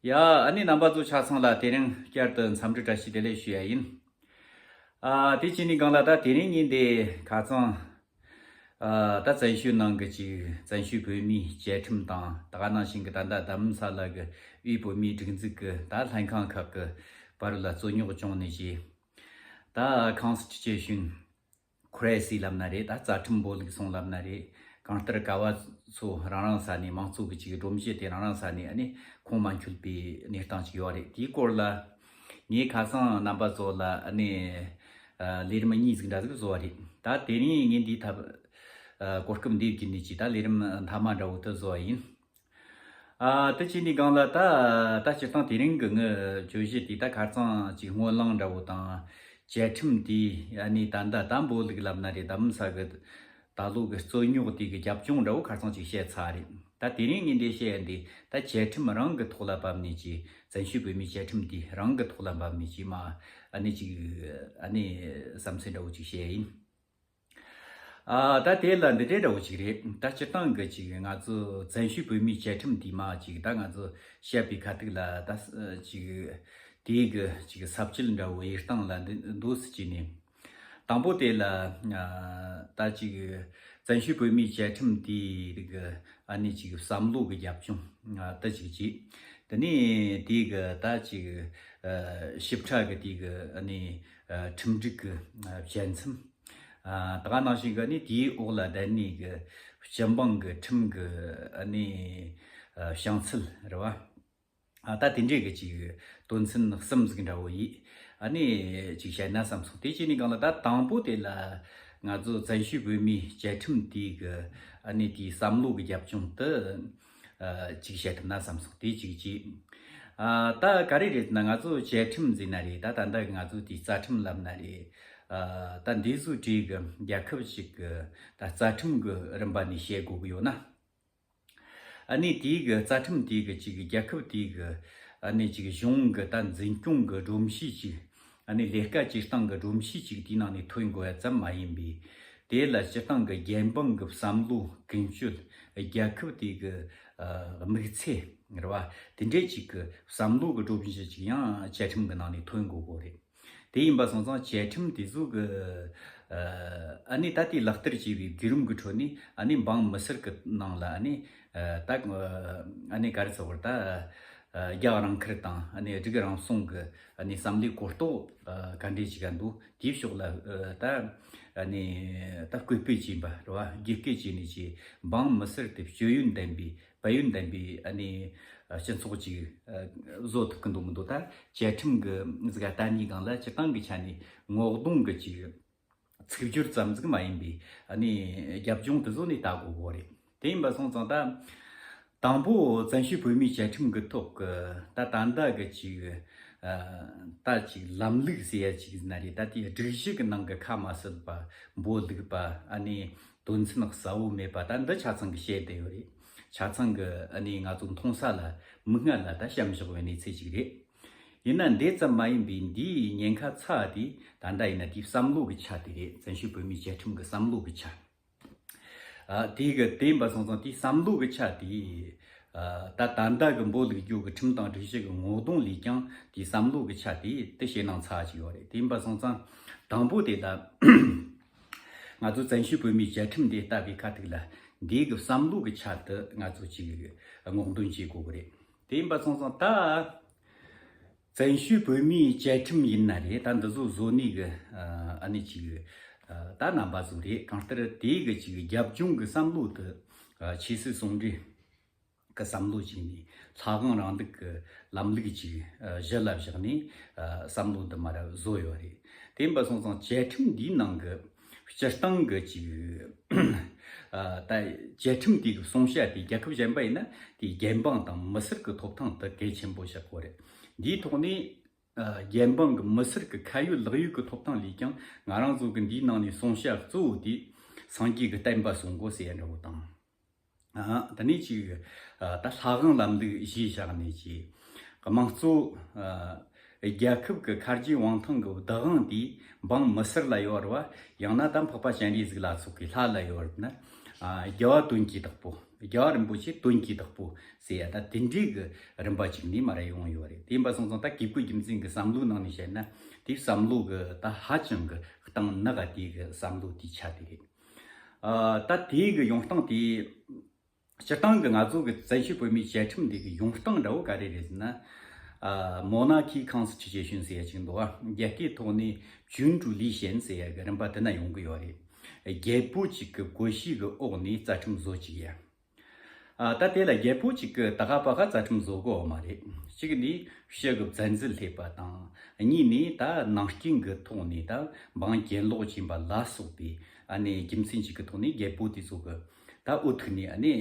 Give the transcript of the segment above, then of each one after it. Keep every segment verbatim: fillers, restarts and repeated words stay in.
ཡ། ཨ་ནི་རྣམ་པ་ཚོ་ཆ་ཚང་ལ་དེ་རིང་བསྐྱར་དུ་འཚམས་འདྲི་བཀྲ་ཤིས་བདེ་ལེགས་ཞུ་ཡ་ཡིན། ཨ། དེ་བྱས་ནས་སྒང་ལ་ད་དེ་རིང་ཉིན་དེ་ཁ་སང་། ཨ། ད་བཙན་བྱོལ་ནང་གི་ཅིག་བཙན་བྱོལ་བོད་མིའི་བཅའ་ཁྲིམས་དང་ད་ག་ནང་བཞིན་གྱི་ད་ལྟ་རྡ་རམ་ས་ལ་གི་དབུས་བོད་མིའི་སྒྲིག་འཛུགས་ཀྱི་ད་ལྷན་ཁང་ཁག་གི་བར་ལ་རྩོད་རྙོག་བྱུང་ནས་ཅིག་ད་ཁོང་སི་ཊི་ཊུ་ཤན་ཁི་རའི་སིས་ལབ་ན་རེད། ད་རྩ་ཁྲིམས་འབོལ་ལུགས་སོང་ལབ་ན་རེད། གང་ལྟར་ཀ་བ་ཚོ་རང་རང་ས་ནས་མང་གཙོ་གི་ཅིག་སྒྲོམ་གཞི་དེ་རང་རང་ས་ནས་ཨ་ནི་ཁུངས་མ་འཁྱོལ་བའི་གནས་སྟངས་ཅིག་ཡོད་རེད། དེའི་སྐོར་ལ་ངས་ཁ་སང་རྣམ་པ་ཚོ་ལ་ཨ་ནི་ཨ་ལས་རིམ་གཉིས་ཟིག་འདྲ་ཟིག་བཟོ་བ་རེད། ད་དེ་རིང་ངས་འདིའི་ཐབས་ཨ་གོ་སྐབས་འདི་བརྒྱུད་ནས་ཅིག་ད་ལས་རིམ་མཐའ་མ་འདྲ་བོ་དེ་བཟོ་བ་ཡིན། ཨ། དེ་བྱས་ནས་སྒང་ལ་ད་ད་སྤྱིར་བཏང་དེ་རིང་གི་ངའི་བརྗོད་གཞི་དེ་ད་ཁ་རྩང་ཅིག་སྔོན་གླེང་འདྲ་བོ་དང་བཅའ་ཁྲིམས་དེ་ཨ་ནི་ད་ལྟ་ད་འབོལ་ལུགས་ལབ་ན་རེད། རྡ་རམ་ས་གི་ད་ལོ་གི་རྩོད་རྙོག་དེ་གི་རྒྱབ་ལྗོངས་འདྲ་བོ་ཁ་རྩང་ཅིག་བཤད་ཚར་རེད། ད་དེ་རིང་ངས་འདི་བཤད་ཡ་འདི་ད་བཅའ་ཁྲིམས་རང་གི་ཐོག་ལ་བབས་ནས་ཅིག་བཙན་བྱོལ་བོད་མིའི་བཅའ་ཁྲིམས་དེ་རང་གི་ཐོག་ལ་བབས་ནས་ཅིག་མ་ཨ་ནི་ཅིག་ཨ་ནི་བསམ་ཚུལ་འདྲ་བོ་ཅིག་བཤད་ཡ་ཡིན། ཨ། ད་དེ་ལ་འདི་འདྲའི་འདྲ་བོ་ཅིག་རེད། ད་སྤྱིར་བཏང་གི་ཅིག་ང་ཚོ་བཙན་བྱོལ་བོད་མིའི་བཅའ་ཁྲིམས་འདི་མ་ཅིག་ད་ང་ཚོ་བཤད་པའི་ཁ་ཐུག་ལ་ད་ཅིག་དེའི་གི་ཅིག་ས་བཅད་འདྲ་བོ་དབྱེ་སྟངས་ལ་འདི་འདུག་སེ་བྱས་ནས། དང་པོ་དེ་ལ་ཨ་ད་ཅིག་བཙན་བྱོལ་བོད་མིའི་བཅའ་ཁྲིམས་དེའི་རིགས་ཨ་ནི་ཅིག་བསམ་བློ་གི་རྒྱབ་ལྗོངས་ཨ་ད་ཅིག་ཅིག་དེ་ནས་དེའི་གི་ད་ཅིག་ཨ་ཞིབ་ཕྲ་གི་དེའི་གི་ཨ་ནི་ཨ་ཁྲིམས་སྒྲིག་གི་ཨ་བཅད་མཚམས། ཨ། ད་ག་ནང་བཞིན་གི་ནི་དེའི་འོག་ལ་བསྡད་ནས་གི་སྤྱི་འབངས་གི་ཁྲིམས་གི་ཨ་ནི་ཨ་བྱང་ཚད་རེད་བ། ཨ། ད་དེ་འདྲའི་གི་ཅིག་དོན་ཚན་གསུམ་ཟིག་འདྲ་བོ་ཡིས་ཨ་ནི་ཅིག་བཤད་ན་བསམ་སོང་། དེ་བྱས་ནས་སྒང་ལ་ད་དང་པོ་དེ་ལ་ང་ཚོ་བཙན་བྱོལ་བོད་མིའི་བཅའ་ཁྲིམས་དེའི་གི་ཨ་ནི་དེའི་བསམ་བློ་གི་རྒྱབ་ལྗོངས་དེ། ཨ། ཅིག་བཤད་ཐུབ་ན་བསམ་སོང་། དེ་གཅིག་བྱས། ཨ། ད་ག་རེ་རེད་ན་ང་ཚོ་བཅའ་ཁྲིམས་ཟེར་ན་རེད། ད་ད་ལྟ་ང་ཚོ་དེའི་རྩ་ཁྲིམས་ལབ་ན་རེད། ཨ། ད་འདི་ཚོའི་གྲས་གི་རྒྱལ་ཁབ་ཅིག་གི་ད་རྩ་ཁྲིམས་གི་རིམ་པ་ནས་བཤད་དགོས་གི་ཡོད་ན། ཨ་ནི་དེའི་གི་རྩ་ཁྲིམས་དེའི་གི་ཅིག་རྒྱལ་ཁབ་དེའི་གི་ཨ་ནི་ཅིག་གཞུང་གི་ད་འཛིན་སྐྱོང་གི་སྒྲོམ་གཞི་ཅིག་ཨ་ནི་ལས་ཀ་བྱེད་སྟངས་ཀྱི་སྒྲོམ་གཞི་ཅིག་དེའི་ནང་ནས་ཐོན་དགོས་ཡ་ཙམ་མ་ཡིན་པའི། དེ་ལ་སྤྱིར་བཏང་གི་རྒྱལ་འབངས་ཀྱི་བསམ་བློ་ཀུན་སྤྱོད། རྒྱལ་ཁབ་དེ་གི་ཨ་དམིགས་ཚད་རེད་བ། དེ་འདྲའི་ཅིག་གི་བསམ་བློ་གི་སྒྲོམ་གཞི་ཅིག་ཡང་བཅའ་ཁྲིམས་ཀྱི་ནང་ནས་ཐོན་དགོས་གོ་རེད། དེ་ཡིན་པ་སོང་ཙང་བཅའ་ཁྲིམས་དེ་ཚོ་གི་ཨ་ནི་ད་ལྟའི་ལག་བསྟར་བྱས་པའི་བརྒྱུད་རིམ་གྱི་ཁྲོད་ནས་ཨ་ནི་འབངས་མི་སེར་གྱི་ནང་ལ་ཨ་ནི་ཨ་ད་ཨ་ནི་ག་རེ་ཟེར་བར་ད་ཨ་རྒྱལ་རང་ཁུར་དང་ཨ་ནི་སྒྲིག་རང་སྲུང་གི་ཨ་ནི་བསམ་བློའི་གོ་རྟོགས་ཨ་ག་འདྲས་ཅིག་ག་འདུག་དེའི་ཕྱོགས་ལ་ཨ་ད་ཨ་ནི་ད་སྐུལ་སྤེལ་བྱས་པ་རེད་བ། རྒྱུད་སྐུལ་བྱས་ནས་ཀྱི་འབངས་མི་སེར་དེ་སྤྱོད་ཡོན་ལྡན་པའི་དཔལ་ཡོན་ལྡན་པའི་ཨ་ནི་སྤྱི་ཚོགས་ཅིག་བཟོ་ཐུབ་ཀྱི་འདུག་མི་འདུག་ད་བཅའ་ཁྲིམས་ཀྱི་ཟིག་ལྟ་ནས་སྒང་ལ་སྤྱིར་བཏང་གི་ཆ་ནས་ངོ་གདོང་གི་ཅིག་ཚིག་སྦྱོར་ཙམ་ཟིག་མ་ཡིན་པའི་ཨ་ནི་རྒྱབ་ལྗོངས་དེ་ཚོ་ནས་ལྟ་དགོས་གོ་རེད། དེ་ཡིན་པ་སོང་ཙང་ད་དང་པོ་བཙན་བྱོལ་བོད་མིའི་བཅའ་ཁྲིམས་ཀྱི་ཐོག་གི་ད་ད་ལྟ་གི་ཅིག་ཨ་ད་ཅིག་ལམ་ལུགས་ཟེར་ཡ་ཅིག་ན་རེད། ད་དེའི་སྒྲིག་གཞི་གི་ནང་གི་ཁ་མ་བསྲེལ་བ་འབོལ་ལུགས་པ་ཨ་ནི་དོན་ཚན་གསལ་བོ་མེད་པ་ད་འདི་ཆ་ཚང་གི་བཤད་བསྡད་ཡོད་རེད། ཆ་ཚང་གི་ཨ་ནི་ང་ཚོ་མཐོང་ས་ལ་མིག་སྔ་ལ་ད་བཤམས་བཞག་པའི་གནས་ཚུལ་ཅིག་རེད། ཡིན་ན་འདི་ཙམ་མ་ཡིན་པའི་འདིའི་ཉེན་ཁ་ཚ་བ་དེ་ད་ལྟ་ཡིན་ན་དེའི་བསམ་བློ་གི་ཆ་དེ་རེད། བཙན་བྱོལ་བོད་མིའི་བཅའ་ཁྲིམས་ཀྱི་བསམ་བློ་གི་ཆ། ཨ། དེ་གི་དེ་ཡིན་པ་སོང་ཙང་དེའི་བསམ་བློ་གི་ཆ་དེ། ཨ། ད་ད་ལྟ་གི་འབོ་ལུགས་རྒྱུ་གི་ཁྲིམས་དང་སྒྲིག་གཞི་གི་ངོ་གདོང་ལས་ཀྱང་དེའི་བསམ་བློ་གི་ཆ་དེ་དེ་ཞེད་སྣང་ཚ་ཅིག་ཡོད་རེད། དེ་ཡིན་པ་སོང་ཙང་དང་པོ་དེ་ད་ང་ཚོ་བཙན་བྱོལ་བོད་མིའི་བཅའ་ཁྲིམས་དེ་ལྟ་བའི་ཁ་ཐུག་ལ་འདི་གི་བསམ་བློ་གི་ཆ་དེ་ང་ཚོ་ཅིག་སྔོག་འདོན་བྱེད་དགོས་གི་རེད། དེ་ཡིན་པ་སོང་ཙང་ད། བཙན་བྱོལ་བོད་མིའི་བཅའ་ཁྲིམས་ཡིན་ན་རེད། ད་འདི་ཚོ་བཟོ་ནི་གི་ཨ་ནི་ཅིག་ད་རྣམ་པ་ཚོ་རེད། གང་ལྟར་དེའི་གི་ཅིག་རྒྱབ་ལྗོངས་གི་བསམ་བློ་དེ་ཆོས་སྲིད་ཟུང་འབྲེལ་གི་བསམ་བློ་ཅིག་ནས་ལྷ་དབང་རིང་ལུགས་གི་ལམ་ལུགས་ཅིག་གཞི་ལ་བཞག་ནས་བསམ་བློ་འདི་མར་བཟོ་ཡོད་རེད། དེ་ཡིན་པ་སོང་ཙང་བཅའ་ཁྲིམས་འདིའི་ནང་གི་སྤྱིར་བཏང་གི་ཅིག་ཨ། ད་བཅའ་ཁྲིམས་དེ་གི་སྲུང་བྱ་དེ་རྒྱལ་ཁབ་གཞན་པ་ཡིན་ན་དེ་རྒྱལ་འབངས་དང་མི་སེར་གི་ཐོབ་ཐང་དེ་གལ་ཆེན་པོ་བཞག་གོ་རེད། འདིའི་ཐོག་ནས་ཨ། རྒྱལ་འབངས་གི་མི་སེར་གི་ཁ་ཡོད་ལག་ཡོད་གི་ཐོབ་ཐང་ལས་ཀྱང་ང་རང་ཚོ་གི་འདིའི་ནང་ནས་སྲུང་བྱ་གཙོ་བོ་དེ་སངས་རྒྱས་གི་བསྟན་པ་སྲུང་དགོས་ཟེར་ཡ་འདྲ་བོ་དང་། ཨ། དེ་ནས་ཅིག་ཨ། ད་ལྷ་དབང་ལམ་ལུགས་གཞིར་བཞག་ནས་ཅིག་དམངས་གཙོ་ཨ། རྒྱལ་ཁབ་ཀྱི་ཁ་རྗེ་དབང་ཐང་གི་བདག་དབང་དེ་འབངས་མི་སེར་ལ་ཡོད་རེད་བ། ཡང་ན་ད་འཕགས་པ་སྤྱན་རས་གཟིགས་ལ་སོགས་ཀྱི་ལྷ་ལ་ཡོད་རེད་ན། ཨ། རྒྱལ་བ་དོན་གྱི་བདག་པོ་ རྒྱལ་བ་རིན་པོ་ཆེ་དོན་གྱི་བདག་པོ་ཟེར་ཡ་ད་དེ་འདྲའི་གི་རིམ་པ་ཅིག་ནས་མར་ཡོང་ཡོད་རེད། དེ་ཡིན་པ་སོང་ཙང་ད་གུས་བཀུར་རྒྱུ་མཚན་གྱི་བསམ་བློའི་ནང་ནས་བཤད་ན་དེའི་བསམ་བློ་གི་ད་ཧ་ཅང་གི་གཏིང་ནག་ག་དེའི་གི་བསམ་བློ་དེའི་ཆ་དེ་རེད། ཨ་ད་དེའི་གི་ཡོང་སྟངས་དེ། སྤྱིར་བཏང་གི་ང་ཚོ་གི་བཙན་བྱོལ་བོད་མིའི་བཅའ་ཁྲིམས་འདི་གི་ཡོང་སྟངས་འདྲ་བོ་ག་རེ་རེད་ཟེར་ན། ཨ་Monarchy Constitution ཟེར་ཡ་ཅིག་འདུག་ཨ། རྒྱ་སྐད་ཐོག་ནས་君主立宪ཟེར་ཡ་གི་རིམ་པ་དེ་ན་ཡོང་གི་ཡོད་རེད། རྒྱལ་པོ་གཅིག་གི་བཀོད་ཤིས་གི་འོག་ནས་རྩ་ཁྲིམས་བཟོ་བཅུག་ཡ། ཨ་ད་དེ་ལ་རྒྱལ་པོ་གཅིག་གི་ད་ག་པ་ག་རྩ་ཁྲིམས་བཟོ་དགོས་བ་མ་རེད། གཅིག་ནས་ཕྱི་གི་བཙན་འཛུལ་སླེབས་པ་དང་། གཉིས་ནས་ད་ནང་རྐྱེན་གི་ཐོག་ནས་ད་འབངས་གྱེན་ལོག་ཕྱིན་པ་ལ་སོགས་པའི་ཨ་ནི་རྒྱུ་མཚན་ཅིག་གི་ཐོག་ནས་རྒྱལ་པོ་དེ་ཚོ་གི་ད་འོ་ཐུག་ནས་ཨ་ནི་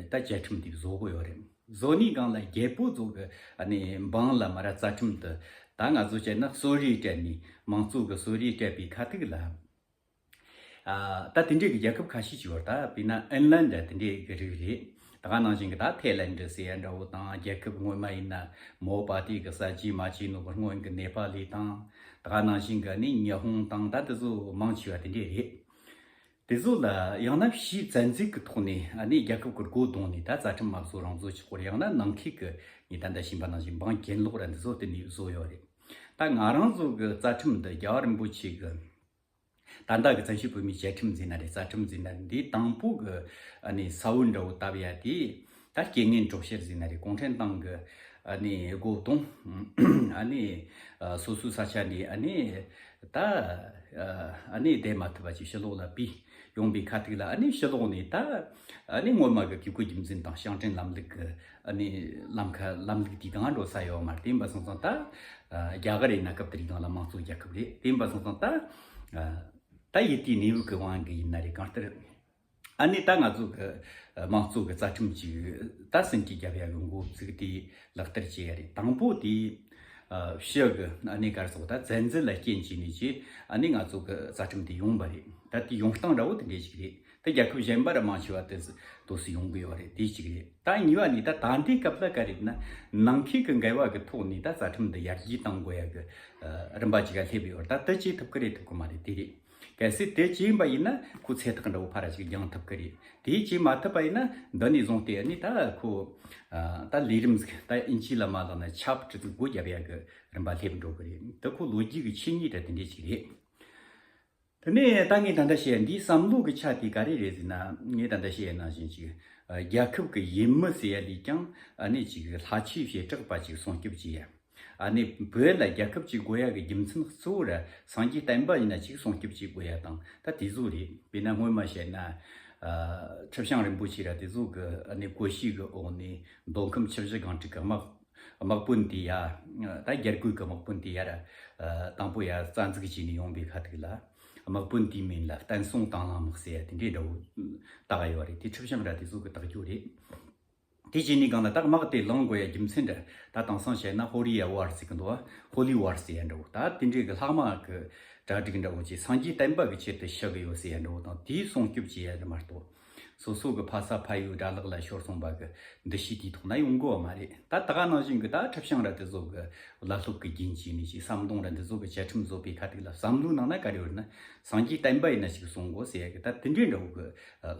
ད་བཅའ་ཁྲིམས་དེ་བཟོ་དགོས་ཡོད་རེད། བཟོ་ནས་སྒང་ལ་རྒྱལ་པོ་ཚོ་གི་ཨ་ནི་འབངས་ལ་མར་རྩ་ཁྲིམས་དེ་ད་ང་ཚོ་བྱས་ན་གསོལ་རས་སྤྲད་ནས་མང་གཙོ་གི་གསོལ་རས་སྤྲད་པའི་ཁ་ཐུག་ལ། ཨ་ད་དེ་འདྲའི་གི་རྒྱལ་ཁབ་ཁ་ཤས་ཅིག་ཡོད་རེད། ད་དཔེར་ན་ཨིན་ལན་ད་དེ་འདྲའི་གི་རིགས་རེད། ད་ག་ནང་བཞིན་གི་ད་ཐའི་ལན་ཌི་ཟེར་ཡ་འདྲ་བོ་དང་། རྒྱལ་ཁབ་སྔོན་མ་ཡིན་ན་མའོ་པ་ཏི་གི་གསར་བརྗེ་མ་བྱས་ནོ་གི་སྔོན་གི་ནེ་པ་ལི་དང་། ད་ག་ནང་བཞིན་གི་ནི་ཉི་ཧོང་དང་ད་དེ་ཚོ་མང་ཆེ་བ་དེ་འདྲའི་རེད། དེ་ཚོ་ལ་ཡང་ན་ཕྱིའི་བཙན་འཛུལ་གི་ཐོག་ནས་ཨ་ནི་རྒྱལ་ཁབ་གི་སྒོ་རྡུང་ནས་ད་རྩ་ཁྲིམས་མ་བཟོ་རང་བཟོ་ཆོག་གི་རེད། ཡང་ན་ནང་ཁུལ་གི་ངས་ད་ལྟ་ཞུས་པ་ནང་བཞིན་འབངས་གྱེན་ལོག་ར་འདི་ཚོ་དེ་ནས་བཟོ་ཡོད་རེད། ད་ང་རང་ཚོ་གི་རྩ་ཁྲིམས་འདི་རྒྱལ་བ་རིན་པོ་ཆེ་གི་ད་ལྟ་གི་བཙན་བྱོལ་བོད་མིའི་བཅའ་ཁྲིམས་ཟེར་ན་རེད། རྩ་ཁྲིམས་ཟེར་ན་རེད། འདིའི་དང་པོ་གི་ཨ་ནི་ས་བོན་འདྲ་བོ་བཏབ་ཡ་དེ་ད་རྐྱེན་ངན་གྲོགས་བྱེད་ཟེར་ན་རེད། གུང་ཁྲན་ཏང་གི་ཨ་ནི་སྒོ་རྡུང་། ཨ་ནི་སོ་སོའི་ས་ཆ་ནས་ཨ་ནི་ད་ཨ་ནི་བསྡད་མ་ཐུབ་པ་ཅིག་ཕྱི་ལོགས་ལ་བུད་ཡོང་པའི་ཁ་ཐུག་ལ། ཨ་ནི་ཕྱི་ལོགས་ནས་ད་ཨ་ནི་སྔོན་མ་གི་གུས་བཀུར་རྒྱུ་མཚན་དང་ཞིང་བྲན་ལམ་ལུགས་ཀྱི་ཨ་ནི་ལམ་ཁ་ལམ་ལུགས་དེའི་སྒང་འགྲོ་ས་ཡོད་མ་རེད། དེ་ཡིན་པ་སོང་ཙང་ད་རྒྱ་གར་ཡིན་ན་སྐབས་དེའི་སྒང་ལ་དམངས་གཙོ་རྒྱལ་ཁབ་རེད། དེ་ཡིན་པ་སོང་ཙང་ད་ད་ཡུལ་དེའི་གནས་བབ་ཀྱི་དབང་གིས་ཡིན་ན་རེད། གང་ལྟར་ཨ་ནི་ད་ང་ཚོ་གི་དམངས་གཙོ་གི་རྩ་ཁྲིམས་ཅིག་ད་ཟིན་བྲིས་བརྒྱབ་ཡ་གི་འགོ་བཙུགས་དེ་ལག་བསྟར་བྱེད་ཡ་རེད། དང་པོ་དེ་ཕྱི་གི་ཨ་ནི་ག་རེ་ཟེར་ད་བཙན་འཛུལ་ལ་རྐྱེན་བྱས་ནས་ཀྱི་ཨ་ནི་ང་ཚོ་གི་རྩ་ཁྲིམས་དེ་ཡོང་པ་རེད། ད་དེ་ཡོང་སྟངས་འདྲ་བོ་དེ་འདྲས་ཅིག་རེད། ད་རྒྱལ་ཁབ་གཞན་པ་ར་མང་ཆེ་བ་དེ་དུས་སུ་ཡོང་གི་ཡོད་རེད། དེ་གཅིག་རེད། ད་གཉིས་པ་ནི་ད་ད་ལྟའི་སྐབས་ལ་ག་རེ་ན་ནང་ཁུལ་གྱི་འགལ་བ་གི་ཐོག་ནས་ད་རྩ་ཁྲིམས་འདི་ཡར་རྒྱས་གཏང་དགོས་ཡ་གི་ཨ་རིམ་པ་ཅིག་ལ་སླེབས་ཡོད་རེད། ད་དེ་བྱེད་ཐུབ་ཀྱི་རེད་ཐུབ་ཀྱི་མ་རེད་དེ་རེད། གལ་སྲིད་དེ་བྱས་ཡིན་པ་ཡིན་ན་ཁོ་ཚེ་ཐག་འདྲ་བོ་ཕར་ར་ཅིག་འགྱངས་ཐུབ་ཀྱི་རེད། དེ་བྱེད་མ་ཐུབ་པ་ཡིན་ན་འདི་ནས་བཟུང་སྟེ་ནི་ད་ཁོ་ཨ་ད་ལས་རིམ་ཟིག་ད་ཨིན་ཇི་ལ་མ་ལབ་ན་ཆབ་ཀྲི་ཟིག་སྒོ་བརྒྱབ་ཡ་གི་རིམ་པ་སླེབས་འགྲོ་གི་རེད། འདི་ཁོ་ལོ་རྒྱུས་ཀྱི་ཆོས་ཉིད་ད་དེ་འདྲས་ཅིག་རེད། དེ་ནས་ད་ངས་ད་ལྟ་བཤད་ཡ་འདིའི་བསམ་བློ་གི་ཆ་དེ་ག་རེ་རེད་ཟེར་ན། ངས་ད་ལྟ་བཤད་ཡ་ནང་བཞིན་ཅིག་རྒྱལ་ཁབ་ཀྱི་ཡུལ་མི་ཟེར་ཡ་ལས་ཀྱང་ཨ་ནི་ཅིག་ལྷ་ཆོས་བྱེ་བྲག་པ་ཅིག་སྲུང་སྐྱོབ་བྱེད་ཡ། ཨ་ནི་བོད་ལ་རྒྱལ་ཁབ་ཅིག་དགོས་ཡ་གི་རྒྱུ་མཚན་གཙོ་བོ་ར་སངས་རྒྱས་བསྟན་པ་ཡིན་ན་ཅིག་སྲུང་སྐྱོབ་བྱེད་དགོས་ཡ་དང་ད་དེ་ཚོ་རེད། དཔེར་ན་སྔོན་མ་བཤད་ན་ཨ་ཁྲི་བྱང་རིན་པོ་ཆེ་ར་དེ་ཚོ་གི་ཨ་ནི་བཀོད་ཤིས་གི་འོག་ནས་མདོ་ཁམས་ཆུ་བཞི་སྒང་དྲུག་གི་དམག་དམག་དཔོན་དེ་ཡ། ད་རྒྱལ་སྒོའི་གི་དམག་དཔོན་དེ་ཡ་ར། ཨ་དང་པོ་ཡ་རྩ་འཛུགས་བྱས་ནས་ཡོང་པའི་ཁ་ཐུག་ལ། དམག་དཔོན་དེའི་མིང་ལ་བསྟན་སྲུང་དང་བླངས་དམག་ཟེར་ཡ་དེ་འདྲའི་འདྲ་བོ་བཏགས་ཡོད་རེད། དེ་ཁྲི་བྱང་ར་དེ་ཚོ་གི་བཏགས་རྒྱུ་རེད། དེ་བྱས་ནས་སྒང་ལ་ད་དམག་དེ་ལངས་དགོས་ཡ་རྒྱུ་མཚན་འདྲ་ད་དེང་སང་བཤད་ན་Holy War ཟེར་གི་འདུག་བ། Holy War ཟེར་ཡ་འདྲ་བོ། ད་དེ་འདྲའི་གི་ལྷག་མ་གི་གྲ་སྒྲིག་འདྲ་བོ་བྱས་སངས་རྒྱས་བསྟན་པ་གི་ཆེད་དུ་ཤི་གི་ཡོད་ཟེར་ཡ་འདྲ་བོ་དང་དེའི་སྲུང་སྐྱོབ་བྱེད་ཡ་འདྲ་མ་གཏོགས། སོ་སོ་གི་ཕ་ས་ཕ་ཡུལ་དགྲ་ལག་ལ་ཤོར་སོང་བ་གི་འདུ་ཤེས་དེའི་ཐོག་ན་ཡོང་གི་ཡོད་མ་རེད། ད་ད་ག་ནང་བཞིན་གི་ད་ཁྲི་བྱང་ར་དེ་ཚོ་གི་བླ་སློབ་གི་རྒྱུན་བཅས་ནས་ཅིག་ཟམ་གདོང་ར་འདི་ཚོ་གི་བཅའ་ཁྲིམས་བཟོ་པའི་ཁ་ཐུག་ལ་བསམ་བློའི་ནང་ན་ག་རེ་ཡོད་ན། སངས་རྒྱས་བསྟན་པ་ཡིན་ན་ཅིག་སྲུང་དགོས་ཟེར་ཡ་གི་ད་དེ་འདྲའི་འདྲ་བོ་གི་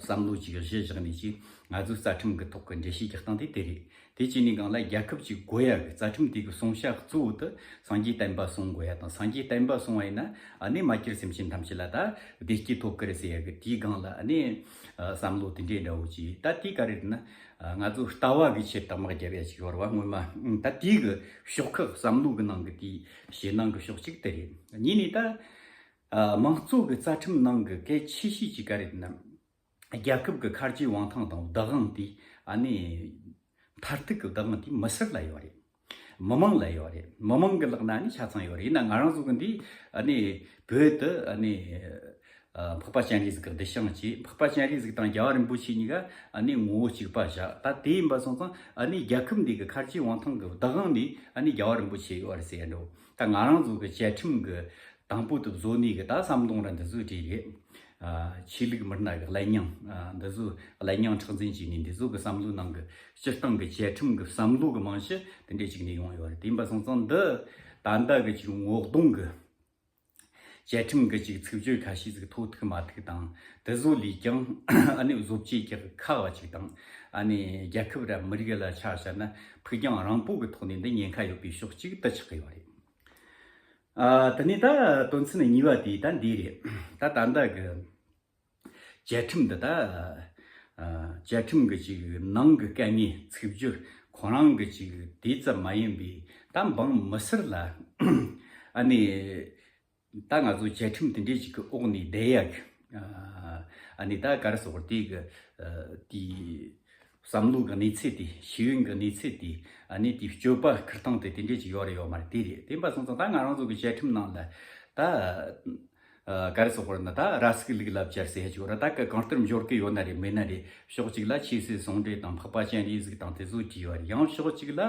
བསམ་བློ་ཅིག་གཞི་བཞག་ནས་ཅིག་ང་ཚོའི་རྩ་ཁྲིམས་གི་ཐོག་གི་འགྲེལ་བཤད་རྒྱག་སྟངས་དེ་དེ་རེད། དེ་བྱས་ནས་སྒང་ལ་རྒྱལ་ཁབ་ཅིག་དགོས་ཡ་གི་རྩ་ཁྲིམས་དེ་གི་སྲུང་བྱ་གཙོ་བོ་དེ་སངས་རྒྱས་བསྟན་པ་སྲུང་དགོས་ཡ་དང་། སངས་རྒྱས་བསྟན་པ་སྲུང་བ་ཡིན་ན་ཨ་ནི་མ་གྱུར་སེམས་ཅན་ཐམས་ཅད་ལ་ད་བདེ་སྐྱིད་ཐོབ་ཀི་རེད་ཟེར་ཡ་གི་དེའི་སྒང་ལ་ཨ་ནི་བསམ་བློ་དེ་འདྲའི་འདྲ་བོ་ཅིག་ད་དེ་ག་རེ་རེད་ན། ང་ཚོ་ལྟ་བ་གི་ཆེད་དུ་དམག་རྒྱབ་ཡ་ཅིག་ཡོད་རེད་བ། སྔོན་མ་ད་དེའི་གི་ཕྱོགས་ཁག་བསམ་བློ་གི་ནང་གི་དེའི་ཞེད་སྣང་གི་ཕྱོགས་གཅིག་དེ་རེད། གཉིས་ནས་ད་དམངས་གཙོ་གི་རྩ་ཁྲིམས་ནང་གི་གལ་ཆེ་ཤོས་ཅིག་ག་རེ་རེད་ན། རྒྱལ་ཁབ་ཀྱི་ཁ་རྗེ་དབང་ཐང་དང་བདག་དབང་དེ་ཨ་ནི་མཐར་ཐུག་གི་བདག་དབང་དེ་མི་སེར་ལ་ཡོད་རེད། མི་མང་ལ་ཡོད་རེད། མི་མང་གི་ལག་ན་ཨ་ནི་ཆ་ཚང་ཡོད་རེད། ཡིན་ན་ང་རང་ཚོ་གི་འདི་ཨ་ནི་བོད་དུ་ཨ་ནི་ཨ་འཕགས་པ་སྤྱན་རས་གཟིགས་ཀྱི་གདུལ་ཞིང་བྱས། འཕགས་པ་སྤྱན་རས་གཟིགས་དང་རྒྱལ་བ་རིན་པོ་ཆེ་གཉིས་ཀ་ཨ་ནི་ངོ་བོ་གཅིག་པ་བཞག་ད་དེ་ཡིན་པ་སོང་ཙང་ཨ་ནི་རྒྱལ་ཁབ་འདི་གི་ཁ་རྗེ་དབང་ཐང་གི་བདག་དབང་འདི་ཨ་ནི་རྒྱལ་བ་རིན་པོ་ཆེ་ཡོད་རེད་ཟེར་ཡ་འགྲོ། ད་ང་རང་ཚོ་གི་བཅའ་ཁྲིམས་གི་དང་པོ་དུ་བཟོ་ནས་གི་ད་ཟམ་གདོང་ར་འདི་ཚོའི་གྲས་རེད། ཨ་ཆོས་ལུགས་མི་སྣ་གི་གླེང་རྙིང་ཨ་འདི་ཚོ་གླེང་རྙིང་མཁྲེགས་འཛིན་བྱས་ནས་འདི་ཚོ་གི་བསམ་བློའི་ནང་གི་སྤྱིར་བཏང་གི་བཅའ་ཁྲིམས་གི་བསམ་བློ་གི་རྨང་གཞི་དེ་འདྲས་ཅིག་ནས་ཡོང་ཡོད་རེད། དེ་ཡིན་པ་སོང་ཙང་འདི་ད་ལྟ་གི་ཅིག་ངོ་གདོང་གི་བཅའ་ཁྲིམས་གི་ཅིག་ཚིག་བརྗོད་ཁ་ཤས་ཟིག་ཐོ་ཐུག་མ་ཐུག་དང་དེ་ཚོ་ལས་ཀྱང་ཨ་ནི་བཟོ་བཅོས་རྒྱག་ཁག་བ་ཅིག་དང་ ཨ་ནི་རྒྱལ་ཁབ་ར་མི་རིགས་ལ་ཆ་བཞག་ན་ཕུགས་རྒྱང་རིང་པོ་གི་ཐོག་ནས་འདི་ཉེན་ཁ་ཡོད་པའི་ཕྱོགས་གཅིག་ཏུ་ཆགས་ཀྱི་ཡོད་རེད། ཨ། དེ་ནས་ད་དོན་ཚན་གཉིས་པ་དེ་ད་འདི་རེད། ད་ད་ལྟ་གི་བཅའ་ཁྲིམས་འདི་ད། ཨ། བཅའ་ཁྲིམས་ཀྱི་ཅིག་ནང་གི་དཀའ་ངལ་ཚིག་སྦྱོར་ཁོ་རང་གི་ཅིག་དེ་ཙམ་མ་ཡིན་པའི་ད་འབངས་མི་སེར་ལ་ཨ་ནི་ད་ང་ཚོ་བཅའ་ཁྲིམས་དེ་འདྲའི་ཅིག་གི་འོག་ནས་བསྡད་ཡག་གི། ཨ། ཨ་ནི་ད་ག་རེ་ཟེར་དགོས་རེད། དེ་གི། ཨ། དེ་བསམ་བློ་གི་གནས་ཚད་དེ། ཤེས་ཡོན་གྱི་གནས་ཚད་དེ། ཨ་ནི་དེ་སྤྱོད་པ་འཁུར་སྟངས་དེ་དེ་འདྲས་ཅིག་ཡོད་རེད་ཡོད་མ་རེད་དེ་རེད། དེ་ཡིན་པ་སོང་ཙང་ད་ང་རང་ཚོ་གི་བཅའ་ཁྲིམས་ནང་ལ་ད། ཨ། ག་རེ་ཟེར་དགོས་རེད་ན། ད་ར་ཟུག་ལུག་ལབ་སྦྱར་ཟེར་ཡ་ཅིག་ཡོད་རེད། ད་ག་གང་ལྟར་འབྱོར་གི་ཡོད་ན་རེད་མེད་ན་རེད། ཕྱོགས་གཅིག་ལ་ཆོས་སྲིད་ཟུང་འབྲེལ་དང་འཕགས་པ་སྤྱན་རས་གཟིགས་དང་དེ་ཚོ་བྲིས་ཡོད་རེད། ཡང་ཕྱོགས་གཅིག་ལ་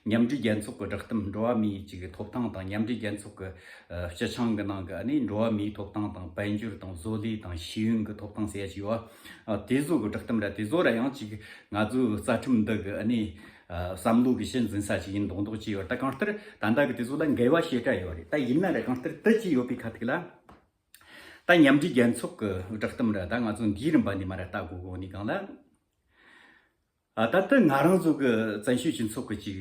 མཉམ་འབྲེལ་རྒྱལ་ཚོགས་ཀྱི་བསྒྲགས་གཏམ། འགྲོ་བ་མིའི་ཅིག་ཐོབ་ཐང་དང་། མཉམ་འབྲེལ་རྒྱལ་ཚོགས་ཀྱི། ཨ། སྤྱི་ཆིངས་ཀྱི་ནང་གི་ཨ་ནི་འགྲོ་བ་མིའི་ཐོབ་ཐང་དང་། དཔལ་འབྱོར་དང་བཟོ་ལས་དང་ཤེས་ཡོན་གྱི་ཐོབ་ཐང་ཟེར་ཡ་ཅིག་ཡོད། ཨ། དེ་ཚོ་གི་བསྒྲགས་གཏམ་ར་དེ་ཚོ་ར་ཡང་ཅིག་ང་ཚོའི་རྩ་ཁྲིམས་འདི་གི་ཨ་ནི། ཨ། བསམ་བློ་གི་གཞི་འཛིན་ས་ཅིག་ཡིན་མདོག་མདོག་ཅིག་ཡོད་རེད། ད་གང་ལྟར་ད་ལྟ་གི་དེ་ཚོ་ལ་འགལ་བ་ཞེ་དྲག་ཡོད་རེད། ད་ཡིན་ན་ར་གང་ལྟར་དེ་ཅིག་ཡོད་པའི་ཁ་ཐུག་ལ། ད་མཉམ་འབྲེལ་རྒྱལ་ཚོགས་ཀྱི་བསྒྲགས་གཏམ་ར་ད་ང་ཚོ་འདིའི་རིམ་པ་ནས་མར་ལྟ་དགོས་གོ་ནི་གང་ལ། ཨ། ད་ལྟ་ང་རང་ཚོ་གི་བཙན་བྱོལ་སྤྱི་ཚོགས་ཀྱི་ཅིག་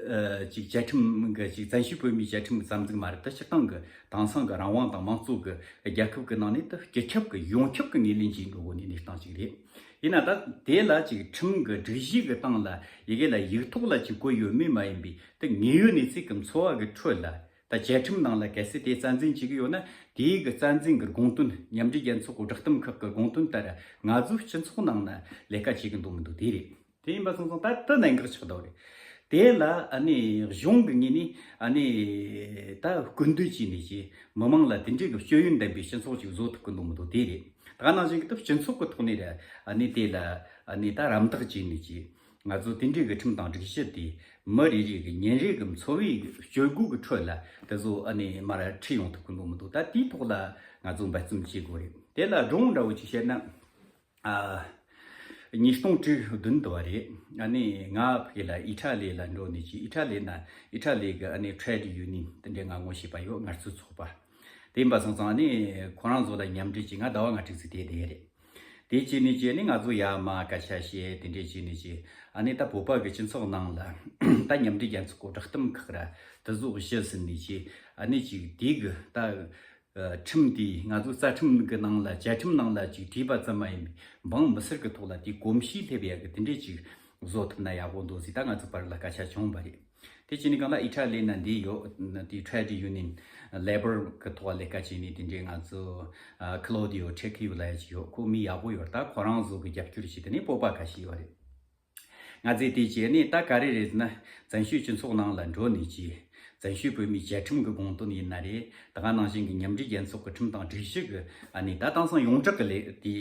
ཨ། ཅིག་བཅའ་ཁྲིམས་ཀྱི་ཅིག་བཙན་བྱོལ་བོད་མིའི་བཅའ་ཁྲིམས་ཀྱི་རྩ་འཛུགས་མ་རེད། ད་སྤྱིར་བཏང་གི་དེང་སང་གི་རང་དབང་དང་དམངས་གཙོ་གི་རྒྱལ་ཁབ་ཀྱི་ནང་ནས་ད་སྤྱི་ཁྱབ་ཀྱི་ཡོངས་ཁྱབ་ཀྱི་ངོས་ལེན་བྱེད་འགྲོ་གོ་ནི་གནས་སྟངས་ཅིག་རེད། ཡིན་ན་ད་དེ་ལ་ཅིག་ཁྲིམས་ཀྱི་སྒྲིག་གཞི་གི་སྟེང་ལ་ཡི་གེ་ལ་ཡིག་ཐོག་ལ་ཅིག་བཀོད་ཡོད་མེད་མ་ཡིན་པའི་ད་དངོས་ཡོད་གནས་ཚུལ་གྱི་འཚོ་བ་གི་ཁྲོད་ལ། ད་བཅའ་ཁྲིམས་ནང་ལ་གལ་སྲིད་དེ་རྩ་འཛིན་བྱེད་ཀྱི་ཡོད་ན། དེའི་གི་རྩ་འཛིན་གྱི་དགོངས་དོན། མཉམ་འབྲེལ་རྒྱལ་ཚོགས་ཀྱི་བསྒྲགས་གཏམ་ཁག་གི་དགོངས་དོན་ལྟར་ང་ཚོའི་སྤྱི་ཚོགས་ནང་ན་ལས་ཀ་བྱེད་ཀྱི་འདུག་མི་འདུག་དེ་རེད། དེ་ཡིན་པ་སོང་ཙང་ད་དེ་གནད་འགག་ཆགས་འདུག་རེད། དེ་ལ་ཨ་ནི་གཞུང་གི་ངོས་ནས་ཨ་ནི་ད་སྐུལ་འདེད་བྱས་ནས་ཀྱི་མི་མང་ལ་དེ་འདྲའི་གི་སྤྱོད་ཡོན་ལྡན་པའི་སྤྱི་ཚོགས་ཅིག་བཟོ་ཐུབ་ཀྱི་འདུག་མི་འདུག་དེ་རེད། ད་ག་ནང་བཞིན་གྱི་ད་སྤྱི་ཚོགས་ཀྱི་ཐོག་ནས་ར་ཨ་ནི་དེ་ལ་ཨ་ནི་ད་རམ་འདེགས་བྱས་ནས་ཀྱི། ང་ཚོ་དེ་འདྲའི་གི་ཁྲིམས་དང་སྒྲིག་གཞི་དེ་མི་རེ་རེ་གི་ཉིན་རེ་གི་འཚོ་བའི་སྤྱོད་སྒོ་གི་ཁྲོད་ལ་དེ་ཚོ་ཨ་ནི་མར་ཁྲིད་ཡོང་ཐུབ་ཀྱི་འདུག་མི་འདུག་ད་དེའི་ཐོག་ལ་ང་ཚོ་འབད་བརྩོན་བྱེད་དགོས་རེད། དེ་ལ་སྒྲུང་འདྲ་བོ་ཅིག་བཤད་ན། ཨ། ཉིས་སྟོང་དྲུག་བདུན་དུ་བ་རེད། ཨ་ནི་ང་ཕ་གི་ལ་ཨི་ཊ་ལི་ལ་འགྲོ་ནས་ཀྱི། ཨི་ཊ་ལི་ན་ཨི་ཊ་ལི་གི་ཨ་ནི་ཊེ་རེ་ཌི་ཡུ་ནི་ཡན་དེ་འདྲའི་ང་ངོ་ཤེས་པ་ཡོད། ངལ་རྩོལ་ཚོགས་པ། དེ་ཡིན་པ་སོང་ཙང་ཨ་ནི་ཁོ་རང་ཚོ་ལ་མཉམ་འབྲེལ་གྱིས་ང་ཟླ་བ་ལྔ་དྲུག་ཙམ་དེ་བསྡད་རེད། དེ་བྱས་ནས་ཀྱི་ཨ་ནི་ང་ཚོ་ཡར་མར་སྐད་ཆ་བཤད། དེ་འདྲས་བྱས་ནས་ཀྱི་ཨ་ནི་ད་བོད་པ་གི་སྤྱི་ཚོགས་ནང་ལ་ད་མཉམ་འབྲེལ་རྒྱལ་ཚོགས་ཀྱི་བསྒྲགས་གཏམ་ཁག་ར་དེ་ཚོ་གི་ཕྱི་ཟིན་ནས་ཀྱི་ཨ་ནི་ཅིག་དེ་གི་ད་ཁྲིམས་དེ་ང་ཚོའི་རྩ་ཁྲིམས་གི་ནང་ལ། བཅའ་ཁྲིམས་ནང་ལ་ཅིག་བྲིས་པ་ཙམ་མ་ཡིན་པའི་འབངས་མི་སེར་གི་ཐོག་ལ་དེ་གོམས་གཤིས་སླེབས་ཡག་གི་དེ་འདྲས་ཅིག་བཟོ་ཐུབ་ན་ཡག་པོ་འདུག་ཟེར་ད་ང་ཚོ་བར་ལ་སྐད་ཆ་བྱུང་བ་རེད། དེ་བྱས་ནས་གང་ལ་ཨི་ཊ་ལི་ན་འདི་ཡོད། དེ་ཊེ་རེ་ཌི་ཡུ་ནི་ཡན་ལེ་བར་གི་ཐོག་ལས་ཀ་བྱས་ནས་དེ་འདྲའི་ང་ཚོ་ཨ་ཁི་ལོ་དི་ཡོ་ཁྲེ་ཁི་ཡུ་ལབ་ཡ་ཅིག་ཡོད། ཁོ་མི་ཡག་པོ་ཡོད། ད་ཁོ་རང་ཚོ་གི་རྒྱབ་སྐྱོར་བྱས། དེ་ནས་བོད་པ་ཁ་ཤས་ཡོད་རེད། ང་ཚོས་དེ་བྱས་ནས་ད་ག་རེ་རེད་ཟེར་ན། བཙན་བྱོལ་སྤྱི་ཚོགས་ནང་ལ་འགྲོ་ནས་ཀྱི་བཙན་བྱོལ་བོད་མིའི་བཅའ་ཁྲིམས་ཀྱི་དགོངས་དོན་ཡིན་ན་རེད། ད་ག་ནང་བཞིན་གྱི་མཉམ་འབྲེལ་རྒྱལ་ཚོགས་ཀྱི་ཁྲིམས་དང་སྒྲིག་གཞི་གི་ཨ་ནི་ད་དེང་སང་ཡོངས་གྲགས་ཀྱི་ལས་དེ་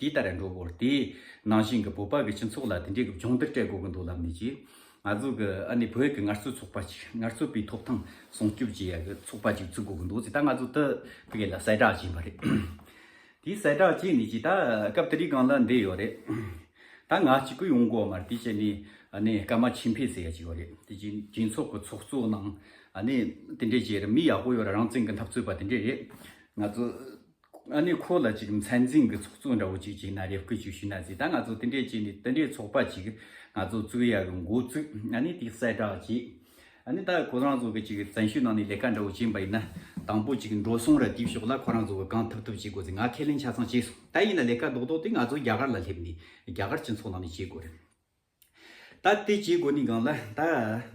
དེ་ལྟར་འགྲོ་དགོས། དེ་ནང་བཞིན་གྱི་བོད་པ་གི་སྤྱི་ཚོགས་ལ་དེ་འདྲའི་གི་སྦྱོང་བརྡར་སྤྲད་དགོས་ཀྱི་འདུག་ལབ་ནས་ཀྱི། ང་ཚོ་གི་ཨ་ནི་བོད་ཀྱི་ངལ་རྩོལ་ཚོགས་པ་ཅིག་ངལ་རྩོལ་པའི་ཐོབ་ཐང་སྲུང་སྐྱོབ་བྱེད་ཡ་གི་ཚོགས་པ་ཅིག་བཙུགས་དགོས་ཀྱི་འདུག་ཟེར། ད་ང་ཚོ་དེ་ཕ་གི་ལ་གསལ་བསྒྲགས་བྱས་པ་རེད། དེའི་གསལ་བསྒྲགས་བྱས་ནས་ཀྱི་ད་སྐབས་དེ་དུས་སྒང་ལ་འདི་ཡོད་རེད། ད་ང་གཅིག་པུ་ཡོང་དགོས་མ་རེད། དེ་བྱས་ནས་ཨ་ནི་ཀརྨ་ཆོས་འཕེལ་ཟེར་ཡ་ཅིག་ཡོད་རེད། དེ་ཅིག་གྲོས་ཚོགས་ཀྱི་ཚོགས་གཙོ་ནང་ཨ་ནི་དེ་འདྲས་བྱས་རེད། མི་ཡག་པོ་ཡོད་རེད། རང་བཙན་གྱི་འཐབ་རྩོད་པ་དེ་འདྲས་རེད། ང་ཚོ། ཨ་ནི་ཁོ་ལ་ཅིག་མཚན་འཛིན་གྱི་ཚོགས་གཙོ་འདྲ་བོ་ཅིག་བྱས་ན་རེ་སྐུལ་ཅིག་ཞུས་ན་ཟེར། ད་ང་ཚོ་དེ་འདྲས་བྱས་ནས་དེ་འདྲས་ཚོགས་པ་ཅིག་ང་ཚོ་བཙུགས་ཡག་གི་འགོ་བཙུགས། ཨ་ནི་དེ་གསལ་བསྒྲགས་བྱས། ཨ་ནི་ད་ཁོ་རང་ཚོ་གི་ཅིག་བཙན་བྱོལ་ནང་ནས་ལས་ཀ་འདྲ་བོ་བྱས་པ་ཡིན་ན། དང་པོ་ཅིག་འགྲོ་སོང་ར་དེའི་ཕྱོགས་ལ་ཁོ་རང་ཚོ་གི་གང་ཐུབ་ཐུབ་བྱེད་དགོས་ཟེར། ང་ཁས་ལེན་ཆ་ཚང་བྱས་སོང་། ད་ཡིན་ན་ལས་ཀ་རྡོག་རྡོག་དེ་ང་ཚོ་རྒྱ་གར་ལ་སླེབས་ནས་རྒྱ་གར་སྤྱི་ཚོགས་ནང་ནས་བྱེད་དགོས་རེད། ད་དེ་བྱེད་དགོས་ནི་སྒང་ལ་ད་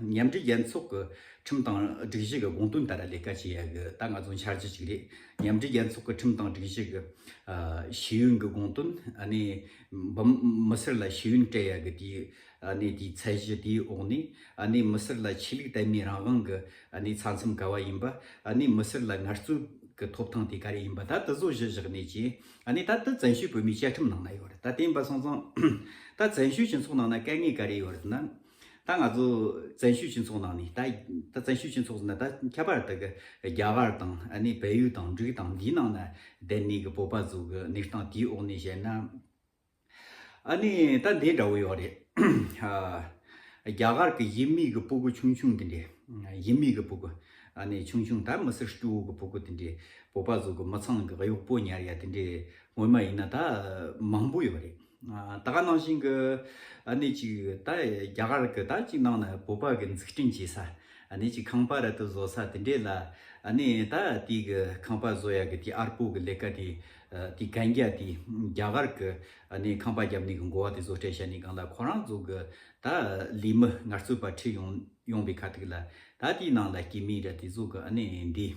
མཉམ་འབྲེལ་རྒྱལ་ཚོགས་ཀྱི་ཁྲིམས་དང་སྒྲིག་གཞི་གི་དགོངས་དོན་ལྟར་ལས་ཀ་བྱེད་ཡ་གི་ད་ང་ཚོ་འཆར་གཞི་ཅིག་རེད། མཉམ་འབྲེལ་རྒྱལ་ཚོགས་ཀྱི་ཁྲིམས་དང་སྒྲིག་གཞི་གི་ཨ་ཤེས་ཡོན་གྱི་དགོངས་དོན། ཨ་ནི་འབུམ་མི་སེར་ལ་ཤེས་ཡོན་སྤྲད་ཡ་གི་དེའི་ཨ་ནི་དེའི་ཚད་གཞི་དེའི་འོག་ནས། ཨ་ནི་མི་སེར་ལ་ཆོས་ལུགས་དད་མོས་རང་དབང་གི་ཨ་ནི་ས་མཚམས་ག་བ་ཡིན་པ། ཨ་ནི་མི་སེར་ལ་ངལ་རྩོལ་གི་ཐོབ་ཐང་དེ་ག་རེ་ཡིན་པ། ད་དེ་ཚོ་གཞི་བཞག་ནས་ཀྱི། ཨ་ནི་ད་དེ་བཙན་བྱོལ་བོད་མིའི་བཅའ་ཁྲིམས་ནང་ན་ཡོད་རེད། ད་དེ་ཡིན་པ་སོང་ཙང་ད་བཙན་བྱོལ་སྤྱི་ཚོགས་ནང་ན་དཀའ་ངལ་ག་རེ་ཡོད་རེད་ན། ད་ང་ཚོ་བཙན་བྱོལ་སྤྱི་ཚོགས་ནང་ནས་ད་ད་བཙན་བྱོལ་སྤྱི་ཚོགས་ཟེར་ན་ད་ཁྱད་པར་དུ་གི་རྒྱ་གར་དང་། ཨ་ནི་བལ་ཡུལ་དང་འབྲུག་དང་འདིའི་ནང་ན་བསྡད་ནས་གི་བོད་པ་ཚོ་གི་གནས་སྟངས་དེའི་འོག་ནས་བཤད་ན། ཨ་ནི་ད་འདི་འདྲ་བོ་ཡོད་རེད། ཨ། རྒྱ་གར་གི་ཡུལ་མི་གི་སྤུ་གུ་ཆུང་ཆུང་དེ་འདྲས། ཡུལ་མི་གི་སྤུ་གུ། ཨ་ནི་ཆུང་ཆུང་ད་མི་སེར་སྐྱོ་བོ་གི་སྤུ་གུ་དེ་འདྲས། བོད་པ་ཚོ་གི་མི་ཚང་གི་གཡོག་པོ་ཉར་ཡ་དེ་འདྲས་སྔོན་མ་ཡིན་ན་ད་མང་པོ་ཡོད་རེད། ད་ག་ནང་བཞིན་གི་ཨ་ནི་ཅིག་ད་རྒྱ་གར་གི་ད་ཅིག་ནང་ན་བོད་པ་གི་འཛུགས་སྐྲུན་བྱེད་ས་ཨ་ནི་ཅིག་ཁང་པ་ར་དུ་བཟོ་ས་དེ་འདྲས་ལ་ཨ་ནི་ད་དེ་གི་ཁང་པ་བཟོ་ཡ་གི་དེ་ཨར་པོ་གི་ལས་ཀ་དེ་དེ་གན་རྒྱ་དེ་རྒྱ་གར་གི་ཨ་ནི་ཁང་པ་བརྒྱབ་ནི་གི་འགོ་བ་དེ་བཟོ་སྤྲད་བྱ་ནི་གང་ལ་ཁོ་རང་ཚོ་གི་ད་ལས་མི་ངལ་རྩོལ་པ་ཁྲིད་ཡོང་ཡོང་པའི་ཁ་ཐུག་ལ་ད་དེའི་ནང་ལ་སྐྱེས་མི་ར་དེ་ཚོ་གི་ཨ་ནི་འདི།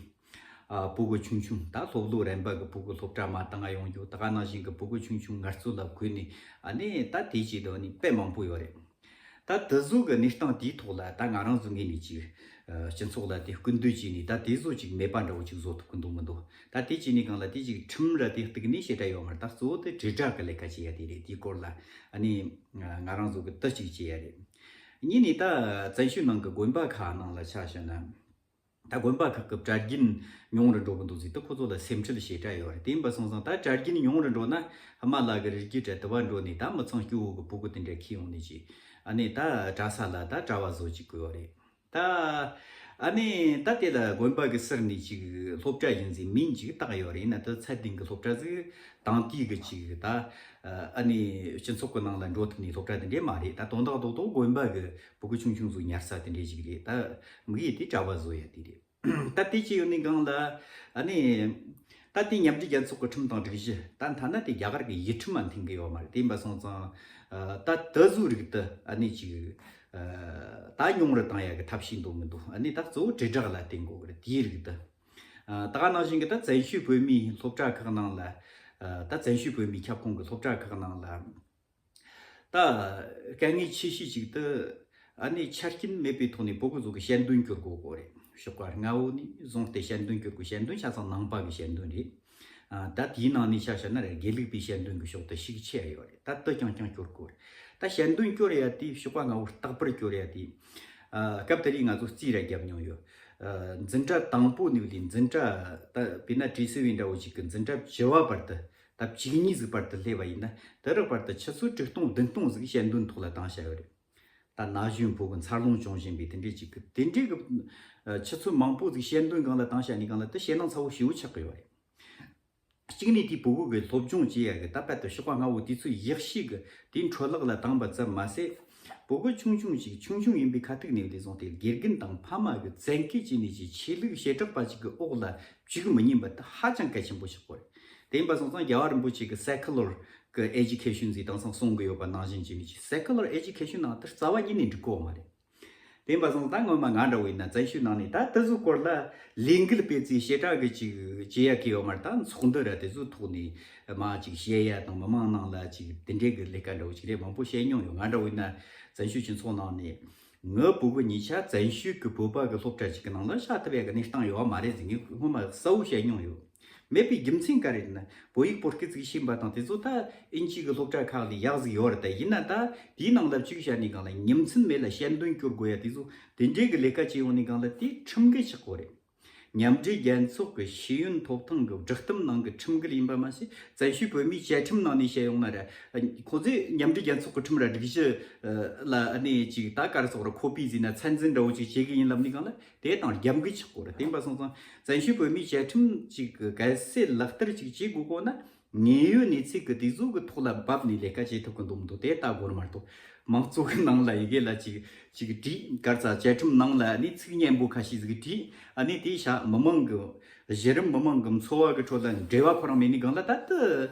ཨ། ཕྲུ་གུ་ཆུང་ཆུང་ད་སློབ་ལོ་རན་པ་གི་ཕྲུ་གུ་སློབ་གྲྭ་མ་བཏང་ང་ཡོང་རྒྱུ་ད་ག་ནང་བཞིན་གི་ཕྲུ་གུ་ཆུང་ཆུང་ངལ་རྩོལ་ལ་བཀོལ་ནས་ཨ་ནི་ད་དེ་བྱེད་དོ་ནི་དཔེ་མང་པོ་ཡོད་རེད། ད་དེ་ཚོ་གི་གནས་སྟངས་དེའི་ཐོག་ལ་ད་ང་རང་ཚོ་ངོས་ནས་ཅིག་ཨ། སྤྱི་ཚོགས་ལ་དེ་སྐུལ་འདེད་བྱས་ནས་ད་དེ་ཚོ་ཅིག་མེད་པ་འདྲ་བོ་ཅིག་བཟོ་ཐུབ་ཀྱི་འདུག་མི་འདུག་ད་དེ་བྱས་ནས་གང་ལ་དེ་ཅིག་ཁྲིམས་ར་དེ་གཏུག་ནས་བྱེད་གྲ་ཡོད་མ་རེད། ད་གཙོ་བོ་དེ་དྲིལ་བསྒྲགས་གི་ལས་ཀ་བྱེད་ཡ་དེ་རེད། དེའི་སྐོར་ལ་ཨ་ནི་ང་རང་ཚོ་གི་དེ་ཅིག་བྱེད་ཡ་རེད། གཉིས་ནས་ད་བཙན་བྱོལ་ནང་གི་དགོན་པ་ཁག་ནང་ལ་ཆ་བཞག་ན། ད་དགོན་པ་ཁག་གི་གྲྭ་རྒྱུན་ཉུང་རུ་འགྲོ་གི་འདུག་ཟེར་དུས་ཁོ་ཚོ་ལ་སེམས་ཁྲལ་བྱེད་གྲ་ཡོད་རེད། དེ་ཡིན་པ་སོང་ཙང་ད་གྲྭ་རྒྱུན་ཉུང་རུ་འགྲོ་ན་ཧི་མ་ལ་གི་རི་རྒྱུད་གྲྭ་དུ་བ་འགྲོ་ནས་ད་མི་ཚང་སྐྱོ་བོ་གི་ཕྲུ་གུ་དེ་འདྲ་ཁྱེར་ཡོང་ནས་ཅིག་ཨ་ནི་ད་གྲྭ་ས་ལ་ད་གྲྭ་བ་བཟོ་ཅིག་དགོས་པ་རེད། ད་ཨ་ནི་ད་དེ་ལ་དགོན་པ་གི་ཟུར་ནས་ཅིག་སློབ་གྲྭ་ཡིན་ཟེར་མིང་ཅིག་བཏགས་ཡོད་རེད། ཡིན་ན་ད་ཚད་ལྡན་གི་སློབ་གྲྭ་ཟིག་དང་དེའི་གི་ཅིག་ད་ཨ་ནི་སྤྱི་ཚོགས་གི་ནང་ལ་འགྲོ་ཐུབ་ནི་སློབ་གྲྭ་དེ་འདྲས་མ་རེད། ད་དོན་དག་རྡོག་རྡོག་དགོན་པ་གི་ཕྲུ་གུ་ཆུང་ཆུང་ཚོ་ཉར་ས་དེ་འདྲས་ཞིག་རེད། ད་དམིགས་ཡུལ་དེ་གྲྭ་པ་བཟོ་ཡ་དེ་རེད། ད་དེ་ཅི་ཡོད་ནི་གང་ལ་ཨ་ནི་ད་དེ་མཉམ་འབྲེལ་རྒྱལ་ཚོགས་ཀྱི་ཁྲིམས་དང་སྒྲིག་གཞི་ད་ཐ་ན་དེ་རྒྱ་གར་གྱི་ཡུལ་ཁྲིམས་མ་མཐུན་གི་ཡོད་མ་རེད། དེ་ཡིན་པ་སོང་ཙང་ད་དེ་ཚོའི་རིགས་དེ་ཨ་ནི་ཅིག་ད་ཉུང་རུ་བཏང་ཡ་གི་ཐབས་ཤེས་འདུག་མི་འདུག་ཨ་ནི་ད་གཙོ་བོ་དྲིལ་བསྒྲགས་ལ་བརྟེན་དགོས་གི་རེད། དེའི་རིགས་དེ་ད་ག་ནང་བཞིན་གི་ད་བཙན་བྱོལ་བོད་མིའི་སློབ་གྲྭ་ཁག་ནང་ལ་ད་བཙན་བྱོལ་བོད་མིའི་ཁྱབ་ཁོངས་ཀྱི་སློབ་གྲྭ་ཁག་ནང་ལ། ད་དཀའ་ངལ་ཆེ་ཤོས་ཅིག་ཏུ་ཨ་ནི་ཆ་རྐྱེན་མེད་པའི་ཐོག་ནས་ཕྲུ་གུ་ཚོ་གི་ཞལ་འདོན་སྐྱོར་དགོས་གོ་རེད། ཞོགས་པ་སྔ་བོ་ནས་བཟུང་སྟེ་ཞལ་འདོན་སྐྱོར་དགོས། ཞལ་འདོན་ཆ་ཚང་ནང་པ་གི་ཞལ་འདོན་རེད། ཨ། ད་དེའི་ནང་ནས་ཆ་བཞག་ན་རེད། དགེ་ལུགས་པའི་ཞལ་འདོན་གི་ཕྱོགས་དུ་ཤུགས་ཆེ་ཡོད་རེད། ད་དེ་རྐྱང་རྐྱང་སྐྱོར་དགོས་རེད། ད་ཞལ་འདོན་སྐྱོར་ཡ་དེ་ཞོགས་པ་སྔ་བོ་རྟག་པར་སྐྱོར་ཡ་དེ། ཨ། སྐབས་དེ་རིང་ང་ཚོ་རྩིས་ར་བརྒྱབ་མྱོང་ཡོད། ཨ། འཛིན་གྲྭ་དང་པོ་ནས་ལས་འཛིན་གྲྭ་ད་དཔེར་ན་བྲིས་སྲོལ་བའི་འདྲ་བོ་ཞིག་གི་འཛིན་གྲྭ་བཅུ་བ་བར་དུ། ད་བཅུ་གཉིས་ཟིག་བར་དུ་སླེབས་པ་ཡིན་ན་དེ་རག་བར་དུ་ཆུ་ཚོད་དྲུག་སྟོང་བདུན་སྟོང་ཟིག་ཞལ་འདོན་ཐོག་ལ་བཏང་བྱ་ཡོད་རེད། ད་ན་གཞོན་ཕོ་གི་འཚར་ལོངས་བྱུང་བཞིན་པའི་དེ་འདྲས་ཅིག་གི་དེ་འདྲས་གི་ཆུ་ཚོད་མང་པོ་ཟིག་ཞལ་འདོན་སྒང་ལ་བཏང་བྱ་ནི་སྒང་ལ་དེ་ཞེད་སྣང་ཚ་བོ་ཞེ་བོ་ཆགས་གི་ཡོད་རེད། གཅིག་ནས་དེའི་ཕྲུ་གུ་གི་སློབ་སྦྱོང་བྱེད་ཡ་གི་ད་དཔལ་དུ་ཞོགས་པ་སྔ་བོ་དུས་ཚོད་ཡག་ཤོས་གི་དེའི་འཕྲོ་བརླག་ལ་བཏང་པ་ཙམ་མ་ཟད། ཕྲུ་གུ་ཆུང་ཆུང་ཅིག་ཆུང་ཆུང་ཡིན་པའི་ཁ་ཐུག་ནས་ལས་བཟུང་སྟེ་དགེ་རྒན་དང་ཕ་མ་གི་བཙན་སྐུལ་བྱས་ནས་ཀྱི་ཆོས་ལུགས་བྱེ་བྲག་པ་ཅིག་གི་འོག་ལ་བཅུག་མི་ཉན་པ་དེ་ཧ་ཅང་གལ་ཆེན་པོ་ཆགས་པ་རེད། དེ་ཡིན་པ་སོང་ཙང་རྒྱལ་བ་རིན་པོ་ཆེ་གི་སེ་ཁུ་ལར་གི་ཨེ་ཇུ་ཁེ་ཤན་ཟེར་དེང་སང་གསུང་གི་ཡོད་པ་ནང་བཞིན་བྱས་ནས་ཀྱི་སེ་ཁུ་ལར་ཨེ་ཇུ་ཁེ་ཤན་ནང་དེ་རྩ་བ་ཉིད་ནས་འགྲིག་གི་ཡོད་མ་རེད། དེ་ཡིན་པ་སོང་ཙང་ད་སྔོན་མ་ང་འདྲ་བོ་ཡིན་ན་བཙན་བྱོལ་ནང་ནས་ད་དེ་ཚོའི་སྐོར་ལ་ལས་འགུལ་སྤེལ་རྩིས་བྱེ་བྲག་གི་ཅིག་བྱེད་ཡ་གི་ཡོད་མ་རེད། ད་ཚོགས་འདུ་ར་དེ་ཚོའི་ཐོག་ནས་མ་ཅིག་བཤད་ཡ་དང་མི་མང་ནང་ལ་ཅིག་དེ་འདྲའི་གི་ལས་ཀ་འདྲ་བོ་ཅིག་རེད། མང་པོ་བཤད་མྱོང་ཡོད། ང་འདྲ་བོ་ཡིན་ན་བཙན་བྱོལ་སྤྱི་ཚོགས་ནང་ནས་ངའི་ཕྲུ་གུ་གཉིས་ཆ་བཙན་བྱོལ་གི་བོད་པ་གི་སློབ་གྲྭ་ཅིག་གི་ནང་ལ་བཞག་ཐུབ་ཡ་གི་གནས་སྟངས་ཡོད་མ་རེད་ཟེར་ངས་སྔོན་མ་གསལ་བོ་བཤད་མྱོང་ཡོད། མེད་པའི་རྒྱུ་མཚན་ག་རེ་ཡིན་ན་བོད་ཡིག་བོད་སྐད་ཅིག་ཤེས་པ་དང་དེ་ཚོ་ད་ཨིན་ཇི་གི་སློབ་གྲྭ་ཁག་ལས་ཡག་ཟིག་ཡོད་རེད། ད་ཡིན་ན་ད་དེའི་ནང་ལ་བཅུག་བྱ་ནི་སྒང་ལ་ཉིན་མཚན་མེད་ལ་ཞལ་འདོན་སྐྱོར་དགོས་ཡ་དེ་ཚོ་དེ་འདྲའི་གི་ལས་ཀ་བྱེད་ཡོང་ནི་སྒང་ལ་དེ་ཁྲིམས་འགལ་ཆགས་གོ་རེད། མཉམ་འབྲེལ་རྒྱལ་ཚོགས་ཀྱི་ཤེས་ཡོན་ཐོབ་ཐང་གི་བསྒྲགས་གཏམ་ནང་གི་ཁྲིམས་འགལ་ཡིན་པ་མ་ཟད་བཙན་བྱོལ་བོད་མིའི་བཅའ་ཁྲིམས་ནང་ནས་བཤད་ཡོང་ན་ར་ཁོ་ཚོས་མཉམ་འབྲེལ་རྒྱལ་ཚོགས་ཀྱི་ཁྲིམས་ར་སྒྲིག་གཞི་ལ་ཨ་ནི་ཅིག་ད་ག་རེ་ཟེར་དགོས་རེད། ཁོ་པི་ཟིན་ན་ཚད་འཛིན་འདྲ་བོ་ཅིག་བྱེད་གི་ཡིན་ལབ་ནི་སྒང་ལ་དེ་དང་རྒྱབ་འགལ་ཆགས་གོ་རེད། དེ་ཡིན་པ་སོང་ཙང་བཙན་བྱོལ་བོད་མིའི་བཅའ་ཁྲིམས་ཅིག་གི་གལ་སྲིད་ལག་བསྟར་ཅིག་བྱེད་དགོས་གོ་ན། དངོས་ཡོད་གནས་ཚུལ་གྱི་དེ་ཚོ་གི་ཐོག་ལ་བབས་ནས་ལས་ཀ་བྱེད་ཐུབ་ཀྱི་འདུག་མི་འདུག་དེ་ལྟ་དགོས་མ་གཏོགས། མང་གཙོ་གི་ནང་ལ་ཡི་གེ་ལ་ཅིག་ཅིག་བྲིས་གར་ཚ་བཅའ་ཁྲིམས་ནང་ལ་ནི་ཚིག་སྙན་པོ་ཁ་ཤས་ཟིག་བྲིས་ཨ་ནི་དེ་བྱ་མི་མང་གི་གཞི་རིམ་མི་མང་གི་འཚོ་བ་གི་ཁྲོད་ལ་འབྲེལ་བ་ཁོ་རང་མེད་ནི་སྒང་ལ་ད་ད་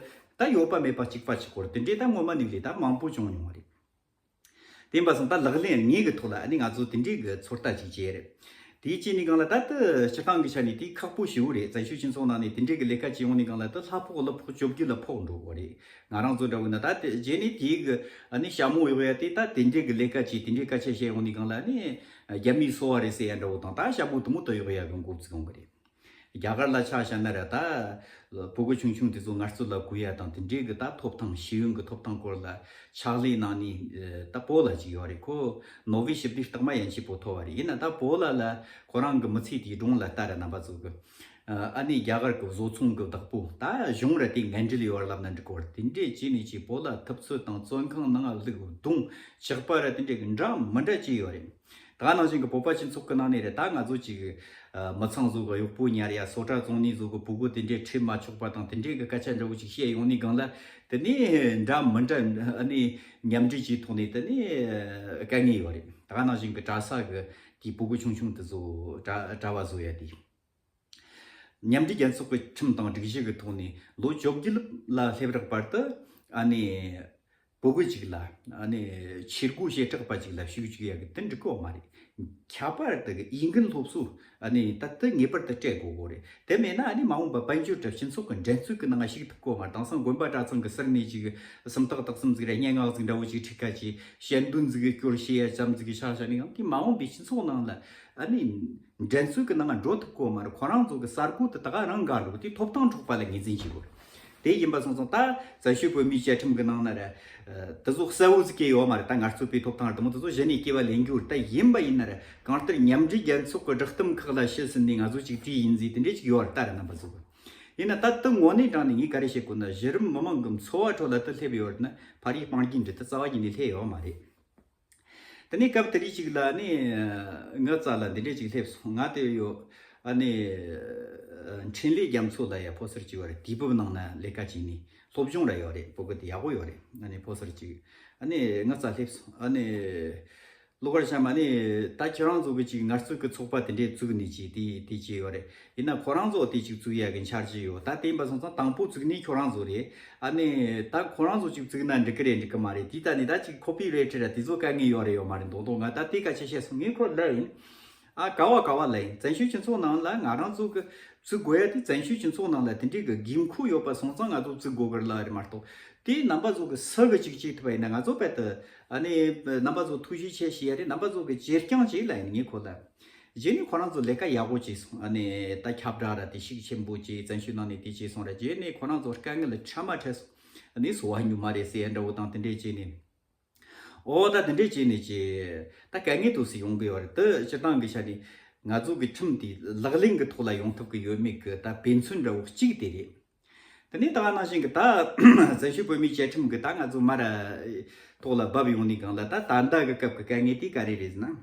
ད་ཡོད་པ་མེད་པ་གཅིག་པ་གཅིག་སྐོར་དེ་འདྲའི་ད་སྔོན་མ་ནས་ལས་ད་མང་པོ་བྱུང་མྱོང་བ་རེད། དེ་ཡིན་པ་སོང་ད་ལག་ལེན་དངོས་ཀྱི་ཐོག་ལ་ཨ་ནི་ང་ཚོ་དེ་འདྲའི་གི་ཚོད་ལྟ་ཅིག་བྱས་རེད། དེའི་རྐྱེན་ནི་སྒང་ལ་ད་ལྟ་སྤྱིར་བཏང་གི་ཆ་ནས་དེ་ཁག་པོ་ཞེ་བོ་རེད། བཙན་བྱོལ་སྤྱི་ཚོགས་ནང་ནས་དེ་འདྲའི་གི་ལས་ཀ་བྱེད་ཡོང་ནི་སྒང་ལ་ད་ལྷ་ཕོགས་ལ་ཕོགས་བཅོ་བརྒྱད་ལ་ཕོགས་འགྲོ་གི་རེད། ང་རང་ཚོ་འདྲ་བོ་ན་ད་དེ་རྗེས་ནས་དེའི་གི་ཨ་ནི་ཞྭ་མོ་གཡོག་ཡ་དེ་ད་དེ་འདྲའི་གི་ལས་ཀ་བྱེད་དེ་འདྲའི་སྐད་ཆ་བཤད་ཡོང་ནི་སྒང་ལ་ཨ་ནི་རྒྱ་མིའི་སོ་བ་རེད་ཟེར་ཡ་འདྲ་བོ་དང་ད་ཞྭ་མོ་དེ་མོ་དུ་གཡོག་ཡ་གི་འགོ་བཙུགས་ཡོང་གི་རེད། རྒྱ་གར་ལ་ཆ་བཞག་ན་ར་ད་ཕྲུ་གུ་ཆུང་ཆུང་དེ་ཚོ་ངལ་རྩོལ་ལ་བཀོལ་ཡ་དང་དེ་འདྲའི་གི་ད་ཐོབ་ཐང་ཤེས་ཡོན་གི་ཐོབ་ཐང་སྐོར་ལ་ཕྱག་ལས་གནང་ནི་ད་པོ་ལ་ཅིག་ཡོད་རེད། ཁོ་ནོ་བེལ་ཞི་བདེའི་རྟགས་མ་ཡན་ཆད་པོ་ཐོབ་པ་རེད། ཡིན་ན་ད་པོ་ལ་ལ་ཁོ་རང་གི་མི་ཚེ་དེའི་སྒྲུང་ལ་ལྟ་ར་རྣམ་པ་ཚོ་གི་ཨ་ནི་རྒྱ་གར་གི་བཟོ་ཚོང་གི་བདག་པོ་ད་གཞུང་ར་དེ་འགན་འཁྲི་ལས་ཡོད་ལབ་ན་འགྲིག་གི་རེད། དེ་འདྲས་བྱས་ནས་ཅིག་པོ་ལ་ཐུབ་ཚོད་དང་བཙོན་ཁང་ནང་བླུགས་རྡུང་ཆགས་པ་ར་དེ་འདྲས་གི་འདྲ་མི་འདྲ་ཅིག་ཡོད་རེད། ད་ག་ནང་བཞིན་གྱི་བོད་པ་སྤྱི་ཚོགས་ཀྱི་ནང་ནས་རེད། ད་ང་ཚོ་ཅིག་ཨ་མི་ཚང་ཚོ་གི་གཡོག་པོ་ཉར་ཡ། སོ་ཊ་བཙོང་ནི་ཚོ་གི་ཕྲུ་གུ་དེ་འདྲས་ཁྲིད་མ་ཆོག་པ་དང་དེ་འདྲས་ཀྱི་སྐད་ཆ་འདྲ་བོ་ཅིག་བཤད་ཡོང་ནི་སྒང་ལ། དེ་ནས་འདྲ་མི་འདྲ་ཨ་ནི་མཉམ་འབྲེལ་གྱི་ཐོག་ནས་དེ་ནས་དཀའ་ངལ་ཡོད་རེད། ད་ག་ནང་བཞིན་གྱི་གྲྭ་ས་གི་དེའི་ཕྲུ་གུ་ཆུང་ཆུང་དེ་ཚོ་གྲྭ་གྲྭ་བ་བཟོ་ཡ་དེ། མཉམ་འབྲེལ་རྒྱལ་ཚོགས་ཀྱི་ཁྲིམས་དང་སྒྲིག་གཞི་གི་ཐོག་ནས་ལོ་བཅོ་བརྒྱད་ལ་སླེབས་རག་བར་དུ་ཨ་ནི་ཕྲུ་གུ་གཅིག་ལ་ཨ་ནི་ཆས་གོས་བྱེ་བྲག་པ་གཅིག་ལ་ཞུགས་བཅུག་ཡ་གི་དེ་འགྲིག་གི་ཡོད་མ་རེད། ཁྱད་པར་དུ་གི་འོས་འགན་སློབ་གསོ་ཨ་ནི་ད་ལྟ་ངེས་པར་དུ་སྤྲད་དགོས་གོ་རེད། དེ་མེད་ན་ཨ་ནི་མ་འོངས་པ་དཔལ་འབྱོར་དང་སྤྱི་ཚོགས་ཀྱི་འགྲན་རྩོད་ཀྱི་ནང་ཞུགས་ཐུབ་གོ་མ་རེད། དེང་སང་དགོན་པ་གྲྭ་ཚང་གི་ཟུར་ནས་ཅིག་སུམ་རྟགས་དག་གསུམ་ཟིག་ར་སྙན་ངག་ཟིག་འདྲ་བོ་ཅིག་ཁྲིད་ཁ་ཅིག་བཤད་འདུན་ཟིག་གི་སྐོར་བཤད་ཡ་ཙམ་ཟིག་གི་ཆ་བཞག་ནས་ཡང་དེ་མ་འོངས་པའི་སྤྱི་ཚོགས་ནང་ལ་ཨ་ནི་འགྲན་རྩོད་ཀྱི་ནང་འགྲོ་ཐུབ་གོ་མ་རེད། ཁོ་རང་ཚོ་གི་གསར་འགོད་དེ་ད་ག་རང་འགའ་འགྲོ་དེ་ཐོབ་ཐང་འཕྲོག་པ་ལ་ངོས་འཛིན་བྱེད་དགོས། དེ་ཡིན་པ་སོང་ཙང་ད་བཙན་བྱོལ་བོད་མིའི་བཅའ་ཁྲིམས་ཀྱི་ནང་ན་ར་དེ་ཚོ་གསལ་བོ་ཟིག་གི་ཡོད་མ་རེད། ད་ངལ་རྩོལ་པའི་ཐོབ་ཐང་ར་དེ་མོ་དེ་ཚོ་གཞི་ནས་སྐྱེ་བ་ལེན་རྒྱུ་རེད། ད་ཡིན་པ་ཡིན་ན་ར་གང་ལྟར་མཉམ་འབྲེལ་རྒྱལ་ཚོགས་ཀྱི་བསྒྲགས་གཏམ་ཁག་ལ་ཕྱི་ཟིན་ནས་ང་ཚོ་ཅིག་དེ་ཡིན་ཟིག་དེ་འདྲས་ཅིག་ཡོད་རེད། ད་ར་རྣམ་པ་ཚོ་གི་ཡིན་ན་ད་དེ་དངོས་གནས་དྲང་ནས་ངས་ག་རེ་བཤད་དགོས་ན། གཞི་རིམ་མི་མང་གི་འཚོ་བ་ཁྲོད་ལ་དེ་སླེབས་ཡོད་རེད་ན་ཕ་རིའི་སྤང་རྒྱན་འདི་ད་རྩ་བ་ཉིད་ནས་སླེབས་ཡོད་མ་རེད། དེ་ནས་སྐབས་དེ་རིགས་ཅིག་ལ་ནི་ངའི་རྩ་ལ་འདི་འདྲས་ཅིག་སླེབས་སོང་། ང་དེ་ཡོད་ཨ་ནི་འཕྲིན་ལས་རྒྱ་མཚོ་ལ་ཡ་ཕོ་གསར་ཅིག་ཡོད་རེད། དུས་བབ་ནང་ན་ལས་ཀ་བྱས་ནས་སློབ་སྦྱོང་ར་ཡོད་རེད། ཕྲུ་གུ་དེ་ཡག་པོ་ཡོད་རེད། ཨ་ནི་ཕོ་གསར་ཅིག་ཨ་ནི་ངའི་རྩ་སླེབས་སོང་། ཨ་ནི་ལོ་གར་ཤ་མ་ནི་ད་ཁྱེད་རང་ཚོ་གི་ཅིག་ངལ་རྩོལ་གི་ཚོགས་པ་དེ་འདྲས་བཙུགས་ནས་ཅིག་དེ་དེ་ཅིག་ཡོད་རེད། ཡིན་ན་ཁོ་རང་ཚོ་དེ་ཅིག་བཙུགས་ཡ་གི་འཆར་གཞི་ཡོད། ད་དེ་ཡིན་པ་སོང་ཙང་དང་པོ་བཙུགས་ནི་ཁྱོད་རང་ཚོ་རེད། ཨ་ནི་ད་ཁོ་རང་ཚོ་ཅིག་བཙུགས་ན་འགྲིག་གི་རེད་འགྲིག་གི་མ་རེད། དེ་ད་ནི་ད་ཅིག་ཁོ་པི་རེ་ཊི་ར་དེ་ཚོ་དཀའ་ངལ་ཡོད་རེད་ཡོད་མ་རེད་མདོག་མདོག་ང་ད་དེ་སྐད་ཆ་བཤད་སོང་། ངས་ཁོར་ལབ་ཡིན། ཨ་ག་བ་ག་བ་ལབ་ཡིན། བཙན་བྱོལ་སྤྱི་ཚོགས་ནང་ལ་ང་རང་ཚོ་གི་བཙུགས་དགོས་ཡ་དེ་བཙན་བྱོལ་སྤྱི་ཚོགས་ནང་ལ་དེ་འདྲའི་གི་དགོས་མཁོ་ཡོད་པ་སོང་ཙང་ང་ཚོ་བཙུགས་དགོས་གི་ལབ་རེད་མ་གཏོགས། དེ་རྣམ་པ་ཚོ་གི་སུ་གི་ཅིག་བྱེད་ཐུབ་པ་ཡིན་ན་ང་ཚོ་དཔེ་དེ་ཨ་ནི་རྣམ་པ་ཚོ་ཐུགས་རྗེ་ཆེ་ཞུ་ཡ་རེད། རྣམ་པ་ཚོ་གི་གཅེས་སྐྱོང་བྱེད་ལབ་ཡིན། ངས་ཁོ་ལ། རྗེས་ནས་ཁོ་རང་ཚོ་ལས་ཀ་ཡག་པོ་བྱས་སོང་། ཨ་ནི་ད་ཁྱབ་བསྒྲགས་ར་དེ་ཤུགས་ཆེན་པོ་བྱས། བཙན་བྱོལ་ནང་ནས་དེ་བྱས་སོང་ར། རྗེས་ནས་ཁོ་རང་ཚོ་དཀའ་ངལ་ཕྲ་མ་འཕྲད་སོང་། ཨ་ནི་སོ་བ་ཉུལ་མ་རེད་ཟེར་ཡ་འདྲ་བོ་དང་དེ་འདྲས་བྱས་ནས། ཨོ་ད་དེ་འདྲས་བྱས་ནས་ཀྱི་ད་དཀའ་ངལ་དུ་སུ་ཡོང་གི་ཡོད་རེད། དེ་སྤྱིར་བཏང་གི་ཆ་ནས་ང་ཚོ་གི་ཁྲིམས་དེ་ལག་ལེན་གི་ཐོག་ལ་ཡོང་ཐུབ་གི་ཡོད་མེད་གི་ད་དཔེ་མཚོན་འདྲ་བོ་གཅིག་དེ་རེད། དེ་ནས་ད་ག་ནང་བཞིན་གི་ད་བཙན་བྱོལ་བོད་མིའི་བཅའ་ཁྲིམས་གི་ད་ང་ཚོ་མར་ཐོག་ལ་བབས་ཡོང་ནས་གང་ལ་ད་ད་ལྟ་གི་སྐབས་གི་དཀའ་ངལ་དེ་ག་རེ་རེད་ཟེར་ན།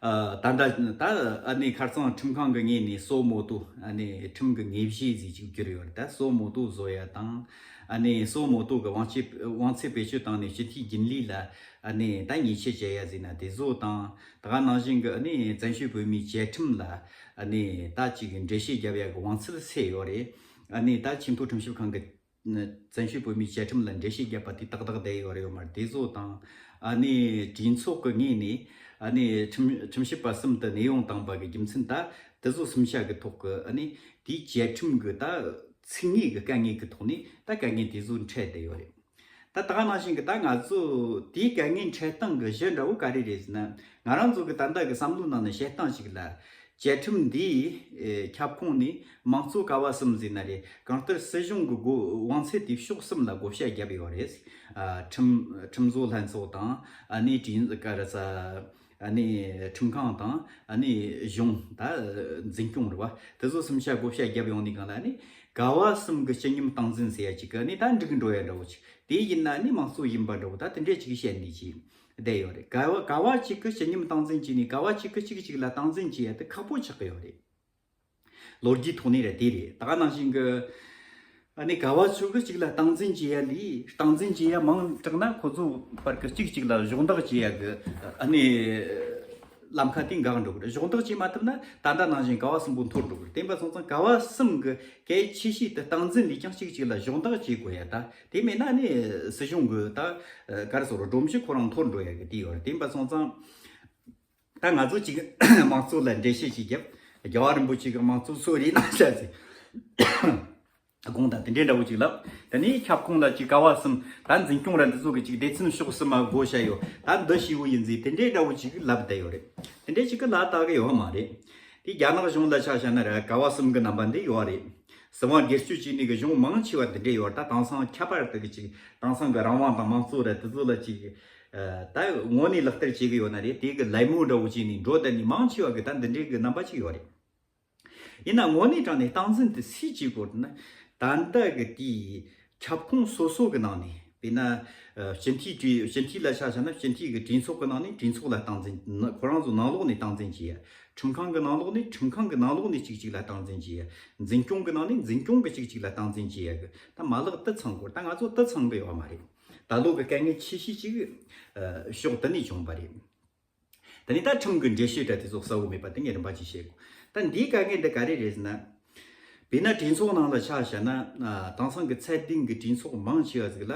ཨ་ད་ལྟ་ད་ཨ་ནི་ཁ་རྩང་ཁྲིམས་ཁང་གི་ངོས་ནས་སོ་མོ་ཏོ་ཨ་ནི་ཁྲིམས་གི་དངོས་གཞི་ཟིག་ཅིག་གྱུར་ཡོད་རེད། ད་སོ་མོ་ཏོ་བཟོ་ཡ་དང་ཨ་ནི་སོ་མོ་ཏོ་གི་དབང་ཆ་དབང་ཚད་བེད་སྤྱོད་བཏང་ནས་སྤྱི་འཐུས་རྒྱུན་ལས་ལ་ཨ་ནི་ད་ཉེས་ཆད་བཅད་ཡ་ཟིག་ན་དེ་བཟོ་དང་། ད་ག་ནང་བཞིན་གི་ཨ་ནི་བཙན་བྱོལ་བོད་མིའི་བཅའ་ཁྲིམས་ལ་ཨ་ནི་ད་ཅིག་འགྲེལ་བཤད་རྒྱབ་ཡ་གི་དབང་ཚད་སེལ་ཡོད་རེད། ཨ་ནི་ད་ཆེས་མཐོ་ཁྲིམས་ཞིབ་ཁང་གི་བཙན་བྱོལ་བོད་མིའི་བཅའ་ཁྲིམས་ལ་འགྲེལ་བཤད་བརྒྱབ་པ་དེ་ཏག་ཏག་བསྡད་ཡོད་རེད་ཡོད་མ་རེད་དེ་བཟོ་དང་། ཨ་ནི་གྲོས་ཚོགས་ཀྱི་ངོས་ནས་ཨ་ནི་ཁྲིམས་ཁྲིམས་ཞིབ་པ་གསུམ་དུ་གནས་དབྱུང་བཏང་པ་གི་རྒྱུ་མཚན་ད་དེ་བཟོ་གསུམ་ཆ་གི་ཐོག་གི་ཨ་ནི་དེའི་བཅའ་ཁྲིམས་གི་ད་ཚིག་ངོས་ཀྱི་དཀའ་ངལ་གི་ཐོག་ནས་ད་དཀའ་ངལ་དེ་བཟོ་འཕྲད་བསྡད་ཡོད་རེད། ད་ད་ག་ནང་བཞིན་གི་ད་ང་ཚོ་དེའི་དཀའ་ངལ་འཕྲད་སྟངས་གི་གཞི་འདྲ་བོ་ག་རེ་རེད་ཟེར་ན། ང་རང་ཚོ་གི་ད་ལྟ་གི་བསམ་བློའི་ནང་ནས་བཤད་སྟངས་ཤིག་ལ། བཅའ་ཁྲིམས་འདིའི་ཨེ་ཁྱབ་ཁོངས་ནས་དམངས་གཙོ་ཀ་བ་གསུམ་ཟེར་ན་རེད། གང་ལྟར་སྲིད་གཞུང་གི་དབང་ཚད་དེ་ཕྱོགས་གསུམ་ལ་བགོ་བཤའ་བརྒྱབ་ཡོད་རེད། ཨ་ཁྲིམས་ཁྲིམས་བཟོ་ལྷན་ཚོགས་དང་ཨ་ནི་གྲོས་ག་རེ་ཟ་ཨ་ནི་ཁྲིམས་ཁང་དང་ཨ་ནི་གཞུང་ད་འཛིན་སྐྱོང་རེད་བ། དེ་ཚོ་གསུམ་ཆ་བགོ་བཤའ་བརྒྱབ་ཡོང་ནས་གང་ལ་ཨ་ནི་ཀ་བ་གསུམ་གི་སྤྱི་མཉམ་སྟངས་འཛིན་ཟེར་ཡ་ཅིག་གི་ཨ་ནི་ད་འགྲིག་འགྲོ་ཡ་འདྲ་བོ་ཅིག་དེ་ཡིན་ན་ཨ་ནི་དམངས་གཙོ་ཡིན་པ་འདྲ་བོ་ད་དེ་འདྲས་ཅིག་བཤད་ནས་ཅིག་བསྡད་ཡོད་རེད། ག་བ་ག་བ་གཅིག་གི་སྤྱི་མཉམ་སྟངས་འཛིན་བྱས་ནས་ག་བ་གཅིག་གི་གཅིག་གཅིག་ལ་སྟངས་འཛིན་བྱེད་ཡ་དེ་ཁག་པོ་ཆགས་ཀྱི་ཡོད་རེད། ལོ་རྒྱུས་ཐོག་ནས་ར་དེ་རེད། ད་ག་ནང་བཞིན་གི་ཨ་ནི་ག་བ་ཆོལ་གི་གཅིག་ལ་སྟངས་འཛིན་བྱེད་ཡ་ལས་སྟངས་འཛིན་བྱེད་ཡ་མང་དྲགས་ན་ཁོ་ཚོ་བར་གི་གཅིག་གཅིག་ལ་གཞོགས་འདེགས་བྱེད་ཡ་གི་ཨ་ནི་ལམ་ཁ་དེ་འགག་འགྲོ་གི་རེད། གཞོགས་འདེགས་བྱེད་མ་ཐུབ་ན་ད་ལྟ་ནང་བཞིན་ག་བ་གསུམ་པོ་འཐོར་འགྲོ་གི་རེད། དེ་འབའ་སོང་ཙང་ག་བ་གསུམ་གི་གལ་ཆེ་ཤོས་དེ་སྟངས་འཛིན་ལས་ཀྱང་གཅིག་གཅིག་ལ་གཞོགས་འདེགས་བྱེད་དགོས་ཡ། ད་དེ་མེད་ན་ཨ་ནི་སྲིད་གཞུང་གི་ད་ག་རེ་ཟེར་རོ་སྒྲོམ་གཞི་ཁོ་རང་འཐོར་འགྲོ་ཡ་གི་དེ་ཡོད་རེད། དེ་འབའ་སོང་ཙང་། ད་ང་ཚོ་གཅིག་དམངས་གཙོ་ལ་འགྲེལ་བཤད་ཅིག་བརྒྱབ། རྒྱལ་བ་རིན་པོ་ཆེ་གི་དམངས་གཙོ་གསོལ་རས་གནང་བྱ་ཟེར། དགོངས་དག་དེ་འདྲའི་འདྲ་བོ་ཅིག་ལབ། དེ་ནས་ཁྱབ་ཁོངས་ལ་ཅིག་ཀ་བ་གསུམ་ད་འཛིན་སྐྱོང་ར་འདི་ཚོ་གི་ཅིག་སྡེ་ཚན་ཕྱོགས་གསུམ་མ་བགོ་བཤའ་ཡོད། ད་འདི་ཞེ་བོ་ཡིན་ཟིག་དེ་འདྲའི་འདྲ་བོ་ཅིག་ལབ་བསྡད་ཡོད་རེད། དེ་འདྲའི་ཅིག་གི་ལ་ལྟ་གི་ཡོད་མ་རེད། དེ་རྒྱ་ནག་གཞུང་ལ་ཆ་བཞག་ན་ར་ཀ་བ་གསུམ་གི་རྣམ་པ་འདི་ཡོད་རེད། སྲིད་དབང་སྒེར་གཅོད་བྱས་ནས་གི་གཞུང་མང་ཆེ་བ་འདི་འདྲས་ཡོད་རེད། ད་དེང་སང་ཁྱད་པར་དུ་གི་ཅིག་དེང་སང་གི་རང་དབང་དང་དམངས་གཙོ་ར་དེ་ཚོ་ལ་ཅིག་ཨ་ད་དངོས་གནས་ལག་བསྟར་བྱེད་གི་ཡོད་ན་རེད། དེ་གི་ལད་མོ་འདྲ་བོ་བྱས་ནས་འགྲོ་བསྡད་ནས་མང་ཆེ་བ་གི་ད་འདི་འདྲས་གི་རྣམ་པ་ཅིག་ཡོད་རེད། ཡིན་ན་དངོས་གནས་དྲང་ནས་སྟངས་འཛིན་དེ་སུས་བྱེད་དགོས་ན། ད་ལྟ་གི་དེའི་ཁྱབ་ཁོངས་སོ་སོ་གི་ནང་ནས་ དཔེར་ན། ཨ། སྤྱི་འཐུས་གྲོས། སྤྱི་འཐུས་ལ་ཆ་བཞག་ན། སྤྱི་འཐུས་ཀྱི་གྲོས་ཚོགས་ཀྱི་ནང་ནས་གྲོས་ཚོགས་ལ་སྟངས་འཛིན། ཁོ་རང་ཚོ་ནང་ལོགས་ནས་སྟངས་འཛིན་བྱས་ཡ། ཁྲིམས་ཁང་གི་ནང་ལོགས་ནས་ཁྲིམས་ཁང་གི་ནང་ལོགས་ནས་གཅིག་གཅིག་ལ་སྟངས་འཛིན་བྱས་ཡ། འཛིན་སྐྱོང་གི་ནང་ནས་འཛིན་སྐྱོང་གི་གཅིག་གཅིག་ལ་སྟངས་འཛིན་བྱས་ཡ་གི། ད་མ་ལག་དེ་ཚང་དགོས། ད་ང་ཚོ་དེ་ཚང་གི་ཡོད་མ་རེད། ད་ལོ་གི་དཀའ་ངལ་ཆེ་ཤོས་གཅིག་ཨ། ཕྱོགས་དེ་ནས་བྱུང་བ་རེད། དེ་ནས་ད་ཁྲིམས་ཀྱི་འགྲེལ་བཤད་འདྲ་དེ་ཚོ་གསལ་བོ་མེད་པ་དེ་ངས་རིམ་པ་གཅིག་བཤད་དགོས། ད་འདིའི་དཀའ་ངལ་འདི་ག་རེ་རེད་ཟེར་ན། དཔེར་ན་གྲོས་ཚོགས་ནང་ལ་ཆ་བཞག་ན། ཨ། དེང་སང་གི་ཚད་ལྡན་གྱི་གྲོས་ཚོགས་མང་ཆེ་བ་ཟིག་ལ་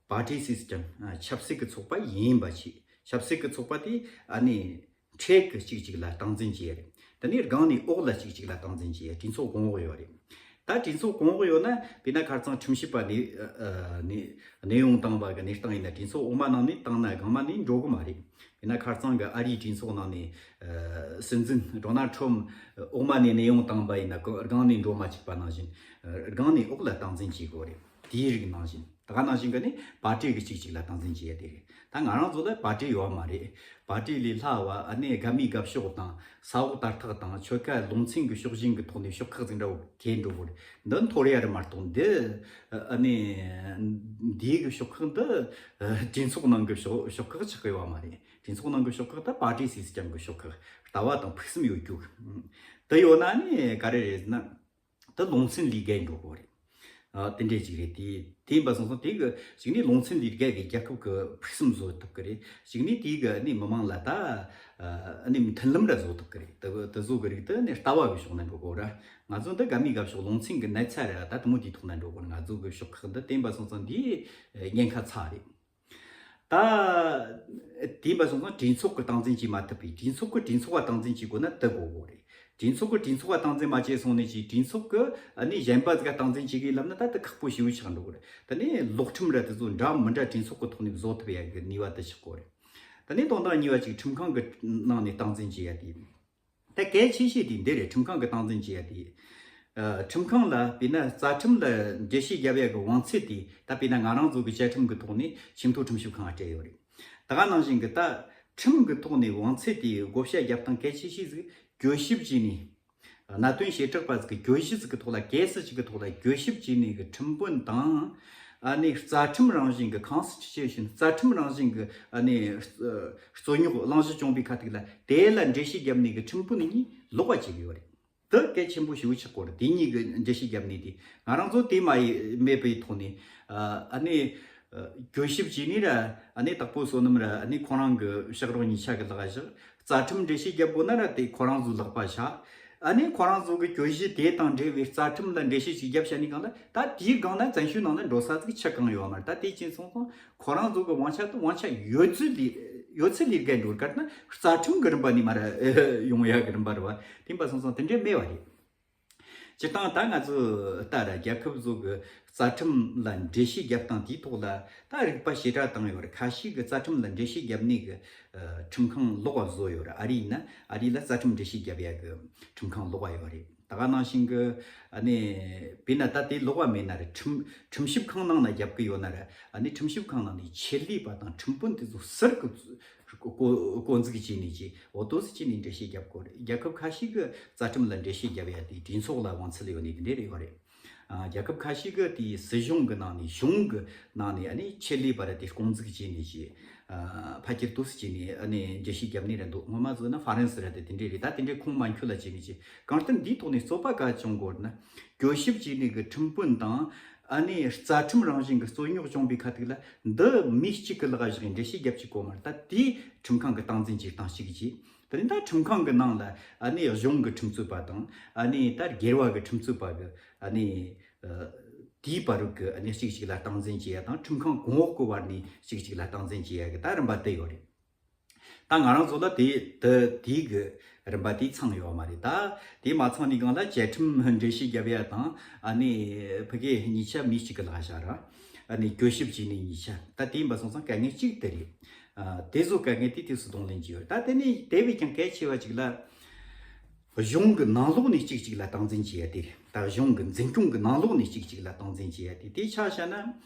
པར་ཊི་སི་སི་ཊེམ། ཨ། ཆབ་སྲིད་ཀྱི་ཚོགས་པ་ཡིན་པ་བྱས། ཆབ་སྲིད་ཀྱི་ཚོགས་པ་དེ་ཨ་ནི་འཕྲལ་གྱི་གཅིག་གཅིག་ལ་སྟངས་འཛིན་བྱས་རེད། དེ་ནས་སྒང་ནས་འོག་ལ་གཅིག་གཅིག་ལ་སྟངས་འཛིན་བྱས། གྲོས་ཚོགས་གོང་འོག་ཡོད་རེད། ད་གྲོས་ཚོགས་གོང་འོག་ཡོད་ན། དཔེར་ན་ཁ་རྩང་ཁྲིམས་ཞིབ་པ་ནས། ཨ། ནས་གནས་དབྱུང་བཏང་བ་གི་གནས་སྟངས་ཡིན་ན། གྲོས་ཚོགས་འོག་མ་ནང་ནས་བཏང་ན་སྒང་མ་ནས་འགྲོ་གི་མ་རེད། དཔེར་ན་ཁ་རྩང་གི་ཨ་རིའི་གྲོས་ཚོགས་ནང་ནས། ཨ། སྲིད་འཛིན་ཌོ་ནལ་ཁྲོམ་འོག་མ་ནས་གནས་དབྱུང་བཏང་བ་ཡིན་ན། སྒང་ནས་འགྲོ་མ་བཅུག་པ་ནང་བཞིན། ཨ། སྒང་ནས་འོག་ལ་སྟངས་འཛིན་བྱེད་དགོས་རེད། དེའི་རིགས་ནང་བཞིན། ད་ག་ནང་བཞིན་གི་ནི་པར་ཊི་གི་གཅིག་གཅིག་ལ་སྟངས་འཛིན་བྱེད་ཡ་དེ་རེད། ད་ང་རང་ཚོ་ལ་པར་ཊི་ཡོད་མ་རེད། པར་ཊི་ལས་སླ་བ། ཨ་ནི་དགའ་མི་དགའ་ཕྱོགས་དང་། ས་འོག་དར་ཐག་དང་། ཆོལ་ཁ་ལུང་ཚན་གི་ཕྱོགས་ཞེན་གི་ཐོག་ནས་ཤོག་ཁག་ཟིག་འདྲ་བོ་གས་འགྲོ་གི་རེད། འདི་འཐོར་ཡ་རེད་མ་གཏོགས། འདི། ཨ་ནི་འདི་གི་ཤོག་ཁག་འདི་གྲོས་ཚོགས་ནང་གི་ཤོག་ཤོག་ཁག་ཆགས་གི་ཡོད་མ་རེད། གྲོས་ཚོགས་ནང་གི་ཤོག་ཁག་ད་པར་ཊི་སི་སི་ཊེམ་གི་ཤོག་ཁག། ལྟ་བ་དང་ཕུགས་བསམ་ཡོད་རྒྱུ་དེ་ཡོད་ན་ནི་ག་རེ་རེད་ཟེར་ན། ད་ལུང་ཚན་ལས་བརྒལ་འགྲོ་དགོས་རེད། ཨ། དེ་འདྲས་ཅིག་རེད་དེ། དེ་ཡིན་པ་སོང་ཙང་དེ་གི་གཅིག་ནས་ལུང་ཚན་ལས་བརྒལ་གི་རྒྱལ་ཁབ་ཀྱི་ཕུགས་བསམ་བཟོ་ཐུབ་ཀྱི་རེད། གཅིག་ནས་དེ་གི་ནི་མི་མང་ལ་ད། ཨ་ནི་མཐུན་ལམ་ར་བཟོ་ཐུབ་ཀྱི་རེད། དེ་དེ་བཟོ་གི་རིགས་དེ་ནི་ལྟ་བ་གི་ཕྱོགས་ནས་འགྲོ་དགོས་ར། ང་ཚོ་འདི་དགའ་མི་དགའ་ཕྱོགས་ལུང་ཚན་གི་ན་ཚ་ར། ད་དེ་མོ་དེའི་ཐོག་ནས་འགྲོ་དགོས། ང་ཚོ་གི་ཕྱོགས་ཁག་འདི། དེ་ཡིན་པ་སོང་ཙང་འདི་ཉེན་ཁ་ཚ་རེད། ད་དེ་ཡིན་པ་སོང་ཙང་གྲོས་ཚོགས་ཀྱི་སྟངས་འཛིན་བྱེད་མ་ཐུབ་པས། གྲོས་ཚོགས་ཀྱིས་གྲོས་ཚོགས་པ་སྟངས་འཛིན་བྱེད་དགོས་ན་དེ་དགོས་དགོས་རེད། གྲོས་ཚོགས་ཀྱིས་གྲོས་ཚོགས་པ་སྟངས་འཛིན་མ་བྱས་སོང་ནས་ཀྱི། གྲོས་ཚོགས་ཀྱིས་ཨ་ནི་གཞན་པ་ཟིག་ག་སྟངས་འཛིན་བྱེད་གི་ལབ་ན། ད་དེ་ཁག་པོ་ཞེ་པོ་ཆགས་འགྲོ་གི་རེད། དེ་ནས་ལོག་ཁྲིམས་ར་དེ་ཚོ་འདྲ་མི་འདྲ་གྲོས་ཚོགས་ཀྱི་ཐོག་ནས་བཟོ་ཐུབ་ཡ་གི་ནུས་པ་དེ་ཆགས་གོ་རེད། དེ་ནས་དོན་དག་གཉིས་པ་གཅིག་ཁྲིམས་ཁང་གི་ནང་ནས་སྟངས་འཛིན་བྱེད་ཡ་དེ་ཡིན། ད་གལ་ཆེ་ཤོས་དེ་འདི་རེད། ཁྲིམས་ཁང་གི་སྟངས་འཛིན་བྱེད་ཡ་དེ། ཨ། ཁྲིམས་ཁང་ལ། དཔེར་ན་རྩ་ཁྲིམས་ལ་འགྲེལ་བཤད་རྒྱབ་ཡ་གི་དབང་ཚད་དེ། ད་དཔེར་ན་ང་རང་ཚོ་གི་བཅའ་ཁྲིམས་གི་ཐོག་ནས་ཆེས་མཐོ་ཁྲིམས་ཞིབ་ཁང་ང་སྤྲད་ཡོད་རེད། ད་ག་ནང་བཞིན་གི་ད་ཁྲིམས་གི་ཐོག་ནས་དབང་ཚད་དེ་བགོ་བཤའ་རྒྱབ་སྟངས་གལ་ཆེ་ཤོས་ཟིག་གྱོད་ཞིབ་བྱས་ནས། གནད་དོན་བྱེ་བྲག་པ་ཟིག་གི་གྱོད་གཞི་ཟིག་གི་ཐོག་ལ། གེ་སི་ཅིག་གི་ཐོག་ལ་གྱོད་ཞིབ་བྱས་ནས་གི་ཁྲིམས་དཔོན་དང་། ཨ་ནི་རྩ་ཁྲིམས་རང་བཞིན་གི་ཁོན་སི་ཊི་ཊུ་ཤན། རྩ་ཁྲིམས་རང་བཞིན་གི་ཨ་ནི་རྩོད་རྙོག་གླེང་གཞི་བྱུང་བའི་ཁ་ཐུག་ལ་དེ་ལ་འགྲེལ་བཤད་བརྒྱབ་ནས་གི་ཁྲིམས་དཔོན་གཉིས་ལོག་པ་བྱེད་གི་ཡོད་རེད། དེ་གལ་ཆེན་པོ་ཞེ་པོ་ཆགས་གོ་རེད། དེ་གཉིས་གི་འགྲེལ་བཤད་བརྒྱབ་ནས་དེ། ང་རང་ཚོ་དེ་མ་ཡི་མེད་པའི་ཐོག་ནས། ཨ་ནི་གྱོད་ཞིབ་བྱས་ནས་ར། ཨ་ནི་དྭགས་པོ་བསོད་ནམས་ར། ཨ་ནི་ཁོ་རང་གི་ཕྱག་རོགས་གཉིས་ཆ་གི་ལག་བཞག་རྩ་ཁྲིམས་འགྲེལ་བཤད་རྒྱབ་དགོས་ན་ར། དེ་ཁོ་རང་ཚོའི་ལག་པ་བཞག་ཨ་ནི་ཁོ་རང་ཚོ་གི་གྱོད་གཞི་དེ་དང་འབྲེལ་བའི་རྩ་ཁྲིམས་ལ་འགྲེལ་བཤད་ཅིག་བརྒྱབ་བྱས་ནས་སྒང་ལ། ད་དེའི་སྒང་ན་བཙན་བྱོལ་ནང་ན་འགྲོ་ས་ཟིག་ཆ་གང་ཡོད་མ་རེད། ད་དེ་ཅིག་སོང་ཙང་ཁོ་རང་ཚོ་གི་དབང་ཆ་དེ་དབང་ཆ་ཡོད་ཚད་ལས་ཡོད་ཚད་ལས་བརྒལ་འགྲོ་གི་རེད། ན་རྩ་ཁྲིམས་གི་རིམ་པ་ནས་མར་ཡོང་ཡ་གི་རིམ་པ་རེད་བ། དེ་ཡིན་པ་སོང་ཙང་དེ་འདྲ་མེད་པ་རེད། སྤྱིར་བཏང་ད་ང་ཚོ་ལྟར་རྒྱལ་ཁབ་ཚོ་གི་རྩ་ཁྲིམས་ལ་འགྲེལ་བཤད་རྒྱབ་སྟངས་དེའི་ཐོག་ལ་ད་རིག་པ་ཞེ་དྲག་བཏང་ཡོད་རེད། ཁ་ཤས་ཀྱིས་རྩ་ཁྲིམས་ལ་འགྲེལ་བཤད་རྒྱབ་ནས་གི་ཁྲིམས་ཁང་ལོག་པ་བཟོ་ཡོད་རེད། ཨ་རི་ཡིན་ན་ཨ་རི་ལ་རྩ་ཁྲིམས་འགྲེལ་བཤད་རྒྱབ་ཡ་གི་ཁྲིམས་ཁང་ལོག་པ་ཡོད་རེད། ད་ག་ནང་བཞིན་གི་ཨ་ནི་དཔེར་ན་ད་དེ་ལོག་པ་མེད་ན་རེད། ཁྲིམས་ཁྲིམས་ཞིབ་ཁང་ནང་ན་རྒྱབ་གི་ཡོད་ན་རེད། ཨ་ནི་ཁྲིམས་ཞིབ་ཁང་ནང་ནས་ཆེད་ལས་པ་དང་ཁྲིམས་དཔོན་དེ་ཚོ་ཟུར་གི་བསྐོ་བསྐོ་འཛུགས་བྱས་ནས་ཀྱི། འོ་དོ་སི་ཅི་ནས་འགྲེལ་བཤད་རྒྱབ་དགོས་རེད། རྒྱལ་ཁབ་ཁ་ཤས་ཀྱིས་རྩ་ཁྲིམས་ལ་འགྲེལ་བཤད་རྒྱབ་ཡ་དེ་གྲོས་ཚོགས་ལ་དབང་ཚད་ཡོད་ནི་དེ་འདྲས་རེད་ཡོད་རེད། ཨ། རྒྱལ་ཁབ་ཁ་ཤས་ཀྱིས་དེ་སྲིད་གཞུང་གི་ནང་ནས། གཞུང་གི་ནང་ནས་ཨ་ནི་ཆེད་ལས་པ་ར་དེ་བསྐོ་འཛུགས་བྱས་ནས་ཀྱི། ཨ། ཕ་ཁྱེར་དོ་སི་ཅི་ནས་ཨ་ནི་འགྲེལ་བཤད་རྒྱབ་ནི་ར་འདུག་སྔོན་མ་བཟོས་ན་ཧྥ་རན་སི་ར་དེ་དེ་འདྲས་རེད། ད་དེ་འདྲས་ཁུངས་མ་འཁྱོལ་ལ་བྱས་ནས་ཀྱི། གང་ལྟར་འདིའི་ཐོག་ནས་རྩོད་པ་ག་བྱུང་དགོས་ན། གྱོད་ཞིབ་བྱས་ནས་གི་ཁྲིམས་དཔོན་དང་། ཨ་ནི་རྩ་ཁྲིམས་རང་བཞིན་གྱི་རྩོད་རྙོག་བྱུང་བའི་ཁ་ཐུག་ལ་འདི་མི་གཅིག་གི་ལག་བཞག་འགྲེལ་བཤད་རྒྱབ་ཅིག་གོ་མར། ད་དེའི་ཁྲིམས་ཁང་གི་སྟངས་འཛིན་བྱེད་སྟངས་གཅིག་བྱས། དེ་ནས་ད་ཁྲིམས་ཁང་གི་ནང་ལ་ཨ་ནི་གཞུང་གི་ཁྲིམས་རྩོད་པ་དང་། ཨ་ནི་ད་སྒེར་བ་གི་ཁྲིམས་རྩོད་པ་གི་ཨ་ནི་ཨ་དེའི་བར་གི་ཨ་ནི་གཅིག་གཅིག་ལ་སྟངས་འཛིན་བྱེད་ཡ་དང་། ཁྲིམས་ཁང་གོང་འོག་གི་བར་ནས་གཅིག་གཅིག་ལ་སྟངས་འཛིན་བྱེད་ཡ་གི་ད་རིམ་པ་དེ་ཡོད་རེད། ད་ང་རང་ཚོ་ལ་དེ་དེ་དེའི་གི་རིམ་པ་དེ་ཚང་ཡོད་མ་རེད། ད་དེ་མ་ཚང་ནི་སྒང་ལ་བཅའ་ཁྲིམས་འགྲེལ་བཤད་རྒྱབ་ཡ་དང་། ཨ་ནི་ཕ་གི་གཉིས་ཆ་མི་གཅིག་གི་ལག་བཞག་ར། ཨ་ནི་གྱོད་ཞིབ་བྱས་ནས་གཉིས་ཆ། ད་དེ་ཡིན་པ་སོང་ཙང་དཀའ་ངལ་གཅིག་དེ་རེད། ཨ། དེ་ཚོ་དཀའ་ངལ་དེ་དུས་སུ་གདོང་ལེན་གྱི་ཡོད། ད་དེ་ནས་དེ་བས་ཀྱང་གལ་ཆེ་བ་གཅིག་ལ། གཞུང་གི་ནང་ལོགས་ནས་གཅིག་གཅིག་ལ་སྟངས་འཛིན་བྱེད་ཡ་དེ་རེད། ད་གཞུང་གི་འཛིན་སྐྱོང་གི་ནང་ལོགས་ནས་གཅིག་གཅིག་ལ་སྟངས་འཛིན་བྱེད་ཡ་དེ། དེ་ཆ་བཞག་ན།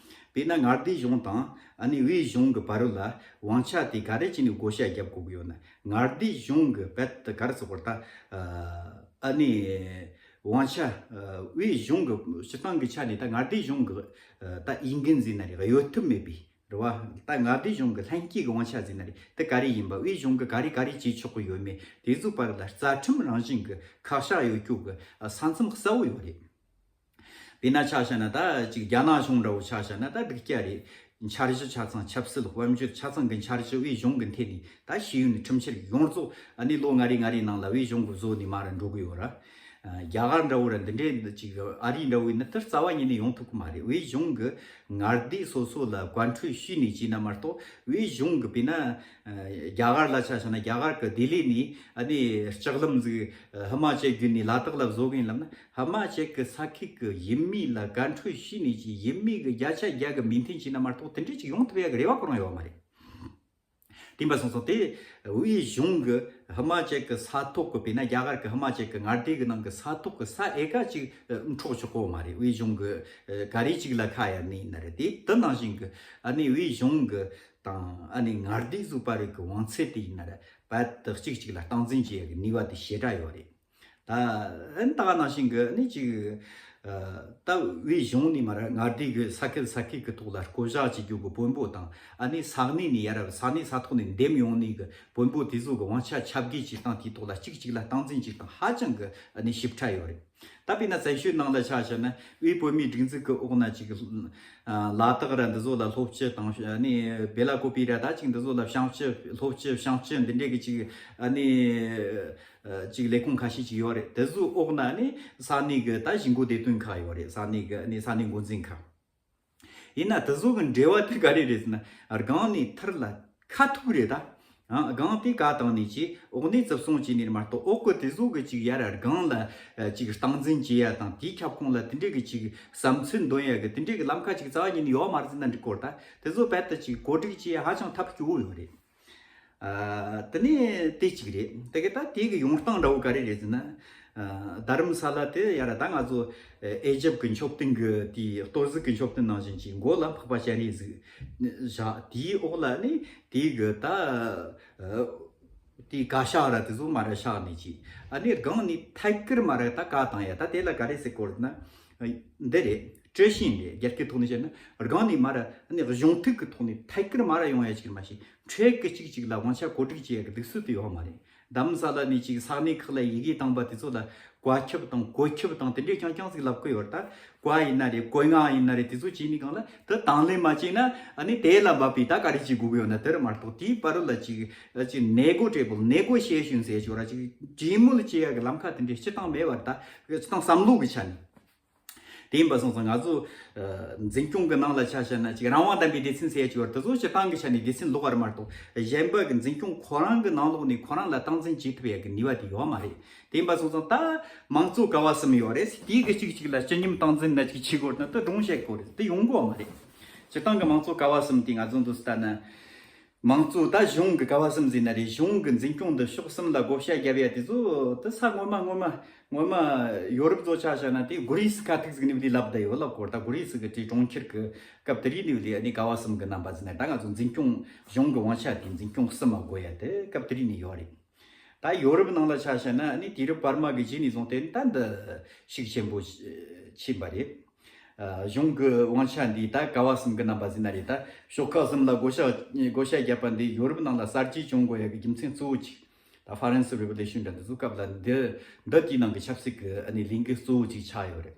དཔེར་ན་མངའ་སྡེ་གཞུང་དང་ཨ་ནི་དབུས་གཞུང་གི་བར་ལ་དབང་ཆ་དེ་ག་རེ་བྱས་ནས་བགོ་བཤའ་རྒྱབ་དགོས་ཀྱི་ཡོད་ན། མངའ་སྡེ་གཞུང་གི་རྦད་དེ་ག་རེ་ཟེར་དགོས་རེད། ད་ཨ་ནི་དབང་ཆ་དབུས་གཞུང་གི་སྤྱིར་བཏང་གི་ཆ་ནས། ད་མངའ་སྡེ་གཞུང་གི་ད་འོས་འགན་ཟེར་ན་རེད། གཡོལ་ཐབས་མེད་པའི། རེད་བ། ད་མངའ་སྡེ་གཞུང་གི་ལྷན་སྐྱེས་ཀྱི་དབང་ཆ་ཟེར་ན་རེད། དེ་ག་རེ་ཡིན་པ། དབུས་གཞུང་གི་ག་རེ་ག་རེ་བྱེད་ཆོག་གི་ཡོད་མེད། དེ་ཚོའི་བར་ལ་རྩ་ཁྲིམས་རང་བཞིན་གྱི་ཁ་བཤད་ཡོད་རྒྱུ་གི་ས་མཚམས་གསལ་བོ་ཡོད་རེད། དཔེར་ན་ཆ་བཞག་ན་ད་ཅིག་རྒྱ་ནག་གཞུང་འདྲ་བོ་ཆ་བཞག་ན་ད་སྡུག་ཅག་རེད། འཆར་གཞི་ཆ་ཚང་ཆབ་སྲིད་དཔལ་འབྱོར་ཆ་ཚང་གི་འཆར་གཞི་དབུས་གཞུང་གི་འཐེན་ནས་ད་ཤེས་ཡོན་ཁྲིམས་འཆར་ཡོངས་རྫོགས་ཨ་ནི་ལོ་ལྔ་རེ་ལྔ་རེའི་ནང་ལ་དབུས་གཞུང་གི་བཟོ་ནས་མར་འགྲོ་གི་ཡོད་ར། རྒྱ་གར་འདྲ་བོ་ར་འདི་འདྲའི་ཅིག་ཨ་རི་འདྲ་བོ་ཡིན་ན་དེ་རྩ་བ་ཉིད་ནས་ཡོང་ཐུབ་གི་མ་རེད། དབུས་གཞུང་གི་མངའ་སྡེ་སོ་སོ་ལ་བཀའ་འཁྲོལ་ཞུས་ནས་བྱས་ན་མ་གཏོགས། དབུས་གཞུང་གི་དཔེར་ན་རྒྱ་གར་ལ་ཆ་བཞག་ན་རྒྱ་གར་གི་ལྡི་ལི་ནས་ཨ་ནི་ལྕགས་ལམ་ཟིག་ཧི་མ་ཅལ་བརྒྱུད་ནས་ལ་དྭགས་ལ་བཟོ་གི་ཡིན་ལབ་ན། ཧི་མ་ཅལ་གི་ས་ཁུལ་གི་ཡུལ་མི་ལ་བཀའ་འཁྲོལ་ཞུས་ནས་ཀྱི་ཡུལ་མི་གི་བརྒྱ་ཆ་བརྒྱ་གི་མོས་མཐུན་བྱས་ན་མ་གཏོགས་དེ་འདྲས་ཅིག་ཡོང་ཐུབ་ཡ་གི་རེ་བ་ཁོ་རང་ཡོད་མ་རེད། དེ་འབའ་སོང་ཙང་དེ་དབུས་གཞུང་གི་ཧི་མ་ཅལ་གི་ས་ཐོག་གི་དཔེར་ན་རྒྱ་གར་གི་ཧི་མ་ཅལ་གི་མངའ་སྡེ་གི་ནང་གི་ས་ཐོག་གི་ས་ཨེ་ཀ་ཅིག་འཕྲོག་ཆོག་གོ་མ་རེད། དབུས་གཞུང་གི་ག་རེ་ཅིག་ལ་ཁ་གཡར་ནི་ཡིན་ན་རེད། དེ་དེ་ནང་བཞིན་གི་ཨ་ནི་དབུས་གཞུང་གི་དང་ཨ་ནི་མངའ་སྡེ་བཟོ་པ་རིགས་ཀྱི་དབང་ཚད་དེ་ཡིན་ན་ར་བལ་དུ་གཅིག་གཅིག་ལ་སྟངས་འཛིན་བྱེད་ཡག་གི་ནུས་པ་དེ་ཞེ་དྲག་ཡོད་རེད། ད་ཨ་ནི་ད་ག་ནང་བཞིན་གི་ཨ་ནི་ཅིག་ད་དབུས་གཞུང་ནས་མར་མངའ་སྡེ་གི་ས་ཁུལ་ས་ཁུལ་གི་ཐོག་ལ་བསྐོ་བཞག་བྱེད་རྒྱུ་གི་དཔོན་པོ་དང་། ཨ་ནི་ས་གནས་ནས་ཡར་ས་གནས་ས་ཐོག་ནས་འདེམས་ཡོང་ནི་གི་དཔོན་པོ་དེ་ཚོ་གི་དབང་ཆ་ཁྱབ་འགལ་བྱེད་སྟངས་དེའི་ཐོག་ལ་གཅིག་གཅིག་ལ་སྟངས་འཛིན་བྱེད་སྟངས་ཧ་ཅང་གི་ཨ་ནི་ཞིབ་ཕྲ་ཡོད་རེད། ད་དཔེར་ན་བཙན་བྱོལ་ནང་ལ་ཆ་བཞག་ན་དབུས་བོད་མིའི་སྒྲིག་འཛུགས་ཀྱི་འོག་ན་ཅིག་ལ་དྭགས་ར་འདི་ཚོ་ལ་སློབ་སྤྱི་དང་ཨ་ནི་བེ་ལ་ཀོ་པི་ར་ད་ཅིག་འདི་ཚོ་ལ་བྱང་སྤྱི་སློབ་སྤྱི་བྱང་སྤྱི་འདི་འདྲས་ཀྱི་ཅིག་ཨ་ནི་ཅིག་ལས་ཁུངས་ཁ་ཤས་ཅིག་ཡོད་རེད། དེ་ཚོའི་འོག་ན་ཨ་ནི་ས་གནས་ཀྱི་ད་གཞིས་འགོ་བདེ་དོན་ཁག་ཡོད་རེད། ས་གནས་ཀྱི་ཨ་ནི་ས་གནས་འགོ་འཛིན་ཁག་ཡིན་ན་དེ་ཚོ་གི་འབྲེལ་བ་དེ་ག་རེ་རེད་ཟེར་ན། སྒང་ནས་མཐར་ལ་ཁ་ཐུག་རེད་ད། ཨང་། སྒང་དེ་བཀའ་བཏང་ནས་ཀྱི་འོག་ནས་བརྩི་སྲུང་བྱས་ནས་མ་གཏོགས། འོག་གི་དེ་ཚོ་གི་ཅིག་ཡར་སྒང་ལ་ཅིག་སྟངས་འཛིན་བྱེད་ཡ་དང་། དེའི་ཁྱབ་ཁོངས་ལ་དེ་འདྲས་གི་ཅིག་བསམ་ཚུལ་འདོན་ཡ་གི་དེ་འདྲས་གི་ལམ་ཁ་ཅིག་རྩ་བ་ཉིད་ནས་ཡོད་མ་རེད་ཟེར་ན་འགྲིག་གོ་རེད། ད་དེ་ཚོ་རྦད་དེ་ཅིག་གོ་སྒྲིག་བྱེད་ཡ་ཧ་ཅང་ཐབས་སྐྱོ་བོ་ཡོད་རེད། ཨ། དེ་ནས་དེ་གཅིག་རེད། དེ་གི་ད་དེ་གི་ཡོང་སྟངས་འདྲ་བོ་ག་རེ་རེད་ཟེར་ན། ཨ། རྡ་རམ་ས་ལ་དེ་ཡར་ད་ང་ཚོ་ཨེ་ཇེབ་གི་མཆོད་རྟེན་གི་དེའི་གཏོར་གཟིགས་གི་མཆོད་རྟེན་ནང་བཞིན་གྱི་མགོ་ལ་འཕགས་པ་སྤྱན་རས་གཟིགས་བཞག་དེའི་འོག་ལ་ནི་དེ་གི་ད་ཨ་དེའི་བཀའ་ཤག་ར་དེ་ཚོ་མར་བཞག་ནས་ཀྱི་ཨ་ནི་སྒང་ནས་ཐད་ཀར་མར་ད་བཀའ་བཏང་ཡ། ད་དེ་ལ་ག་རེ་ཟེར་གོ་རེད་ན། འདི་རེད། ཀྲི་ཤིན་རེད། རྒྱ་སྐད་ཐོག་ནས་བཤད་ན། སྒང་ནས་མར་ཨ་ནི་གཞུང་ཐིག་གི་ཐོག་ནས་ཐད་ཀར་མར་ཡོང་ཡ་ཅིག་མ་གཏོགས། འཕྲལ་གི་གཅིག་གཅིག་ལ་དབང་ཆ་གོ་སྒྲིག་བྱེད་ཡ་གི་ལུགས་སྲོལ་དེ་ཡོད་མ་རེད། རྡ་རམ་ས་ལ་ནས་ཅིག་ས་གནས་ཁག་ལ་ཡི་གེ་བཏང་པ་དེ་ཚོ་ལ་བཀའ་ཁྱབ་དང་བཀོད་ཁྱབ་དང་དེ་འདྲས་རྐྱང་རྐྱང་ཟིག་ལབ་གི་ཡོད་རེད། ད་བཀའ་ཡིན་ན་རེད། བཀའ་མངགས་ཡིན་ན་རེད། དེ་ཚོ་བྱས་ནས་སྒང་ལ་དེ་དང་ལེན་མ་བྱས་ན་ཨ་ནི་དེ་ལ་འབབ་པའི་ད་ག་རེ་བྱེད་དགོས་གི་ཡོད་ན་དེ་རེད་མ་གཏོགས། དེའི་བར་ལ་ཅིག་ཅིག་ནེ་གོ་ཊི་ཨེ་བལ། ནེ་གོ་ཤི་ཨེ་ཤན་ཟེར་ཡ་ཅིག་ཡོད་ར། ཅིག་གྲོས་མོལ་བྱེད་ཡ་གི་ལམ་ཁ་དེ་འདྲས་སྤྱིར་བཏང་མེད་པ་རེད། ད་སྤྱིར་བཏང་བསམ་བློ་གི་ཆ་ནས། དེ་ཡིན་པ་སོང་ཙང་ང་ཚོ་ཨ་འཛིན་སྐྱོང་གི་ནང་ལ་ཆ་བཞག་ན་ཅིག་རང་དབང་ལྡན་པའི་སྡེ་ཚན་ཟེར་ཡ་ཅིག་ཡོད་རེད། དེ་ཚོ་སྤྱིར་བཏང་གི་ཆ་ནས་སྡེ་ཚན་ལོགས་པ་རེད་མ་གཏོགས། གཞན་པ་གི་འཛིན་སྐྱོང་ཁོ་རང་གི་ནང་ལོགས་ནས་ཁོ་རང་ལ་སྟངས་འཛིན་བྱེད་ཐུབ་ཡ་གི་ནུས་པ་དེ་ཡོད་མ་རེད། དེ་ཡིན་པ་སོང་ཙང་ད་དམངས་གཙོ་ཀ་བ་གསུམ་ཡོད་རེད། དེའི་གི་གཅིག་གཅིག་ལ་སྤྱི་མཉམ་སྟངས་འཛིན་ན་ཅིག་བྱེད་དགོས་ན་དེ་སྒྲུང་བཤད་དགོས་རེད། དེ་ཡོང་གི་ཡོད་མ་རེད། སྤྱིར་བཏང་གི་དམངས་གཙོ་ཀ་བ་གསུམ་དེ་ང་ཚོ་འདུག་སེ་ལྟ་ན། དམངས་གཙོ་ད་གཞུང་གི་ཀ་བ་གསུམ་ཟེར་ན་རེད། གཞུང་གི་འཛིན་སྐྱོང་འདི་ཕྱོགས་གསུམ་ལ་བགོ་བཤའ་རྒྱབ་ཡ་དེ་ཚོ་དེ་ས་སྔོན་མ་སྔོན་མ་སྔོན་མ་ཡོ་རོབ་ཚོ་ཆ་བཞག་ན་དེ་གྷི་རི་སི་ཁ་ཐུག་ཟིག་ནས་བློས་བསླབས་བསྡད་ཡོད་ལབ་གོ། ད་གྷི་རི་སི་གི་དེ་གྲོང་ཁྱེར་གི་སྐབས་དེ་རིང་ནས་བློས་ཨ་ནི་ཀ་བ་གསུམ་གི་རྣམ་པ་ཟེར་ན། ད་ང་ཚོ་འཛིན་སྐྱོང་གཞུང་གི་དབང་ཆ་དེ་འཛིན་སྐྱོང་གསུམ་མ་བགོ་ཡ་དེ་སྐབས་དེ་རིང་ནས་ཡོད་རེད། ད་ཡོ་རོབ་ནང་ལ་ཆ་བཞག་ན་ཨ་ནི་དུས་རབས་བར་མ་གི་རྗེས་ནས་བཟུང་སྟེ་ད་འདི་ཤུགས་ཆེན་པོ་ཕྱིན་པ་རེད། ཨ་གཞུང་གི་དབང་ཆ་འདི་ད་ཀ་བ་གསུམ་གི་རྣམ་པ་ཟེར་ན་རེད། ད་ཤོག་ཁག་གསུམ་ལ་བགོ་བཤའ་བགོ་བཤའ་བརྒྱབ་པ་འདི་ཡོ་རོབ་ནང་ལ་གསར་བརྗེ་བྱུང་དགོས་ཡ་གི་རྒྱུ་མཚན་གཙོ་བོ་གཅིག་ད་ཧྥ་རན་སི་རི་བོ་ལུ་ཤན་འདྲ་འདི་ཚོ་སྐབས་ལ་འདི་འདི་དེའི་ནང་གི་ཆབ་སྲིད་ཀྱི་ཨ་ནི་ལས་འགུལ་གཙོ་བོ་གཅིག་ཆགས་ཡོད་རེད།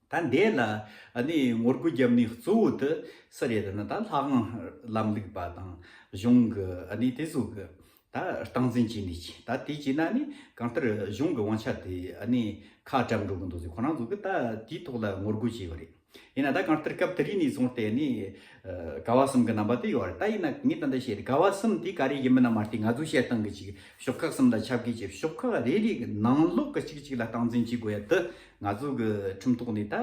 ད་འདི་ལ་ཨ་ནི་ངོ་རྒོལ་བརྒྱབ་ནི་གཙོ་བོ་དེ་སུ་རེད་ཟེར་ན། ད་ལྷ་དབང་ལམ་ལུགས་པ་དང་གཞུང་གི་ཨ་ནི་དེ་ཚོ་གི་ད་སྟངས་འཛིན་བྱས་ནས་ཀྱི། ད་དེ་བྱས་ན་ནི་གང་ལྟར་གཞུང་གི་དབང་ཆ་དེ་ཨ་ནི་ཁ་བཀྲམ་འགྲོ་གི་འདུག་ཟེར། ཁོ་རང་ཚོ་གི་ད་དེའི་ཐོག་ལ་ངོ་རྒོལ་བྱས་པ་རེད། ཡིན་ན་ད་གང་ལྟར་སྐབས་དེ་རིང་ནས་བཟུང་སྟེ་ནི་ཨ་ཀ་བ་གསུམ་གི་རྣམ་པ་དེ་ཡོད་རེད། ད་ཡིན་ན་ངས་ད་ལྟ་བཤད་རེད། ཀ་བ་གསུམ་དེ་ག་རེ་ཡིན་མིན་ན་མ་བལྟས། ང་ཚོས་བཤད་སྟངས་གི་ཅིག་ཤོག་ཁག་གསུམ་ལ་ཁྱབ་གི་ཅིག་ཤོག་ཁག་རེ་རེ་གི་ནང་ལོགས་གི་གཅིག་གཅིག་ལ་སྟངས་འཛིན་བྱེད་དགོས་ཡ་དེ་ང་ཚོ་གི་ཁྲིམས་ཐོག་ནས་ད་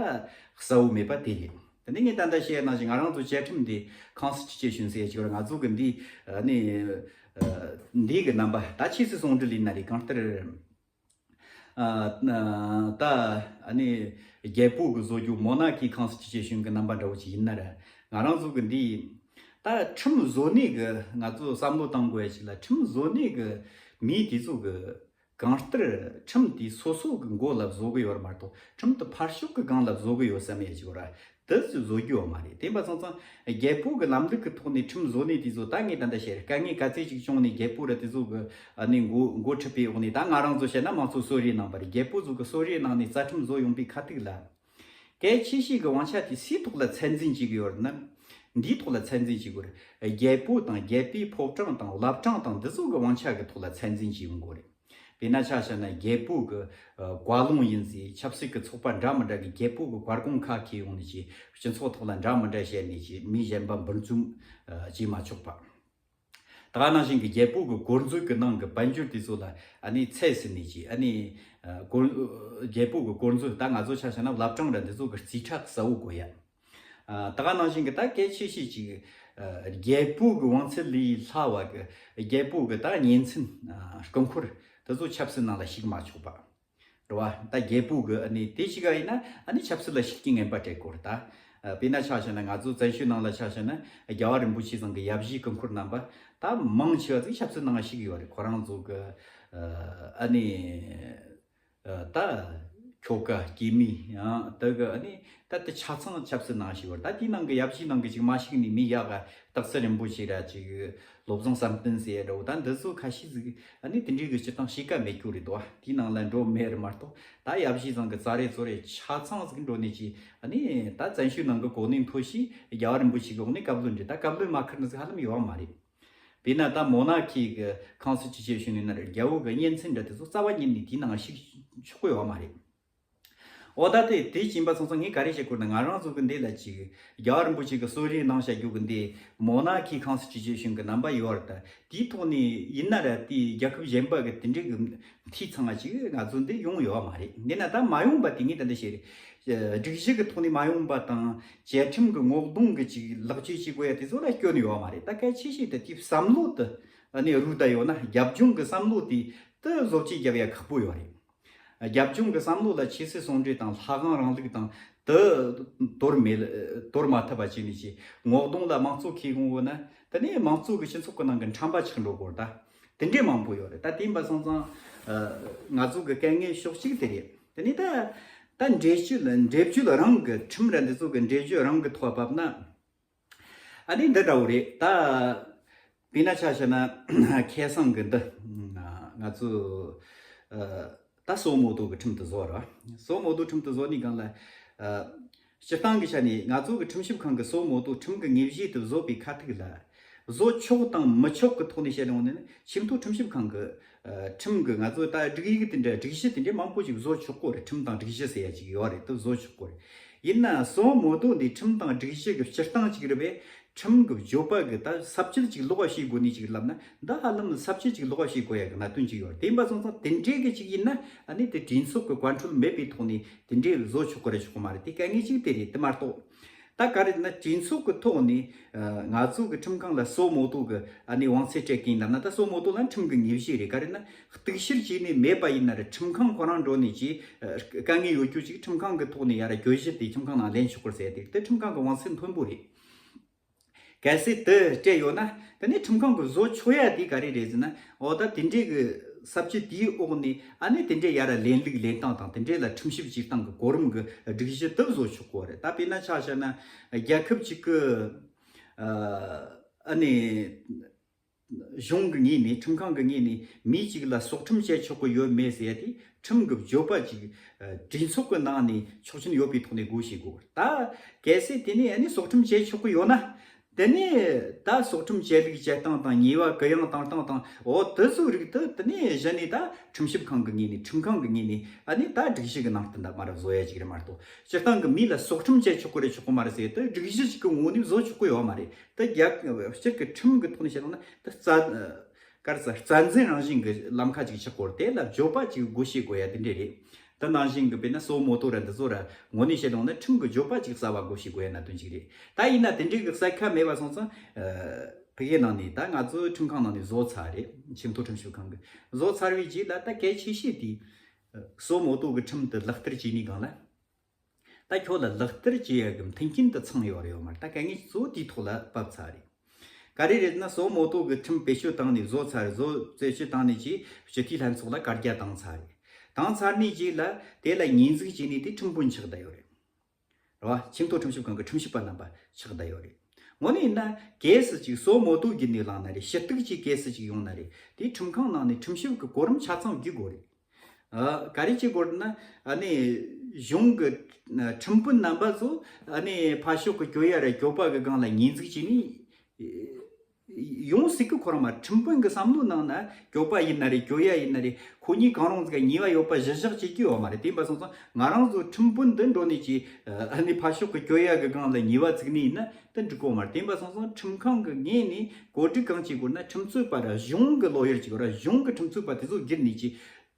གསལ་བོ་མེད་པ་དེ་རེད། དེ་ནས་ངས་ད་ལྟ་བཤད་ནང་བཞིན་ང་རང་ཚོ་བཅའ་ཁྲིམས་འདི་ཁོན་སི་ཊི་ཊུ་ཤན་ཟེར་ཡ་ཅིག་ཡོད་རེད། ང་ཚོ་གི་འདི་ཨ་ནི་ཨ་འདི་གི་རྣམ་པ་ད་ཆོས་སྲིད་ཟུང་འབྲེལ་ཡིན་ན་རེད། གང་ལྟར་ཨ་ད་ཨ་ནི་རྒྱལ་པོ་གི་བཟོ་རྒྱུ་མོ་ན་ཁི་ཁོན་སི་ཊི་ཊུ་ཤན་གི་རྣམ་པ་འདྲ་བོ་ཅིག་ཡིན་ན་ར། ང་རང་ཚོ་གི་འདི་ད་ཁྲིམས་བཟོ་ནི་གི་ང་ཚོ་བསམ་བློ་བཏང་དགོས་ཡ་ཅིག་ལ། ཁྲིམས་བཟོ་ནི་གི་མི་དེ་ཚོ་གི་གང་ལྟར་ཁྲིམས་དེ་སོ་སོ་གི་མགོ་ལ་བཟོ་གི་ཡོད་རེད་མ་གཏོགས། ཁྲིམས་དེ་ཕར་ཕྱོགས་གི་སྒང་ལ་བཟོ་གི་ཡོད་བསམ་ཡས་ཅིག་ཡོད་ར། དེ་ཚོ་བཟོ་རྒྱུ་ཡོད་མ་རེད། དེ་ཡིན་པ་སོང་ཙང་རྒྱལ་པོ་གི་ལམ་ལུགས་ཀྱི་ཐོག་ནས་ཁྲིམས་བཟོ་ནས་དེ་ཚོ་ད་ངས་ད་ལྟ་བཤད་རེད། དཀའ་ངལ་ག་ཚད་ཅིག་བྱུང་ནས་རྒྱལ་པོ་ར་དེ་ཚོ་གི་ཨ་ནི་འགོ་འགོ་ཁྲིད་པའི་འོག་ནས། ད་ང་རང་ཚོ་བཤད་ན་མང་ཚོགས་གསོལ་རས་གནང་བ་རེད། རྒྱལ་པོ་ཚོ་གི་གསོལ་རས་གནང་ནས་རྩ་ཁྲིམས་བཟོ་ཡོང་པའི་ཁ་ཐུག་ལ། གལ་ཆེ་ཤོས་ཀྱི་དབང་ཆ་དེ་སུའི་ཐོག་ལ་ཚད་འཛིན་བྱེད་ཀྱི་ཡོད་རེད་ན། འདིའི་ཐོག་ལ་ཚད་འཛིན་བྱེད་དགོས་རེད། རྒྱལ་པོ་དང་རྒྱལ་པོའི་ཕོ་བྲང་དང་བླ་བྲང་དང་འདི་ཚོ་གི་དབང་ཆ་གི་ཐོག་ལ་ཚད་འཛིན་བྱེད་ཡོང་དགོས་རེད། དཔེར་ན་ཆ་བཞག་ན་རྒྱལ་པོ་གི་ཨ་བཀའ་ལུང་ཡིན་ཟེར། ཆབ་སྲིད་ཀྱི་ཚོགས་པ་འདྲ་མི་འདྲ་གི་རྒྱལ་པོ་གི་བཀའ་དགོངས་ཁ་འཁྱེར་ཡོང་ནས་ཀྱི་སྤྱི་ཚོགས་ཐོག་ལ་འདྲ་མི་འདྲ་བཤད་ནས་ཀྱི་མི་གཞན་པ་འབུར་འཛུམ་ཨ་བྱེད་མ་ཆོག་པ། ད་ག་ནང་བཞིན་གྱི་རྒྱལ་པོ་གི་དགོར་འཛུགས་ཀྱི་ནང་གི་དཔལ་འབྱོར་དེ་ཚོ་ལ་ཨ་ནི་ཚད་ཟིན་ནས་ཀྱི་ཨ་ནི་ཨ་དགོར་རྒྱལ་པོ་གི་དགོར་འཛུགས། ད་ང་ཚོ་ཆ་བཞག་ན་བླ་བྲང་ར་འདི་ཚོ་གི་རྩིས་ཁྲ་གསལ་བོ་དགོས་ཡ། ཨ་ད་ག་ནང་བཞིན་གྱི་ད་གལ་ཆེ་ཤོས་ཅིག་ཨ་རྒྱལ་པོ་གི་དབང་ཚད་ལས་ལྷག་པ་གི་རྒྱལ་པོ་གི་ད་གཉེན་ཚན་ཨ་སྐུ་འཁོར་དེ་ཚོ་ཆབ་སྲིད་ནང་ལ་ཞུགས་མ་ཆོག་པ་རེད་བ། ད་རྒྱལ་པོ་གི་ཨ་ནི་དེ་ཞིག་ཡིན་ན་ཨ་ནི་ཆབ་སྲིད་ལ་ཞུགས་རྒྱུའི་ངན་པ་སྤྲད་དགོས་རེད་ད། ཨ་དཔེར་ན་ཆ་བཞག་ན་ང་ཚོ་བཙན་བྱོལ་ནང་ལ་ཆ་བཞག་ན་རྒྱལ་བ་རིན་པོ་ཆེ་ཚང་གི་ཡབ་གཞིས་སྐུ་འཁོར་རྣམ་པ་ད་མང་ཆེ་བ་ཟིག་ཆབ་སྲིད་ནང་ཞུགས་ཡོད་རེད། ཁོ་རང་ཚོ་གི་ཨ་ནི། ད་ཁྱོ་ག་སྐྱེས་མི་ཡང་དེ་གི་ཨ་ནི་ད་དེ་ཆ་ཚང་ཆབ་སྲིད་ནང་ཞུགས་པར། ད་དེའི་ནང་གི་ཡབ་གཞིས་ནང་གི་ཅིག་མ་ཞུགས་ནས་མི་ཡག་ག་རྟགས་གསལ་རིན་པོ་ཆེ་ར་ཅིག་བློ་བཟང་བསམ་གཏན་ཟེར་ཡ་འདྲ་བོ། ད་འདི་ཚོ་ཁ་ཤས་ཟིག་ཨ་ནི་དེ་འདྲའི་གི་སྤྱིར་བཏང་གཤིས་ཀ་མེད་རྒྱུ་རེད་དོ། དེའི་ནང་ལ་འགྲོ་མེད་རེད་མ་གཏོགས། ད་ཡབ་གཞིས་ཚང་གི་ཙ་རེ་ཙོ་རེ་ཆ་ཚང་ཟིག་འགྲོ་ནས་ཅིག་ཨ་ནི་ད་བཙན་བྱོལ་ནང་གི་གོ་གནས་མཐོ་ཤོས་རྒྱལ་བ་རིན་པོ་ཆེ་གི་འོག་ནས་བཀའ་བློན་རེད། ད་བཀའ་བློན་མ་ཁུར་ནི་ཟིག་ཧ་ལམ་ཡོད་མ་རེད། དཔེར་ན་ད་མོ་ན་ཁི་གི་ཁོང་སི་ཊི་ཊུ་ཤན་ཡིན་ན་རེད། རྒྱལ་པོ་གི་གཉེན་ཚན་འདྲ་དེ་ཚོ་རྩ་བ་ཉིད་ནས་དེའི་ནང་ཞུགས་ཆོག་གི་ཡོད་མ་རེད། འོ་ད་དེ་དེ་ཡིན་པ་སོང་ཙང་ངས་ག་རེ་བཤད་དགོས་ན། ང་རང་ཚོ་གི་འདི་ལ་ཅིག་རྒྱལ་བ་རིན་པོ་ཆེ་གི་གསོལ་རས་གནང་བྱ་རྒྱུ་གི་འདི་མོ་ན་ཁི་ཁོང་སི་ཊི་ཊུ་ཤན་གི་རྣམ་པ་ཡོད་རེད། ད་དེའི་ཐོག་ནས་ཡིན་ན་ར་དེ་རྒྱལ་ཁབ་གཞན་པ་གི་དེ་འདྲའི་གི་འཐུས་ཚང་བ་ཅིག་ང་ཚོ་འདི་ཡོང་ཡོད་མ་རེད། ཡིན་ན་ད་མ་ཡོང་པ་དེ་ངས་ད་འདི་བཤད་རེད། སྒྲིག་གཞི་གི་ཐོག་ནས་མ་ཡོང་པ་དང་བཅའ་ཁྲིམས་ཀྱི་ངོ་གདོང་གི་ཅིག་ལེགས་བཅོས་བྱེད་དགོས་ཡ་དེ་ཚོ་ལ་སྐྱོན་ཡོད་མ་རེད། ད་གལ་ཆེ་ཤོས་དེ་དེའི་བསམ་བློ་དེ་ཨ་ནི་རུལ་བསྡད་ཡོད་ན། རྒྱབ་ལྗོངས་ཀྱི་བསམ་བློ་དེ་དེ་བཟོ་བཅོས་རྒྱབ་ཡ་ཁག་པོ་ཡོད་རེད། རྒྱབ་ལྗོངས་ཀྱི་བསམ་བློ་ལ་ཆོས་སྲིད་ཟུང་འབྲེལ་དང་ལྷ་ཁང་རིང་ལུགས་དང་དེ་དོར་མེད་དོར་མ་ཐུབ་པ་བྱས་ནས་ཀྱི་ངོ་གདོང་ལ་དམངས་གཙོ་ཁེ་དགོངས་ཡོད་ན། དེ་ནས་དམངས་གཙོ་གི་སྤྱི་ཚོགས་ཀྱི་ནང་གི་ཁྲམ་པ་ཆགས་འགྲོ་དགོས་རེད། ད་དེ་འདྲའི་མང་པོ་ཡོད་རེད། ད་དེ་ཡིན་པ་སོང་ཙང་ཨ་ང་ཚོ་གི་དཀའ་ངལ་ཕྱོགས་གཅིག་དེ་རེད། དེ་ནས་ད་ད་འགྲེལ་བརྗོད་ལ་འགྲེལ་བརྗོད་རང་གི་ཁྲིམས་ར་འདི་ཚོ་གི་འགྲེལ་བརྗོད་རང་གི་ཐོག་བབས་ན། ཨ་ནི་འདི་འདྲ་བོ་རེད། ད་དཔེར་ན་ཆ་བཞག་ན་ཁ་སང་གི་འདི་ང་ཚོ་ཨ་ད་སོ་མོ་ཏོ་གི་ཁྲིམས་དེ་བཟོ་བ་རེད་བ། སོ་མོ་ཏོ་ཁྲིམས་དེ་བཟོ་ནི་སྒང་ལ་ཨ་སྤྱིར་བཏང་གི་ཆ་ནས་ང་ཚོ་གི་ཁྲིམས་ཞིབ་ཁང་གི་སོ་མོ་ཏོ་ཁྲིམས་ཀྱི་དངོས་གཞི་དེ་བཟོ་བའི་ཁ་ཐུག་ལ། བཟོ་ཆོག་དང་མི་ཆོག་གི་ཐོག་ནས་བཤད་ཡོང་ནས་ནི། ཆེས་མཐོ་ཁྲིམས་ཞིབ་ཁང་གི་ཨ་ཁྲིམས་ཀྱི་ང་ཚོ་ད་སྒྲིག་ཡིག་དེ་འདྲ་སྒྲིག་གཞི་དེ་འདྲ་མང་པོ་ཞིག་བཟོ་ཆོག་གོ་རེད། ཁྲིམས་དང་སྒྲིག་གཞི་ཟེར་ཡ་ཅིག་ཡོད་རེད། དེ་བཟོ་ཆོག་གོ་རེད། ཡིན་ན་སོ་མོ་ཏོ་འདི་ཁྲིམས་དང་སྒྲིག་གཞི་གི་སྤྱིར་བཏང་ཅིག་རེད་པས། ཁྲིམས་ཀྱི་བརྗོད་པ་གི་ད་ས་བཅད་ཅིག་ལོགས་པ་བྱེད་དགོས་ནི་ཅིག་ལབ་ན། འདི་ཧ་ལམ་ས་བཅད་ཅིག་ལོགས་པ་བྱེད་དགོས་ཡ་གི་གནད་དོན་ཅིག་ཡོད་རེད། དེ་ཡིན་པ་སོང་ཙང་དེ་འདྲའི་གི་ཅིག་ཡིན་ན་ཨ་ནི་དེ་གྲོས་ཚོགས་ཀྱི་བཀའ་འཁྲོལ་མེད་པའི་ཐོག་ནས་དེ་འདྲའི་བཟོ་ཆོག་གི་རེད་ཆོག་གི་མ་རེད། དེ་དཀའ་ངལ་ཅིག་དེ་རེད། དེ་མ་གཏོགས། ད་ག་རེ་ན་གྲོས་ཚོགས་ཀྱི་ཐོག་ནས་ཨ་ང་ཚོ་གི་ཁྲིམས་ཁང་ལ་སོ་མོ་ཏོ་གི་ཨ་ནི་དབང་ཚད་སྤྲད་གིན་ལབ་ན། ད་སོ་མོ་ཏོ་ལ་ཁྲིམས་ཀྱི་དངོས་གཞི་རེད། ག་རེ་ན་གཏུག་བཤེར་བྱས་ནས་མེད་པ་ཡིན་ན་ར་ཁྲིམས་ཁང་ཁོ་རང་འགྲོ་ནས་ཀྱི་ཨ་དཀའ་ངལ་ཡོད་རྒྱུ་ཅིག་ཁྲིམས་ཁང་གི་ཐོག་ནས་ཡ་ར་གྱོད་གཞི་དེ་ཁྲིམས་ཁང་ནང་ལེན་ཆོག་གི་ཟེར་ཏེ། དེ་ཁྲིམས་ཁང་གི་དབང་ཚད་མཐོན་པོ་རེད། གལ་སྲིད་དེ་སྤྲད་ཡོད་ན། དེ་ནས་ཁྲིམས་ཁང་གི་བཟོ་ཆོག་ཡ་དེ་ག་རེ་རེད་ཟེར་ན། འོ་ད་དེ་འདྲའི་གི་ས་བཅད་དེའི་འོག་ནས་ཨ་ནི་དེ་འདྲའི་ཡ་ར་ལེན་ལུགས་ལེན་སྟངས་དང་། དེ་འདྲའི་ལ་ཁྲིམས་ཞིབ་བྱེད་སྟངས་ཀྱི་གོ་རིམ་གྱི་སྒྲིག་གཞི་དེ་བཟོ་ཆོག་གོ་རེད། ད་དཔེར་ན་ཆ་བཞག་ན་རྒྱལ་ཁབ་ཅིག་གི་ཨ་ནི་གཞུང་གི་ངོས་ནས། ཁྲིམས་ཁང་གི་ངོས་ནས་མི་གཅིག་ལ་སྲོག་ཁྲིམས་བཅད་ཆོག་གི་ཡོད་མེད་ཟེར་ཡ་དེ་ཁྲིམས་ཀྱི་བརྗོད་པ་ཅིག་གྲོས་ཚོགས་ཀྱི་ནང་ནས་ཆོག་མཆན་ཡོད་པའི་ཐོག་ནས་དགོངས་བཞེས་དགོས། ད་གལ་སྲིད་དེ་ནས་ཨ་ནི་སྲོག་ཁྲིམས་བཅད་ཆོག་གི་ཡོད་ན། དེ་ནས་ད་སྲོག་ཁྲིམས་བཅད་ལུགས་བཅད་སྟངས་དང་། ཉེས་པ་གུ་ཡངས་བཏང་སྟངས་དང་། འོ་དེ་ཚོའི་རིགས་དེ་དེ་ནས་གཞི་ནས་ད་ཁྲིམས་ཞིབ་ཁང་གི་ངོས་ནས། ཁྲིམས་ཁང་གི་ངོས་ནས་ཨ་ནི་ད་སྒྲིག་གཞི་གི་ནང་བསྟན་ད་མར་བཟོ་ཡ་ཅིག་རེད་མ་གཏོགས། སྤྱིར་བཏང་གི་མི་ལ་སྲོག་ཁྲིམས་བཅད་ཆོག་གི་རེད་ཆོག་གི་མ་རེད་ཟེར་དེ་སྒྲིག་གཞི་ཞིག་གི་ངོས་ནས་བཟོ་ཆོག་གི་ཡོད་མ་རེད། དེ་རྒྱ་སྤྱིར་གི་ཁྲིམས་གི་ཐོག་ནས་བཤད་ན་དེ་རྩ་ག་རེ་ཟེར། རྩ་འཛིན་རང་བཞིན་གི་ལམ་ཁ་ཅིག་ཆགས་གོ་རེད། དེ་ལ་བརྗོད་པ་ཅིག་དགོངས་བཞེས་དགོས་ཡ་དེ་འདྲ་རེད། དེ་ནང་བཞིན་གི་དཔེར་ན་སོ་མོ་ཏོ་ར་འདི་ཚོ་ར་ངོ་ནས་བཤད་ཡོང་ན་ཁྲིམས་གི་བརྗོད་པ་ཅིག་གསལ་བོ་དགོངས་བཞེས་དགོས་ཡ་གནད་དོན་ཅིག་རེད། ད་ཡིན་ན་དེ་འདྲའི་གི་གསལ་ཁ་མེད་པ་སོང་ཙང་ཨ་ཕ་གིའི་ནང་ནས་ད་ང་ཚོའི་ཁྲིམས་ཁང་ནང་ནས་བཟོ་ཚར་རེད། ཆེས་མཐོ་ཁྲིམས་ཞིབ་ཁང་གི་བཟོ་ཚར་བའི་རྗེས་ལ་ད་གལ་ཆེ་ཤོས་དེ་ཨ་སོ་མོ་ཏོ་གི་ཁྲིམས་དེ་ལག་བསྟར་བྱས་ནས་སྒང་ལ། ད་ཁྱོད་ལ་ལག་བསྟར་བྱེད་ཡ་གི་མཐུན་རྐྱེན་དེ་ཚང་ཡོད་རེད་ཡོད་མ་རེད། ད་དཀའ་ངལ་གཙོ་བོ་དེའི་ཐོག་ལ་བབས་ཚར་རེད། ག་རེ་རེད་ན་སོ་མོ་ཏོ་གི་ཁྲིམས་བེད་སྤྱོད་བཏང་ནས་བཟོ་ཚར་རེད། བཟོ་བེད་སྤྱོད་བཏང་ནས་ཀྱི་སྤྱི་འཐུས་ལྷན་ཚོགས་ལ་བཀའ་རྒྱ་བཏང་ཚར་རེད། བཏང་ཚར་ནས་རྗེས་ལ་དེ་ལ་ཉེས་འཛུགས་བྱས་ནས་དེ་ཁྲིམས་དཔོན་ཆགས་བསྡད་ཡོད་རེད། རེད་བ། ཆེས་མཐོ་ཁྲིམས་ཞིབ་ཁང་གི་ཁྲིམས་ཞིབ་པ་རྣམ་པ་ཆགས་བསྡད་ཡོད་རེད། དངོས་གནས་ཡིན་ན་གལ་སྲིད་ཅིག་སོ་མོ་ཏོ་བརྒྱུད་ནས་བླངས་ན་རེད། ཞུ་གཏུག་ཅིག་གལ་སྲིད་ཅིག་ཡོང་ན་རེད། དེའི་ཁྲིམས་ཁང་ནང་ནས་ཁྲིམས་ཞིབ་ཀྱི་གོ་རིམ་ཆ་ཚང་བརྒྱུད་དགོས་རེད། ཨ། ག་རེ་བྱེད་དགོས་རེད་ན། ཨ་ནི་གཞུང་གི་ཁྲིམས་དཔོན་རྣམ་པ་ཚོ་ཨ་ནི་ཕར་ཕྱོགས་ཀྱི་གྱོད་ཡ་ར་གྱོད་པ་གི་སྒང་ལ་ཉེས་འཛུགས་བྱས་ནས། ཡོང་སྲིད་གི། ཁོ་རང་མ་ཁྲིམས་དཔོན་གྱི་བསམ་བློའི་ནང་ན་གྱོད་པ་ཡིན་ན་རེད། གྱོད་ཡ་ཡིན་ན་རེད། ཁོ་གཉིས་གང་རུང་ཟིག་ག་ཉེས་པ་ཡོད་པ་གཞི་བཞག་བྱེད་ཀྱི་ཡོད་མ་རེད། དེ་ཡིན་པ་སོང་ཙང་ང་རང་ཚོ་ཁྲིམས་དཔོན་འདི་འགྲོ་ནས་ཀྱི་ཨ་ནི་ཕར་ཕྱོགས་ཀྱི་གྱོད་ཡ་གི་སྒང་ལ་ཉེས་པ་བཙུགས་ནས་ཡིན་ན་དེ་འགྲིག་གོ་མ་རེད། དེ་ཡིན་པ་སོང་ཙང་ཁྲིམས་ཁང་གི་ངོས་ནས་གོ་སྒྲིག་གང་བྱེད་དགོས་ན། ཁྲིམས་རྩོད་པ་ར་གཞུང་གི་ལོ་ཡར་ཅིག་ར་གཞུང་གི་ཁྲིམས་རྩོད་པ་དེ་ཚོ་བརྒྱུད་ནས་ཀྱི་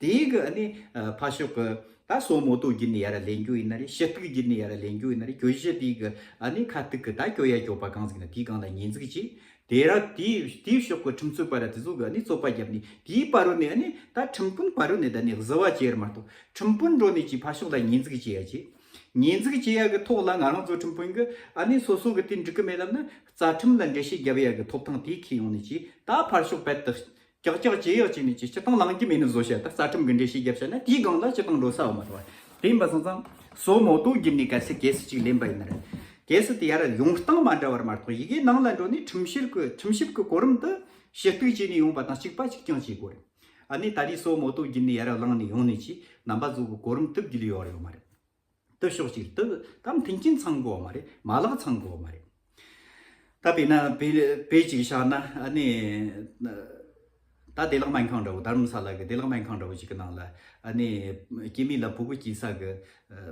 དེའི་གི་ཨ་ནི་ཕར་ཕྱོགས་གི་ད་སོ་མོ་ཏོ་བརྒྱུད་ནས་ཡར་ལེན་རྒྱུ་ཡིན་ན་རེད། ཞུ་གཏུག་བརྒྱུད་ནས་ཡར་ལེན་རྒྱུ་ཡིན་ན་རེད། གྱོད་གཞི་དེའི་གི་ཨ་ནི་ཁ་ཐུག་གི་ད་གྱོད་ཡ་གྱོད་པ་གང་ཟིག་ན་དེའི་སྒང་ལ་ཉེས་འཛུགས་ཀྱིས། དེ་ར་དེའི་དེའི་ཕྱོགས་ཀྱི་ཁྲིམས་རྩོད་པ་ར་དེ་ཚོ་གི་ཨ་ནི་རྩོད་པ་བརྒྱབ་ནས། དེའི་བར་རོ་ནས་ཨ་ནི་ད་ཁྲིམས་དཔོན་བར་རོ་ནས་ད་ནི་བཟི་བ་བྱས་ཡར་མ་གཏོགས། ཁྲིམས་དཔོན་འགྲོ་ནས་ཀྱི་ཕར་ཕྱོགས་ལ་ཉེས་འཛུགས་བྱེད་ཡ་ཅིག་ཉེས་འཛུགས་བྱེད་ཡ་གི་ཐོག་ལ་ང་རང་ཚོ་ཁྲིམས་དཔོན་གི་ཨ་ནི་སོ་སོ་གི་དེ་འགྲིག་གི་མེད་ལབ་ན། རྩ་ཁྲིམས་ལ་འགྲེལ་བཤད་རྒྱབ་ཡ་གི་ཐོབ་ཐང་དེ་ཁས་ཡོང་ནས་ཀྱི་ད་ཕར་ཕྱོགས་རྦད་དེ་ཀྱག་ཀྱག་བྱེད་ཡག་ཅིག་ནས་ཀྱི་སྤྱི་བཏང་ལངས་ཀྱི་མེད་ནི་བཟོ་བྱ། ད་རྩ་ཁྲིམས་ཀྱི་འགྲེལ་བཤད་རྒྱབ་བྱ་ན་དེའི་སྒང་ལ་སྤྱི་བཏང་འགྲོ་ས་ཡོད་མ་རེད་བ། དེ་ཡིན་པ་སོང་ཙང་སོ་མོ་ཏོ་བརྒྱུད་ནས་གལ་སྲིད་གལ་སྲིད་ཅིག་ལེན་པ་ཡིན་ན་རེད། གལ་སྲིད་དེ་ཡར་ཡོང་སྟངས་མ་འདྲ་བར་མ་གཏོགས། ཡི་གེ་ནང་ལ་འགྲོ་ནས་ཁྲིམས་ཞིབ་ཀྱི་ཁྲིམས་ཞིབ་ཀྱི་གོ་རིམ་དུ་ཞུ་གཏུག་བྱས་ནས་ཡོང་པ་དང་གཅིག་པ་གཅིག་རྐྱང་བྱེད་དགོས་རེད། ཨ་ནི་ད་རེས་སོ་མོ་ཏོ་བརྒྱུད་ནས་ཡར་བླངས་ནས་ཡོང་ནས་ཀྱི་རྣམ་པ་ཚོ་གི་གོ་རིམ་དུ་བརྒྱུད་ཡོད་རེད་ཡོད་མ་རེད། དུ་ཕྱོགས་གཅིག་དུ་ད་མཐུན་རྐྱེན་ཚང་དགོས་མ་རེད། མ་ལག་ཚང་དགོས་མ་རེད། ད་དཔེར་ན་དཔེ་དཔེ་གཅིག་བཞག་ན། ཨ་ནི་ད་བདེ་བླག་སྨན་ཁང་འདྲ་བོ། དྷ་རམ་ས་ལ་གི་བདེ་བླག་སྨན་ཁང་འདྲ་བོ་ཞིག་གི་ནང་ལ་ཨ་ནི་སྐྱེས་མི་ལ་ཕྲུ་གུ་སྐྱེས་ས་གི་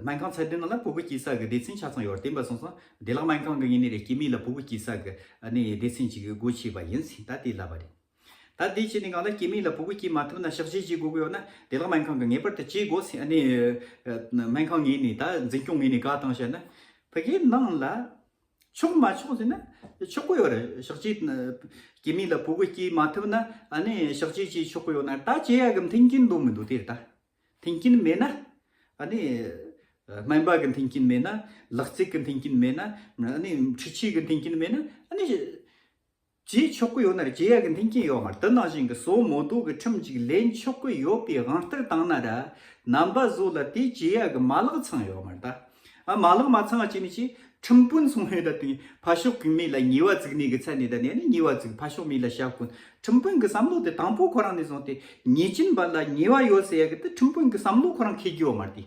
སྨན་ཁང་ཚད་ལྡན་ནང་ལ་ཕྲུ་གུ་སྐྱེས་ས་གི་སྡེ་ཚན་ཆ་ཚང་ཡོད་རེད། དེ་ཡིན་པ་སོང་ཙང་བདེ་བླག་སྨན་ཁང་གི་ངོས་ནས་རེད། སྐྱེས་མི་ལ་ཕྲུ་གུ་སྐྱེས་ས་གི་ཨ་ནི་སྡེ་ཚན་གཅིག་གི་སྒོ་ཕྱེས་པ་ཡིན་ཟེར་ད་དེ་ལབ་པ་རེད། ད་དེ་བྱས་ནས་གང་ལ་སྐྱེས་མི་ལ་ཕྲུ་གུ་སྐྱེས་མ་ཐུབ་ན་གཤགས་བཅོས་བྱེད་དགོས་ཀྱི་ཡོད་ན། བདེ་བླག་སྨན་ཁང་གིས་ངེས་པར་དུ་བྱེད་དགོས་ཟེར། ཨ་ནི་སྨན་ཁང་ངོས་ནས་ད་འཛིན་སྐྱོང་ངོས་ནས་བཀའ་བཏང་བྱས་ན། ཕ་གིའི་ནང་ལ་ཆོག་མ་ཆོག་ཟེར་ན་ཆོག་གི་ཡོད་རེད། གཤགས་བཅོས། སྐྱེས་མི་ལ་ཕྲུ་གུ་སྐྱེས་མ་ཐུབ་ན་ཨ་ནི་གཤགས་བཅོས་བྱེད་ཆོག་གི་ཡོད་ན། ད་བྱེད་ཡ་གི་མཐུན་རྐྱེན་འདུག་མི་འདུག་དེ་རེད། ད་མཐུན་རྐྱེན་མེད་ན། ཨ་ནི་སྨན་པ་གི་མཐུན་རྐྱེན་མེད་ན། ལག་རྩལ་གི་མཐུན་རྐྱེན་མེད་ན། ཨ་ནི་འཕྲུལ་ཆས་གི་མཐུན་རྐྱེན་མེད་ན། ཨ་ནི་བྱེད་ཆོག་གི་ཡོད་ན་རེད། བྱེད་ཡ་གི་མཐུན་རྐྱེན་ཡོད་མ་རེད། དེ་ནང་བཞིན་གི་སོ་མོ་ཏོ་གི་ཁྲིམས་ཅིག་ལེན་ཆོག་གི་ཡོད་པའི་དབང་བསྟུན་བཏང་ན་ར། རྣམ་པ་ཚོ་ལ་དེ་བྱེད་ཡ་གི་མ་ལག་ཚང་ཡོད་མ་རེད། ད་ཨ་མ་ལག་མ་ཚང་བ་བྱས་ནས་ཅི། ཁྲིམས་དཔོན་སོང་ཡོད་ད་དུས་ཕར་ཕྱོགས་གི་མི་ལ་ཉེས་པ་བཙུགས་ནས་གི་ཚད་ནས་ད་ནས་ནི་ཉེས་པ་བཙུགས། ཕར་ཕྱོགས་མི་ལ་བཤད་ཀུན། ཁྲིམས་དཔོན་གི་བསམ་བློ་དེ་དང་པོ་ཁོ་རང་ནས་བཟུང་སྟེ་ཉེས་ཅན་པ་ལ་ཉེས་པ་ཡོད་ཟེར་ཡ་གི་དེ་ཁྲིམས་དཔོན་གི་བསམ་བློ་ཁོ་རང་འཁེལ་རྒྱུ་ཡོད་མ་རེད། དེ།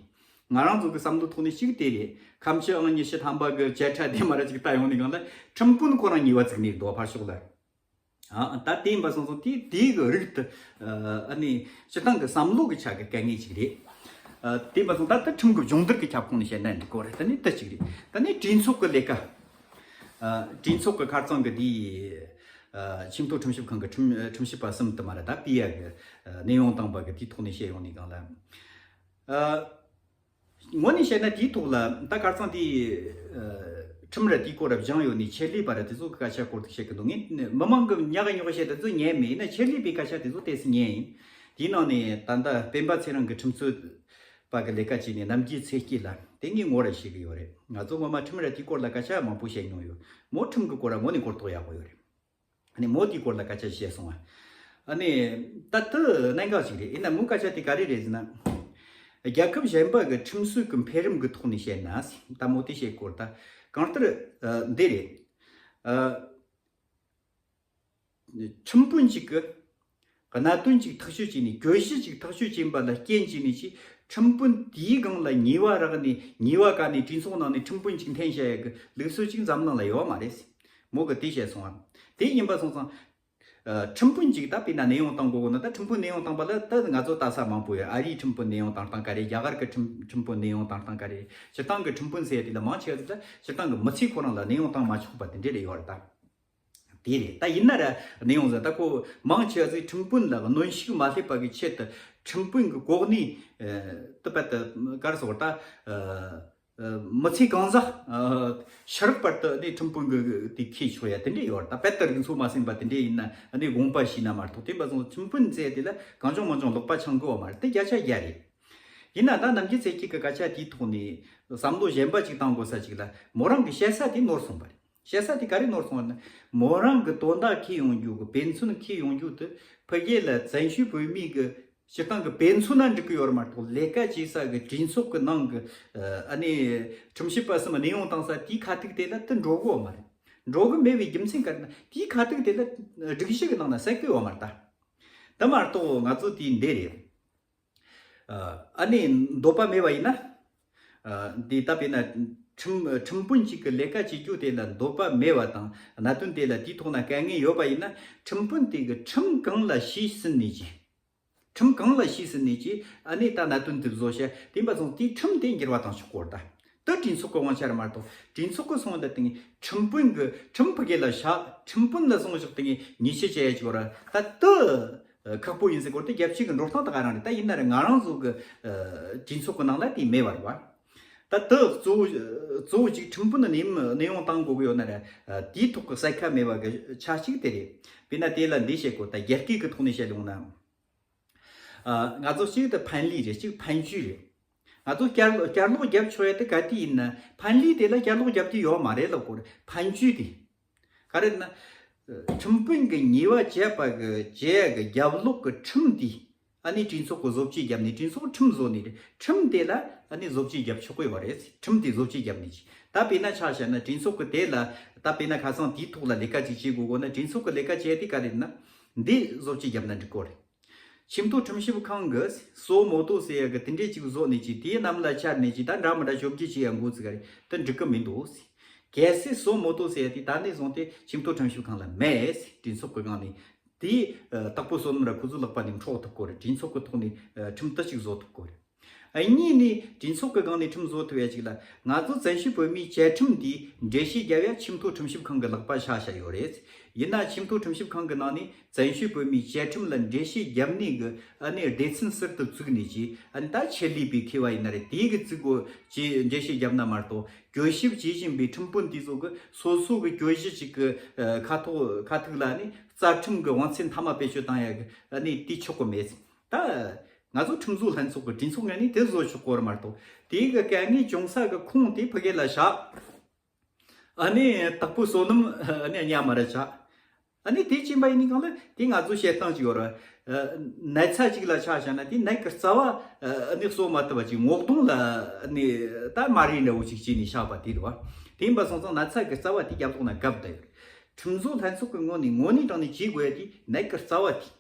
ང་རང་ཚོ་གི་བསམ་བློ་ཐོག་ནས་གཅིག་དེ་རེད། ཁམས་ཆུ་ཨང་ཉི་ཤུ་ཐམ་པ་གི་བཅད་ཁྲ་དེ་མ་ར་ཅིག་ལྟ་ཡོང་ནས་གང་ལ་ཁྲིམས་དཔོན་ཁོ་རང་ཉེས་པ་བཙུགས་ནས་འདུག་ཕར་ཕྱོགས་ལ། ཨ་ད་དེ་ཡིན་པ་སོང་ཙང་དེ་དེའི་གི་རིགས་དེ་ཨ་ནི་སྤྱི་བཏང་གི་བསམ་བློ་གི་ཆ་གི་དཀའ་ངལ་ཅིག་རེད། ཨ་དེ་ཡིན་པ་སོང་ད་ལྟ་ཁྲིམས་གི་སྦྱོང་བརྡར་གི་ཁྱབ་ཁོངས་ནས་བཤད་ན་འགྲིག་གོ་རེད། ད་ནི་དེ་གཅིག་རེད། ད་ནི་གྲོས་ཚོགས་གི་ལས་ཀ། ཨ་གྲོས་ཚོགས་གི་ཁ་རྩང་གི་དེའི་ཨ་ཆེས་མཐོ་ཁྲིམས་ཞིབ་ཁང་གི་ཁྲིམས་ཁྲིམས་ཞིབ་པ་གསུམ་དུ་མ་ར་ད་པི་ཡ་གི་ཨ་གནས་དབྱུང་བཏང་པ་གི་དེའི་ཐོག་ནས་བཤད་ཡོང་ནས་གང་ལ། ཨ། དངོས་གནས་བཤད་ན་དེའི་ཐོག་ལ་ད་ཁ་རྩང་དེའི་ཨ་ཁྲིམས་ར་དེའི་སྐོར་ར་སྦྱངས་ཡོད་ནི་ཆེད་ལས་པ་ར་དེ་ཚོ་གི་སྐད་ཆ་སྐོར་དུ་བཤད་གི་འདུག་ངས་མི་མང་གི་ཉག་གི་ཉོག་བཤད་དེ་ཚོ་ཉན་མེད་ཡིན་ན་ཆེད་ལས་པའི་སྐད་ཆ་དེ་ཚོ་ཏོག་ཙམ་ཉན་ཡིན། དེའི་ནང་ནས་ད་ལྟ་སྤེན་པ་ཚེ་རིང་གི་ཁྲིམས་རྩོད་པ་གི་ལས་ཀ་བྱས་ནས་རྣམ་རྒྱལ་ཚེ་སྐྱིད་ལ་དེ་ངས་ངོ་ར་ཤེས་གི་ཡོད་རེད། ང་ཚོ་ངོ་མ་ཁྲིམས་ར་དེའི་སྐོར་ལ་སྐད་ཆ་མང་པོ་བཤད་མྱོང་ཡོད། མོ་ཁྲིམས་གི་སྐོར་ར་དངོས་གནས་གོ་རྟོགས་ཡག་པོ་ཡོད་རེད། ཨ་ནི་མོ་དེའི་སྐོར་ལ་སྐད་ཆ་བཤད་སོང་ང་། ཨ་ནི་ད་དུ་གནད་འགག་ཅིག་རེད། ཡིན་ན་མོ་སྐད་ཆ་དེ་ག་རེ་རེད་ཟེར་ན། རྒྱལ་ཁབ་གཞན་པ་གི་ཁྲིམས་སྲོལ་གི་འཕེལ་རིམ་གི་ཐོག་ནས་བཤད་ན་ཟེར། ད་མོ་དེ་བཤད་སྐོར་ད་གང་ལྟར་ཨ་འདི་རེད། ཨ་ཁྲིམས་དཔོན་ཅིག་གི་གནད་དོན་ཅིག་ཐག་གཅོད་བྱས་ནས། གྱོད་གཞི་ཅིག་ཐག་གཅོད་བྱས་པ་ལ་རྐྱེན་བྱས་ནས་ཅིག་ཁྲིམས་དཔོན་དེའི་སྒང་ལ་ཉེས་པ་རག་ནས། ཉེས་པ་བཀལ་ནས་གྲོས་ཚོགས་ནང་ནས་ཁྲིམས་དཔོན་ཅིག་འཐེན་བྱ་ཡ་གི་ལུགས་སྲོལ་ཅིག་འཛམ་གླིང་ལ་ཡོད་མ་རེད་ཟེར། མོ་གི་དེ་བཤད་སོང་ང་། དེ་ཡིན་པ་སོང་ཙང་། ཨ་ཁྲིམས་དཔོན་ཅིག་ད་དཔེར་ན་གནས་དབྱུང་བཏང་དགོས་དགོས་ན། ད་ཁྲིམས་དཔོན་གནས་དབྱུང་བཏང་པ་ལ་ད་ང་ཚོ་ལྟ་ས་མང་པོ་ཡོད། ཨ་རིའི་ཁྲིམས་དཔོན་གནས་དབྱུང་བཏང་སྟངས་ག་རེ། རྒྱ་གར་གི་ཁྲིམས་ཁྲིམས་དཔོན་གནས་དབྱུང་བཏང་སྟངས་ག་རེ། སྤྱིར་བཏང་གི་ཁྲིམས་དཔོན་ཟེར་ཡ་དེ་ལ་མང་ཆེ་བ་ཟིག་ལ་སྤྱིར་བཏང་གི་མི་ཚེ་ཁོ་རང་ལ་གནས་དབྱུང་བཏང་མ་ཆོག་པ་དེ་འདྲས་རེ་ཡོད་རེད་ད། དེ་རེད། ད་ཡིན་ན་ར་གནས་དབྱུང་ཟེར་ད་ཁོ་མང་ཆེ་བ་ཟིག་ཁྲིམས་དཔོན་ལ་གནོན་ཤུགས་མ་སླེབས་པ་གི་ཆེད་དུ་ཁྲིམས་དཔོན་གི་གོ་གནས་ཨ་དེ་བར་དུ་ག་རེ་ཟེར་ད། ཨ། ཨ། མི་ཚེ་གང་ཟག་ཨ། ཕྱི་རབས་བར་དུ་ནི་ཁྲིམས་དཔོན་གྱི་དེ་ཁས་ཆོག་ཡ་དེ་འདྲས་ཡོད་རེད། ད་དཔེ་ལྟར་གྱི་ཚོད་མ་ཟིན་པ་དེ་འདྲས་ཡིན་ན་ནི་དགོངས་པ་ཞུས་ན་མ་གཏོགས། དེ་འབའ་སོང་ཁྲིམས་དཔོན་ཟེར་དེ་ལ་གང་བྱུང་མང་བྱུང་ལག་པ་འཆང་དགོས་བ་མ་རེད། དེ་བརྒྱ་ཆ་བརྒྱ་རེད། ཡིན་ན་ད་རྣམ་རྒྱལ་ཚེ་སྐྱིད་ཀྱི་སྐད་ཆ་དེའི་ཐོག་ནས་བསམ་བློ་གཞན་པ་ཅིག་བཏང་དགོས་ས་ཅིག་ལ། མོ་རང་གི་བཤད་ས་དེ་ནོར་སོང་བ་རེད། བཤད་ས་དེ་ག་རེ་ནོར་སོང་བ་ན། མོ་རང་གི་དོན་དག་འཁྱེར་ཡོང་རྒྱུ་གི་དཔེ་མཚོན་འཁྱེར་ཡོང་རྒྱུ་དེ་ཕ་གི་ལ་བཙན་བྱོལ་བོད་མི་གི་སྤྱིར་བཏང་གི་དཔེ་མཚོན་ན་འགྲིག་གི་ཡོད་རེད་མ་གཏོགས། ལས་ཀ་བྱེད་ས་གི་གྲོས་ཚོགས་ཀྱི་ནང་གི་ཨ་ནི་ཁྲིམས་ཞིབ་པ་གསུམ་གནས་དབྱུང་བཏང་ས་དེའི་ཁ་ཐུག་དེ་ལ་དེ་འགྲོ་གི་ཡོད་མ་རེད། འགྲོ་གི་མེད་པའི་རྒྱུ་མཚན་ག་རེ་ན། དེའི་ཁ་ཐུག་དེ་ལ་སྒྲིག་གཞི་གི་ནང་ན་གསལ་གི་ཡོད་མ་རེད་ད། དེ་མ་གཏོགས་ང་ཚོ་དེའི་འདི་རེད། ཨ་ནི་འདོད་པ་མེད་པ་ཡིན་ན། འདི་ད་དཔེར་ན་ཁྲིམས་ཁྲིམས་དཔོན་གཅིག་གི་ལས་ཀ་བྱེད་རྒྱུ་དེ་ལ་འདོད་པ་མེད་པ་དང་། གནད་དོན་དེ་ལ་དེའི་ཐོག་ན་དཀའ་ངལ་ཡོད་པ་ཡིན་ན། ཁྲིམས་དཔོན་དེ་གི་ཁྲིམས་གང་ལ་ཞུས་ཟིན་ནས་ཀྱི། ཁྲིམས་གང་ལ་ཞུས་ཟིན་ནས་ཀྱི། ཨ་ནི་ད་གནད་དོན་དེ་བཟོ་བྱ་དེ་འབའ་སོང་དེའི་ཁྲིམས་དེ་འགྱུར་བ་བཏང་ཆོག་གོ་རེད་ད། ད་གྲོས་ཚོགས་ཀྱི་དབང་ཆ་རེད་མ་གཏོགས། གྲོས་ཚོགས་ཀྱི་སོང་ད་དེ་ཁྲིམས་དཔོན་གྱི་ཁྲིམས་ཕ་གི་ལ་བཞག་ཁྲིམས་དཔོན་ལ་སོང་ཞོག་དེ་ཉེས་ཆད་བཅད་ཡ་ཅིག་ཡོད་ར། ད་དེ་ཁག་པོ་ཡིན་ཟེར་གོ་རེད་ད། རྒྱལ་སྤྱི་གི་འགྲོ་སྟངས་ད་ག་རང་རེད། ད་ཡིན་ན་རེད། ང་རང་ཚོ་གི་གྲོས་ཚོགས་ཀྱི་ནང་ལ་དེ་མེད་པ་རེད་བ། ད་དེ་གཙོ་བོ་གཙོ་བོ་གཅིག་ཁྲིམས་དཔོན་གནས་གནས་དབྱུང་བཏང་དགོས་ཀྱི་ཡོད་ན་རེད། དེའི་ཐོག་གི་གསལ་ཁ་མེད་པ་གི་ཆ་གཅིག་དེ་རེད། དཔེར་ན་དེ་ལ་འདི་བཤད་དགོས། ད་རྒྱ་སྐད་ཀྱི་ཐོག་ནས་བཤད་ཡོང་ན། ཨ། ང་ཚོ་གཅིག་དེ་ཕན་ལི་རེད། གཅིག་ཕན་ཆུས་རེད། ང་ཚོ་བསྐྱར་བསྐྱར་ལོག་རྒྱབ་ཆོག་ཡ་དེ་ག་དུས་ཡིན་ན། ཕན་ལི་དེ་ལ་བསྐྱར་ལོག་རྒྱབ་རྒྱུ་ཡོད་མ་རེད་ལབ་དགོས་རེད། ཕན་ཆུས་དེ་ག་རེ་ན། ཁྲིམས་དཔོན་གྱི་ཉེས་པ་བཅད་པ་གི་བཅད་ཡ་གི་རྒྱབ་ལོགས་ཀྱི་ཁྲིམས་དེ། ཨ་ནི་གྲོས་ཚོགས་ཀྱི་བཟོ་བཅོས་བརྒྱབ་ནས། གྲོས་ཚོགས་ཁྲིམས་བཟོ་ནས་རེད། ཁྲིམས་དེ་ལ་ཨ་ནི་བཟོ་བཅོས་བརྒྱབ་ཆོག་གི་ཡོད་རེད། ཁྲིམས་དེ་བཟོ་བཅོས་བརྒྱབ་ནས་ཀྱི། ད་དཔེར་ན་ཆ་བཞག་ན་གྲོས་ཚོགས་ཀྱི་དེ་ལ་ད་དཔེར་ན་ཁ་སང་དེའི་ཐོག་ལ་ལས་ཀ་ཅིག་བྱེད་དགོས་དགོས་ན། གྲོས་ཚོགས་ཀྱི་ལས་ཀ་བྱེད་ཡ་དེ་ག་རེ་ན། འདི་བཟོ་བཅོས་བརྒྱབ་ན་འགྲིག་གོ་རེད། ཆེས་མཐོའི་ཁྲིམས་ཞིབ་ཁང་གི་སོ་མོ་ཏོ་ཟེར་ཡ་གི་དེ་འདྲས་ཅིག་བཟོ་ནས་ཀྱི། དེའི་ནམ་ལ་ཆར་ནས་ཀྱི་ད་འདྲ་མི་འདྲ་ཞོབ་རྒྱུ་བྱེད་ཡ་འགོ་ཚུགས་ག་རེད། དེ་འགྲིག་གི་མི་འདུག་ཟེར། གལ་སྲིད་སོ་མོ་ཏོ་ཟེར་ཡ་དེ་ད་ནས་བཟུང་སྟེ་ཆེས་མཐོའི་ཁྲིམས་ཞིབ་ཁང་ལ་མེད་ཟེར། གྲོས་ཚོགས་ཀྱི་སྒང་ནས་དེའི་ཨ་དྭགས་པོ་བསོད་ནམས་ར་ཁོ་ཚོའི་ལག་པ་ནས་འཕྲོག་ཐུབ་གོ་རེད། གྲོས་ཚོགས་ཀྱི་ཐོག་ནས་ཨ་ཁྲིམས་དེ་ཅིག་བཟོ་ཐུབ་གོ་རེད། ཨ་གཉིས་ནས་གྲོས་ཚོགས་ཀྱི་སྒང་ནས་ཁྲིམས་བཟོ་ཐུབ་ཡ་ཅིག་ལ། ང་ཚོ་བཙན་བྱོལ་བོད་མིའི་བཅའ་ཁྲིམས་འདིའི་འགྲེལ་བཤད་རྒྱབ་ཡ་ཆེས་མཐོའི་ཁྲིམས་ཞིབ་ཁང་གི་ལག་པ་ཆ་བཞག་ཡོད་རེད། ཡིན་ན་ཆེས་མཐོའི་ཁྲིམས་ཞིབ་ཁང་གི་ནང་ནས་བཙན་བྱོལ་བོད་མིའི་བཅའ་ཁྲིམས་ལ་འགྲེལ་བཤད་རྒྱབ་ནས་གི་ཨ་ནི་སྡེ་ཚན་ཟུར་དུ་བཙུགས་ནས་ཀྱི། ཨ་ནི་ད་ཆེད་ལས་པའི་མཁས་པ་ཡིན་ན་རེད། དེའི་གི་བཙུགས་དགོས་ཅེས་འགྲེལ་བཤད་རྒྱབ་ན་མ་གཏོགས། གྱོད་ཞིབ་བྱེད་བཞིན་པའི་ཁྲིམས་དཔོན་དེ་ཚོ་གི་སོ་སོ་གི་གྱོད་གཞི་ཅིག་གི་ཨ་ཁ་ཐོག་ཁ་ཐུག་ལ་ཨ་ནི་རྩ་ཁྲིམས་གི་དབང་ཚད་མཐའ་མ་བེད་སྤྱོད་བཏང་ཡ་གི་ཨ་ནི་དེ་ཆོག་གི་མེད། ད་ང་ཚོ་ཁྲིམས་བཟོ་ལྷན་ཚོགས་ཀྱི་གྲོས་ཚོགས་ངོས་ནས་དེ་བཟོ་ཆོག་གོ་ར་མ་གཏོགས། དེའི་གི་དཀའ་ངལ་བྱུང་ས་གི་ཁུངས་དེ་ཕ་གི་ལ་བཞག་ཨ་ནི་དྭགས་པོ་བསོད་ནམས་ཨ་ནི་གཉའ་མ་ར་ཆགས། ཨ་ནི་དེ་ཕྱིན་པ་ཡིན་ནི་གང་ལ་དེ་ང་ཚོ་བཤད་སྟངས་ཅིག་ཡོད་ར། ཨ་ན་ཚ་ཅིག་ལ་ཆ་བཞག་ན་དེ་ནད་ཀྱི་རྩ་བ་ཨ་ནི་གསོ་མ་ཐུབ་པ་ཅིག་ངོ་གདོང་ལ་ཨ་ནི་ད་མ་རེད་འདྲ་བོ་ཅིག་བྱས་ནས་བཞག་པ་དེ་རེད་བ། དེ་ཡིན་པ་སོང་ཙང་ན་ཚ་གི་རྩ་བ་དེ་རྒྱབ་ལོགས་ན་གབ་བསྡད་ཡོད་རེད། ཁྲིམས་བཟོ་ལྷན་ཚོགས་ཀྱི་ངོས་ནས་ངོས་ནས་དྲང་ནས་བྱེད་དགོས་ཡ་དེ་ནད་ཀྱི་རྩ་བ་དེ།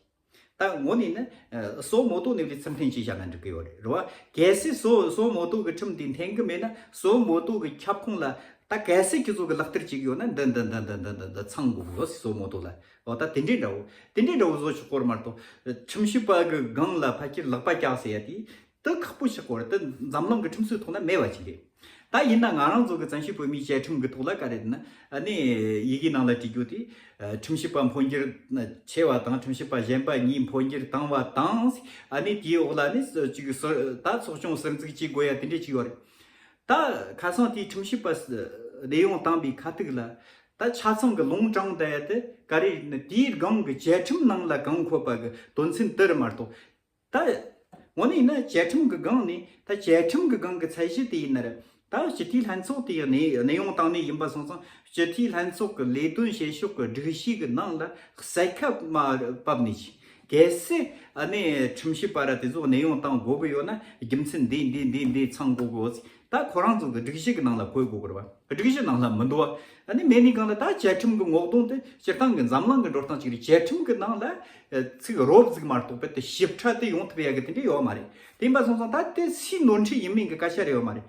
ད་ངོ་ནས་ནི་ཨ་སོ་མོ་ཏོ་ནས་ལས་ཚུལ་ཕྲན་ཅིག་བཞག་ན་འགྲིག་གི་ཡོད་རེད་རེད་བ། གལ་སྲིད་སོ་སོ་མོ་ཏོ་གི་ཁྲིམས་དེ་འཐེན་གི་མེད་ན། སོ་མོ་ཏོ་གི་ཁྱབ་ཁོངས་ལ་ད་གལ་སྲིད་ཁྱེད་ཚོ་གི་ལག་བསྟར་བྱེད་གི་ཡོད་ན་འདི་འདི་འདི་འདི་འདི་འདི་འདི་ཚང་དགོས་གི་ཡོད་སོ་མོ་ཏོ་ལ། འོ་ད་དེ་འདྲའི་འདྲ་བོ་དེ་འདྲའི་འདྲ་བོ་བཟོ་ཆོག་གོ་ར་མ་གཏོགས། ཁྲིམས་ཞིབ་པ་གི་སྒང་ལ་ཕལ་ཆེར་ལག་པ་བཀྱག་ཟེར་ཡ་དེ་དེ་ཁག་པོ་ཆགས་གོ་ར། དེ་འཛམ་གླིང་གི་ཁྲིམས་སྲོལ་ཐོག་ན་མེད་པ་ཅིག་རེད། ད་ཡིན་ན་ང་རང་ཚོ་གི་བཙན་བྱོལ་བོད་མིའི་བཅའ་ཁྲིམས་ཀྱི་ཐོག་ལ་ག་རེ་ན། ཨ་ནི་ཡི་གེ་ནང་ལ་བྲིས་རྒྱུ་དེ། ཨ་ཁྲིམས་ཞིབ་པ་འཕོ་འགྱུར་ཆེ་བ་དང་ཁྲིམས་ཞིབ་པ་གཞན་པ་གཉིས་འཕོ་འགྱུར་བཏང་བ་དང་། ཨ་ནི་དེའི་འོག་ལ་ནི་ཅིག་ཟུར་ད་ཚོགས་ཆུང་ཟུར་འཛུགས་བྱེད་དགོས་ཡ་དེ་འདྲས་ཅིག་ཡོད་རེད། ད་ཁ་སང་དེའི་ཁྲིམས་ཞིབ་པ་གནས་དབྱུང་བཏང་པའི་ཁ་ཐུག་ལ། ད་ཆ་ཚང་གི་ལུང་དྲངས་བསྡད་ཡ་དེ་ག་རེ་ཡིན་ན། དེའི་སྒང་གི་བཅའ་ཁྲིམས་ནང་ལ་གང་འཁོད་པ་གི་དོན་ཚན་དེ་རེད་མ་གཏོགས། ད་དངོས་གནས་ཡིན་ན་བཅའ་ཁྲིམས་ཀྱི་སྒང་ནས། ད་བཅའ་ཁྲིམས་ཀྱི་སྒང་གི་ཚད་གཞི་དེ་ཡིན་ན་རེད། ད་སྤྱི་འཐུས་ལྷན་ཚོགས་དེ་ཡང་གནས་གནས་དབྱུང་བཏང་ནས་ཡིན་པ་སོང་ཙང་། སྤྱི་འཐུས་ལྷན་ཚོགས་ཀྱི་ལས་དོན་བྱེད་ཕྱོགས་ཀྱི་སྒྲིག་གཞི་གི་ནང་ལ་གསལ་ཁ་མ་བབས་ནས་ཀྱི། གལ་སྲིད་ཨ་ནི་ཁྲིམས་ཞིབ་པ་ར་དེ་ཚོ་གནས་དབྱུང་བཏང་དགོས་ཀྱི་ཡོད་ན། རྒྱུ་མཚན་འདི་འདི་འདི་འདི་ཚང་དགོས་ཀྱི་ཡོད། ད་ཁོ་རང་ཚོ་གི་སྒྲིག་གཞི་གི་ནང་ལ་འཁོད་དགོས་ཀྱི་རེད་བ། སྒྲིག་གཞི་ནང་ལ་མི་འདུག་བ། ཨ་ནི་མེད་ནི་གང་ལ། ད་བཅའ་ཁྲིམས་ཀྱི་ངོ་གདོང་དེ་སྤྱིར་བཏང་གི་འཛམ་གླིང་གི་འགྲོ་སྟངས་ཅིག་རེད། བཅའ་ཁྲིམས་ཀྱི་ནང་ལ་ཨ་ཚིག་རོབ་ཙིག་མ་གཏོགས་པའི་དེ་ཞིབ་ཕྲ་དེ་ཡོང་ཐུབ་ཡ་གི་དེ་འདྲ་ཡོད་མ་རེད། དེ་ཡིན་པ་སོང་ཙང་ད་དེ་སུའི་ནོར་འཁྲུལ་ཡིན་མིན་གྱི་སྐད་ཆ་རེད་ཡོད་མ་རེད།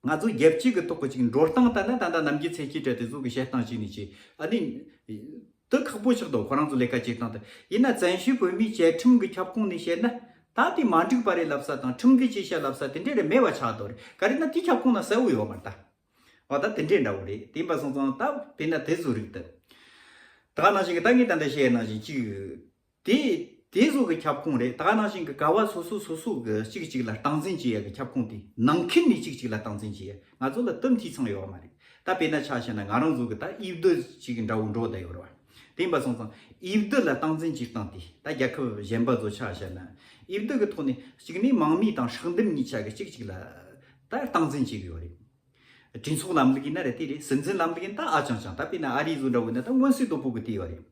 ང་ཚོ་རྒྱལ་སྤྱི་གི་ཐོག་གི་ཅིག་འགྲོ་སྟངས་ལྟར་ན། ད་ལྟ་ནམ་རྒྱུན་ཚད་ཀྱི་གྲལ་དེ་ཚོ་གི་བཤད་སྟངས་ཅིག་ནས་ཅིག་ཨ་ནི། དེ་ཁག་པོ་ཆགས་འདུག་ཁོ་རང་ཚོ་ལས་ཀ་བྱེད་སྟངས་དེ། ཡིན་ན་བཙན་བྱོལ་བོད་མིའི་བཅའ་ཁྲིམས་ཀྱི་ཁྱབ་ཁོངས་ནས་བཤད་ན། ད་དེ་མ་འགྲིག་པ་རེད་ལབ་ས་དང་། ཁྲིམས་འགལ་བྱེད་བྱ་ལབ་ས་དེ་འདྲ་རེད། མེད་པ་ཆགས་འདུག་རེད། ག་རེ་ན་དེའི་ཁྱབ་ཁོངས་ན་གསལ་བོ་ཡོད་མ་རེད་ད། འོ་ད་དེ་འདྲའི་འདྲ་བོ་རེད། དེ་ཡིན་པ་སོང་ཙང་ད་དཔེར་ན་དེ་ཚོ་རིགས་དེ། ད་ག་ནང་བཞིན་གྱི་ད་ངས་ད་ལྟ་བཤད་ནང་བཞིན་གཅིག་དེ་དེ་ཚོ་གི་ཁྱབ་ཁོངས་རེད། ད་ག་ནང་བཞིན་གྱི་ག་བ་སོ་སོ་སོ་སོ་གི་གཅིག་གཅིག་ལ་སྟངས་འཛིན་བྱེད་ཡ་གི་ཁྱབ་ཁོངས་དེ། ནང་ཁུལ་ནས་གཅིག་གཅིག་ལ་སྟངས་འཛིན་བྱེད་ཡ་ང་ཚོ་ལ་དེ་འཐུས་ཚང་ཡོད་མ་རེད། ད་དཔེར་ན་ཆ་བཞག་ན་ང་རང་ཚོ་གི་ད་དབྱི་བསྡུ་ཅིག་འདྲ་བོ་འགྲོ་བསྡད་ཡོད་རེད་བ། དེ་ཡིན་པ་སོང་ཙང་དབྱི་བསྡུ་ལ་སྟངས་འཛིན་བྱེད་སྟངས་དེ། ད་རྒྱལ་ཁབ་གཞན་པ་ཚོ་ཆ་བཞག་ན་དབྱི་བསྡུ་གི་ཐོག་ནས་གཅིག་ནས་དམངས་མི་དང་ཧྲག་འདེམས་གཉིས་ཆ་གི་གཅིག་གཅིག་ལ་ད་སྟངས་འཛིན་བྱེད་གི་ཡོད་རེད། གྲོས་ཚོགས་ལམ་ལུགས་ཡིན་ན་རེད། དེ་རེད། སྲིད་འཛིན་ལམ་ལུགས་ཡིན་ན་ད་ཨ་ཅང་ཅང་། ད་དཔེར་ན་ཨ་རི་བཟོ་འདྲ་བོ་ཡིན་ན་ད་མངོན་གསལ་དོད་པོ་གི་དེ་ཡོད་རེད།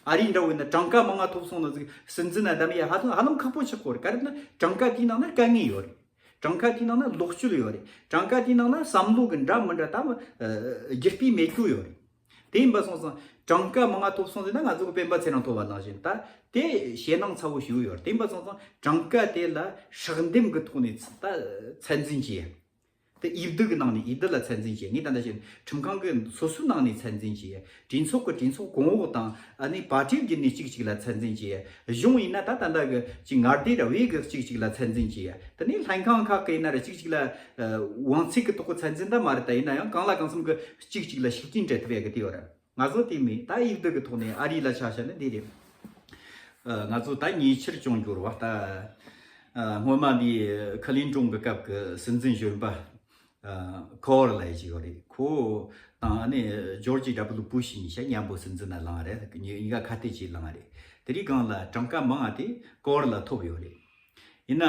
ཨ་རི་འདྲ་བོ་ཡིན་ན་གྲངས་ཀ་མང་ང་ཐོབ་སོང་ན་ཟིག་སྲིད་འཛིན་ན་གདམ་ཡ་ཧ་ལམ་ཧ་ལམ་ཁག་པོ་ཆགས་གོ་རེད། ག་རེ་ན་གྲངས་ཀ་དེའི་ནང་ན་དཀའ་ངལ་ཡོད་རེད། གྲངས་ཀ་དེའི་ནང་ན་ལོག་སྤྱོད་ཡོད་རེད། གྲངས་ཀ་དེའི་ནང་ན་བསམ་བློ་གི་འདྲ་མི་འདྲ་ད་རྒྱུ་སྤུས་མེད་རྒྱུ་ཡོད་རེད། དེ་ཡིན་པ་སོང་ཙང་གྲངས་ཀ་མང་ང་ཐོབ་སོང་ཟེར་ན་ང་ཚོ་གི་སྤེན་པ་ཚེ་རིང་ཐོབ་པ་ནང་བཞིན་ད་དེ་ཞེད་སྣང་ཚ་བོ་ཞིག་ཡོད་རེད། དེ་ཡིན་པ་སོང་ཙང་གྲངས་ཀ་དེ་ལ་སྲོག་འདེམས་ཀྱི་ཐོག་ནས་ད་ཚད་འཛིན་བྱས། དེ་འོས་བསྡུ་གི་ནང་ནས་འོས་བསྡུ་ལ་ཚད་འཛིན་བྱས། ངས་ད་ལྟ་བཤད་ཁྲིམས་ཁང་གི་སོ་སོའི་ནང་ནས་ཚད་འཛིན་བྱས། གྲོས་ཚོགས་ཀྱི་གྲོས་ཚོགས་གོང་འོག་དང་ཨ་ནི་པར་ཊིའི་བརྒྱུད་ནས་གཅིག་གཅིག་ལ་ཚད་འཛིན་བྱས། གཞུང་ཡིན་ན་ད་ད་ལྟ་གི་ཅིག་མངའ་སྡེ་ར་བོད་ཀྱི་གཅིག་གཅིག་ལ་ཚད་འཛིན་བྱས། དེ་ནས་ལྷན་ཁང་ཁག་གི་ཡིན་ན་ར་གཅིག་གཅིག་ལ་དབང་ཚད་ཀྱི་ཐོག་གི་ཚད་འཛིན་ད་མ་རེད། ད་ཡིན་ན་ཡང་གང་ལ་གང་འཚམ་གི་གཅིག་གཅིག་ལ་ཤུགས་རྐྱེན་སྤྲད་ཐུབ་ཡ་གི་དེ་ཡོད་ར། ང་ཚོ་དེ་མིན་ད་འོས་བསྡུ་གི་ཐོག་ནས་ཨ་རི་ལ་ཆ་བཞག་ན་འདི་རེད། ཨ། ང་ཚོ་ད་ཉེ་ཆར་བྱུང་འགྱུར་བ་ད། ཨ། སྔོན་མ་འདི་ཁི་ལིན་ཀྲུང་གི་སྐབས་ཀྱི་སྲིད་འཛིན་གཞོན་པ། ཨ། ཀོར་ལ་ཡི་ཅིག་ཡོད་རེད། ཁོ་དང་ཨ་ནི་ཇོར་ཇི་ཌབ་ལུ་བུ་ཤི་གཉིས་ཆ་མཉམ་པོ་སྲིད་འཛིན་ལ་ལངས་རེད། གཉིས་གཉིས་ཀ་ཁ་གཏད་ཅིག་ལངས་རེད། དེ་རིང་སྒང་ལ་གྲངས་ཀ་མང་ང་དེ་ཀོར་ལ་ཐོབ་ཡོད་རེད། ཡིན་ན།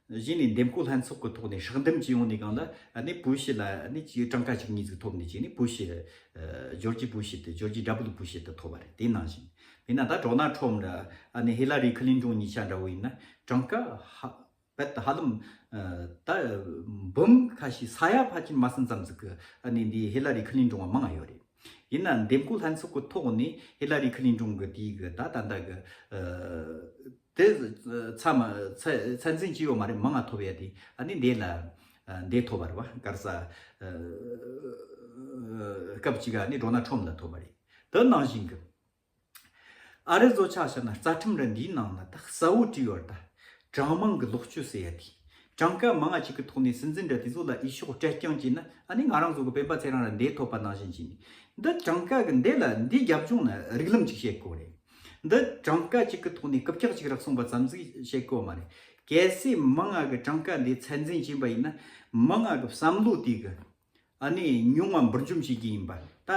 གཞི་ནས་འདེམས་བསྐོ་ལྷན་ཚོགས་ཀྱི་ཐོག་ནས་སྲོག་འདེམས་ཀྱི་ཡོང་ནས་སྒང་ལ་ཨ་ནི་བུ་ཤི་ལ་ཨ་ནི་ཅིག་གྲངས་ཀ་གཅིག་གཉིས་ཟིག་ཐོབ་ནས་བྱས་ནས་བུ་ཤི། ཨ། ཇོར་ཇི་བུ་ཤི་དེ་ཇོར་ཇི་ཌབ་ལུ་བུ་ཤི་དེ་ཐོབ་པ་རེད། དེ་ནང་བཞིན་ཡིན་ན་ད་ཌོ་ནལ་ཊྲམ་འདྲ་ཨ་ནི་ཧི་ལ་རི་ཁི་ལིན་ཀྲུང་གཉིས་ཆ་འདྲ་བོ་ཡིན་ན་གྲངས་ཀ་ཧ། རྦད་དེ་ཧ་ལམ། ཨ། ད་འབུམ་ཁ་ཤས་ས་ཡ་ཕལ་ཆེར་མ་ཟིན་ཙམ་ཟིག་གི་ཨ་ནི་འདི་ཧི་ལ་རི་ཁི་ལིན་ཀྲུང་བ་མང་ང་ཡོད་རེད། ཡིན་ན་འདེམས་བསྐོ་ལྷན་ཚོགས་ཀྱི་ཐོག་ནས་ཧི་ལ་རི་ཁི་ལིན་ཀྲུང་གི་དེའི་གི་ད་ད་ལྟ་གི། ཨ། དེ་ཚ་མ་ཚ་ཚད་འཛིན་བྱས་ཡོད་མ་རེད། མང་ང་ཐོབ་ཡ་དེ་ཨ་ནི་འདི་ལ། ཨ། འདི་ཐོབ་པ་རེད་བ། ག་རེ་ཟེར། ཨ། སྐབས་གཅིག་ཨ་ནི་ཌོ་ནལ་ཊྲམ་ལ་ཐོབ་པ་རེད། དེ་ནང་བཞིན་གི། ཨ་རི་ཚོ་ཆ་བཞག་ན་རྩ་ཁྲིམས་ར་འདིའི་ནང་ན་ད་གསལ་བོ་བྲིས་ཡོད་རེད། ད་གྲངས་མང་གི་ལོག་སྤྱོད་ཟེར་ཡ་དེ། གྲངས་ཀ་མང་ང་གཅིག་གི་ཐོག་ནས་སྲིད་འཛིན་འདྲ་དེ་ཚོ་ལ་འོས་ཤོག་སྤྲད་རྐྱང་བྱས་ན་ཨ་ནི་ང་རང་ཚོ་གི་སྤེན་པ་ཚེ་རིང་ར་འདི་ཐོབ་པ་ནང་བཞིན་བྱས་ནས། འདི་གྲངས་ཀ་གི་འདི་ལ་འདི་རྒྱབ་ལྗོངས་ན་རིགས་ལམ་ཅིག་བཤད་དགོས་རེད། འདི་གྲངས་ཀ་གཅིག་གི་ཐོག་ནས་རྐུབ་བཀྱག་ཅིག་རག་སོང་བ་ཙམ་ཟིག་བཤད་དགོས་མ་རེད། གལ་སྲིད་མང་ང་གི་གྲངས་ཀ་འདི་ཚད་འཛིན་བྱས་པ་ཡིན་ན་མང་ང་གི་བསམ་བློ་དེ་གི། ཨ་ནི་ཉུང་བ་འབུར་འཇོམས་བྱེད་ཀྱི་ཡིན་པ། ད་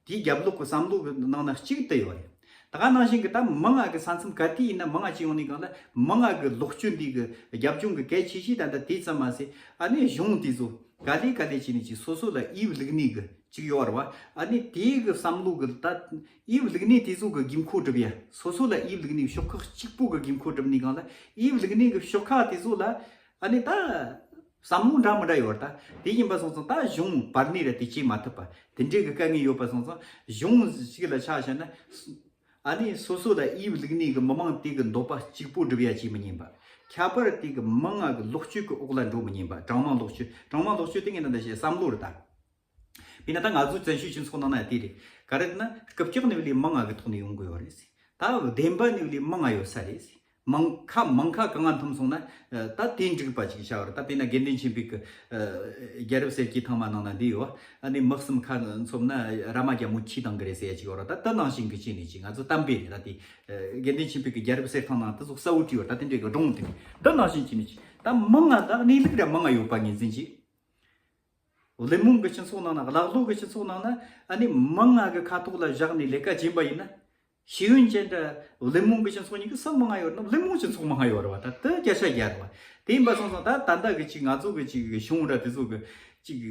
དེའི་རྒྱབ་ལོགས་ཀྱི་བསམ་བློ་གི་ནང་ན་གཅིག་དེ་ཡོད་རེད། ད་ག་ནང་བཞིན་གྱི་ད་མང་ང་གི་ས་མཚམས་ག་དུས་ཡིན་ན་མང་ང་ཅིག་ཡོང་ནས་གང་ལ་མང་ང་གི་ལོག་སྤྱོད་འདི་གི་རྒྱབ་ལྗོངས་ཀྱི་གལ་ཆེ་ཤོས་ད་ལྟ་དེ་ཙམ་མ་ཟད་ཨ་ནི་གཞུང་དེ་ཚོ་ག་ལེ་ག་ལེ་བྱས་ནས་ཅིག་སོ་སོ་ལ་དབྱིབས་བླུགས་ནས་གི་ཅིག་ཡོད་རེད་བ། ཨ་ནི་དེའི་གི་བསམ་བློ་གི་ད་དབྱིབས་བླུགས་ནས་དེ་ཚོ་གི་དགོས་མཁོ་སྒྲུབ་ཡ། སོ་སོ་ལ་དབྱིབས་བླུགས་ནས་ཤོག་ཁག་གཅིག་པོ་གི་དགོས་མཁོ་སྒྲུབ་ནས་གང་ལ་དབྱིབས་བླུགས་ནས་གི་ཤོག་ཁག་དེ་ཚོ་ལ། ཨ་ནི་ད། བསམ་བློ་འདྲ་མི་འདྲ་ཡོད་རེད། ད་དེ་ཡིན་པ་སོང་ཙང་ད་གཞུང་བར་ནས་ར་དེ་བྱེད་མ་ཐུབ་པ་དེ་འདྲའི་གི་དཀའ་ངལ་ཡོད་པ་སོང་ཙང་གཞུང་ཞིག་ལ་ཆ་བཞག་ན། ཨ་ནི་སོ་སོ་ལ་དབྱིབས་བླུགས་ནས་གི་མི་མང་དེ་གི་འདོད་པ་གཅིག་པོ་སྒྲུབ་ཡ་བྱེད་མི་ཉན་པ། ཁྱད་པར་དེ་གི་མང་ང་གི་ལོག་སྤྱོད་ཀྱི་འོག་ལ་འགྲོ་མི་ཉན་པ། གྲངས་མང་ལོག་སྤྱོད། གྲངས་མང་ལོག་སྤྱོད་དེ་ངས་ད་ལྟ་བཤད་བསམ་བློ་རེད་ད། དཔེར་ན་ད་ང་ཚོའི་བཙན་བྱོལ་སྤྱི་ཚོགས་ནང་ན་དེ་རེད། ག་རེ་ན་རྐུབ་བཀྱག་ནི་བ་ལས་མང་ང་གི་ཐོག་ནས་ཡོང་གི་ཡོད་རེད། ད་བདེན་པ་ནི་བ་ལས་མང་ང་ཡོད་ས་རེད། མང་ཁ་མང་ཁ་གང་ང་འཐུམ་སོང་ན་ད་དེ་འགྲིག་པ་ཅིག་བྱ་བ་རེད། ད་དཔེར་ན་དགེ་འདུན་ཆོས་འཕེལ་གི་རྒྱལ་རབས་གསེར་གྱི་ཐང་མ་ནང་ན་འདི་ཡོད། ཨ་ནི་མི་གསུམ་ཁ་འཚོམ་ན་ར་མ་རྒྱ་མོ་ཁྱི་དང་གི་རེད་ཟེར་ཡ་ཅིག་ཡོད་རེད། ད་ད་ནང་བཞིན་གི་ཅིག་ནས་ཅིག་ང་ཚོ་གཏམ་དཔེ་རེད། ད་དེ་དགེ་འདུན་ཆོས་འཕེལ་གི་རྒྱལ་རབས་གསེར་ཐང་ནང་ད་ཚོ་གསལ་བོ་བྲིས་ཡོད། ད་དེ་འདྲའི་གི་སྒྲུང་དེ་ད་ནང་བཞིན་ཅིག་ནས་ཅིག་ད་མང་ང་ད་གནས་ལུགས་ར་མང་ང་ཡོད་པ་ངོས་འཛིན་ཅིག་བླུན་རྨོངས་ཀྱི་སྤྱི་ཚོགས་ནང་ན། ཀླ་ཀློ་གི་སྤྱི་ཚོགས་ནང་ན་ཨ་ནི་མང་ང་གི་ཁ་ཐོག་ལ་བཞག་ནས་ལས་ཀ་བྱེད་པ་ཡིན་ན། ཤེས་ཡོན་ཅན་འདྲ་བླུན་རྨོངས་ཀྱི་སྤྱི་ཚོགས་གཉིས་ཀྱི་སུ་མང་ང་ཡོད་ན། བླུན་རྨོངས་སྤྱི་ཚོགས་མང་ང་ཡོད་རེད་བ། ད་དེ་སྐད་ཆ་རྒྱག་རེད་བ། དེ་ཡིན་པ་སོང་ཙང་ད་ད་ལྟ་གི་ཅིག་ང་ཚོ་གི་ཅིག་གཞུང་འདྲ་དེ་ཚོ་གི་ཅིག་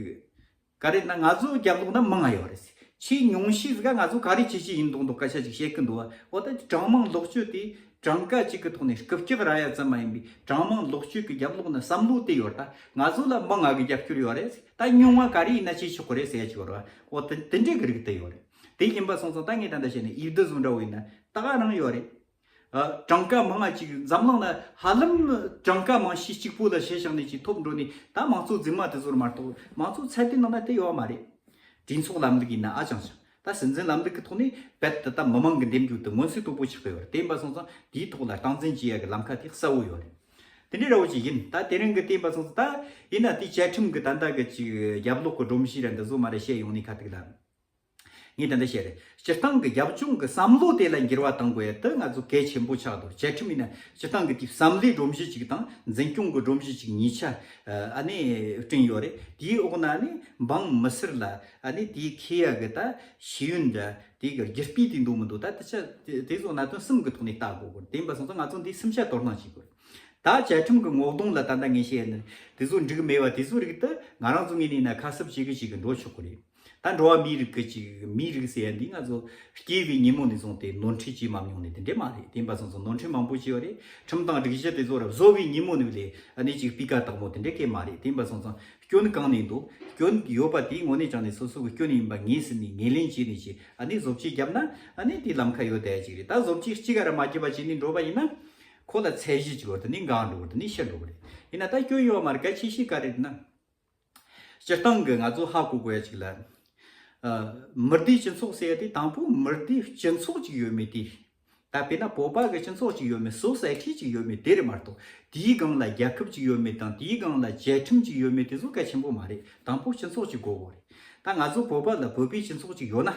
ག་རེ་ན་ང་ཚོ་རྒྱབ་ལོགས་ན་མང་ང་ཡོད་རེད། ཆེས་ཉུང་ཤས་ཟིག་ག་ང་ཚོ་ག་རེ་བྱེད་ཀྱི་ཡིན་མདོག་མདོག་སྐད་ཆ་ཅིག་བཤད་གི་འདུག་བ། འོ་ད་གྲངས་མང་ལོག་སྤྱོད་དེ་གྲངས་ཀ་གཅིག་གི་ཐོག་ནས་རྐུབ་བཀྱག་ར་ཡ་ཙམ་མ་ཡིན་པའི་གྲངས་མང་ལོག་སྤྱོད་ཀྱི་རྒྱབ་ལོགས་ན་བསམ་བློ་དེ་ཡོད། ད་ང་ཚོ་ལ་མང་ང་གི་རྒྱབ་སྐྱོར་ཡོད་རེད། ད་ཉུང་བ་ག་རེ་ཡིན་ན་བྱེད་ཆོག་གི་རེད་ཟེར་ཡ་ཅིག་ཡོད་རེད་བ། འོ་དེ་དེ་འདྲའི་གི་རིགས་དེ་ཡོད་རེད། དེ་ཡིན་པ་སོང་ཙང་ད་ངས་ད་ལྟ་བཤད་ནས་འོས་བསྡུ་བཟོ་འདྲ་བོ་ཡིན་ན་ད་ག་རང་ཡོད་རེད། ཨ། གྲངས་ཀ་མང་ང་ཅིག་འཛམ་གླིང་ན་ཧ་ལམ་གྲངས་ཀ་མང་ཤས་གཅིག་པོ་ལ་གཞི་བཞག་ནས་ཅིག་ཐོབ་འགྲོ་ནས་ད་མང་གཙོ་རྫུན་མ་དེ་ཚོར་མ་གཏོགས་མང་གཙོ་ཚད་ལྡན་ནང་ན་དེ་ཡོད་མ་རེད། གྲོས་ཚོགས་ལམ་ལུགས་ཡིན་ན་ཨ་ཅང་ཅང་། ད་སྲིད་འཛིན་ལམ་ལུགས་ཀྱི་ཐོག་ནས་རྦད་དེ་ད་མི་མང་གི་འདེམས་རྒྱུ་དེ་མངོན་གསལ་དོད་པོ་ཆགས་ཀྱི་ཡོད་རེད། དེ་ཡིན་པ་སོང་ཙང་དེའི་ཐོག་ལ་སྟངས་འཛིན་བྱེད་ཡ་གི་ལམ་ཁ་དེ་གསལ་བོ་ཡོད་རེད། དེ་འདྲའི་འདྲ་བོ་ཅིག་ཡིན། ད་དེ་རིང་གི་དེ་ཡིན་པ་སོང་ཙང་ད་ཡིན་ན་དེ་བཅའ་ཁྲིམས་ཀྱི་ད་ལྟ་གི་ཅིག་རྒྱབ་ལོགས་ཀྱི་སྒྲོམ་གཞི་ར་འདི་ཚོ་མ་ར་བཤད་ཡོང་ནས་ཁ་ཐུག་ལ། ངས་ད་ལྟ་བཤད་རེད། སྤྱིར་བཏང་གི་རྒྱབ་ལྗོངས་ཀྱི་བསམ་བློ་དེ་ལ་འགྱུར་བ་གཏང་དགོས་ཡ་དེ་ང་ཚོ་གལ་ཆེན་པོ་ཆགས་འདུག་བཅའ་ཁྲིམས་ཡིན་ན་སྤྱིར་བཏང་གི་དེའི་བསམ་བློའི་སྒྲོམ་གཞི་གཅིག་དང་འཛིན་སྐྱོང་གི་སྒྲོམ་གཞི་གཅིག་གཉིས་ཆ་ཨ་ནི་བསྐྲུན་ཡོད་རེད། དེའི་འོག་ན་ཨ་ནི་འབངས་མི་སེར་ལ་ཨ་ནི་དེའི་ཁེ་ཡ་གི་ད་ཤེས་ཡོན་འདྲ་དེའི་གི་རྒྱུ་སྤུས་དེ་འདུག་མི་འདུག་ད་དེ་ཆ་དེ་ཚོ་གནད་དོན་གསུམ་གི་ཐོག་ནས་ལྟ་དགོས་གོ། དེ་ཡིན་པ་སོང་ཙང་ང་ཚོ་འདི་གསུམ་ཆ་དོ་སྣང་བྱེད་དགོས། ད་བཅའ་ཁྲིམས་ཀྱི་ངོ་གདོང་ལ་ད་ལྟ་ངས་བཤད་ནི་དེ་ཚོ་འགྲིག་མེད་པ་དེ་ཚོ་རིགས་དེ་ང་རང་ཚོ་ངོས་ནས་ན་ཁ་གསབ་བྱེད་གི་བྱེད་གི་འགྲོ་ཆོག་གི་རེད། ད་ ད་འགྲོ་བ་མིའི་རིགས་ཀྱི་ཅིག་མིའི་རིགས་ཟེར་ཡ་འདི་ང་ཚོ་སྐྱེས་པའི་ཉིན་མོ་ནས་བཟུང་སྟེ་ནོར་འཁྲུལ་བྱས་མ་མྱོང་ནི་དེ་འདྲས་མ་རེད། དེ་ཡིན་པ་སོང་ཙང་ནོར་འཁྲུལ་མང་པོ་བྱས་ཡོད་རེད། ཁྲིམས་དང་སྒྲིག་གཞི་དེ་ཚོ་ར་བཟོ་བའི་ཉིན་མོ་ནས་ལས་ཨ་ནི་ཅིག་སྤུས་ཀ་དག་མོ་དེ་འདྲས་སྐད་མ་རེད། དེ་ཡིན་པ་སོང་ཙང་སྐྱོན་གང་ནས་འདུག་སྐྱོན་ཡོད་པ་དེའི་ངོས་ནས་ཀྱང་ནས་སོ་སོ་གི་སྐྱོན་ཡིན་པ་ངེས་ཟིན་ནས་ངོས་ལེན་བྱས་ནས་ཅིག་ཨ་ནི་བཟོ་བཅོས་བརྒྱབ་ན་ཨ་ནི་དེའི་ལམ་ཁ་ཡོད་བསྡད་ཅིག་རེད། ད་བཟོ་བཅོས་གཅིག་ག་ར་མ་བརྒྱབ་པ་བྱས་ནས་འགྲོ་བ་ཡིན་ན་ཁོ་ལ་ཚད་གཞི་ཅིག་ཡོད་དེ་ནས་འགག་འགྲོ་གི་རེད། དེ་ནས་ཤི་འགྲོ་གི་རེད། ཡིན་ན་ད་སྐྱོན་ཡོད་མ་རེད། གལ་ཆེ་ཤོས་ག་རེ་རེད་ན། སྤྱིར་བཏང་གི་ང་ཚོ་ཧ་གོ་དགོས་ཡ་ཅིག་ལ། ཨ། མི་སྡེའི་སྤྱི་ཚོགས་ཟེར་ཡ་དེ་དང་པོ་མི་སྡེའི་སྤྱི་ཚོགས་ཅིག་ཡོད་མེད་དེ། ད་དཔེར་ན་བོད་པ་གི་སྤྱི་ཚོགས་ཅིག་ཡོད་མེད་སོ་སའི་ཊི་ཅིག་ཡོད་མེད་དེ་རེད་མ་གཏོགས་དེའི་སྒང་ལ་རྒྱལ་ཁབ་ཅིག་ཡོད་མེད་དང་དེའི་སྒང་ལ་རྒྱལ་ཁྲིམས་ཅིག་ཡོད་མེད་དེ་ཚོ་གལ་ཆེན་པོ་མ་རེད། དང་པོ་སྤྱི་ཚོགས་ཅིག་དགོས་དགོས་རེད། ད་ང་ཚོ་བོད་པ་ལ་བོད་པའི་སྤྱི་ཚོགས་ཅིག་ཡོད་ན།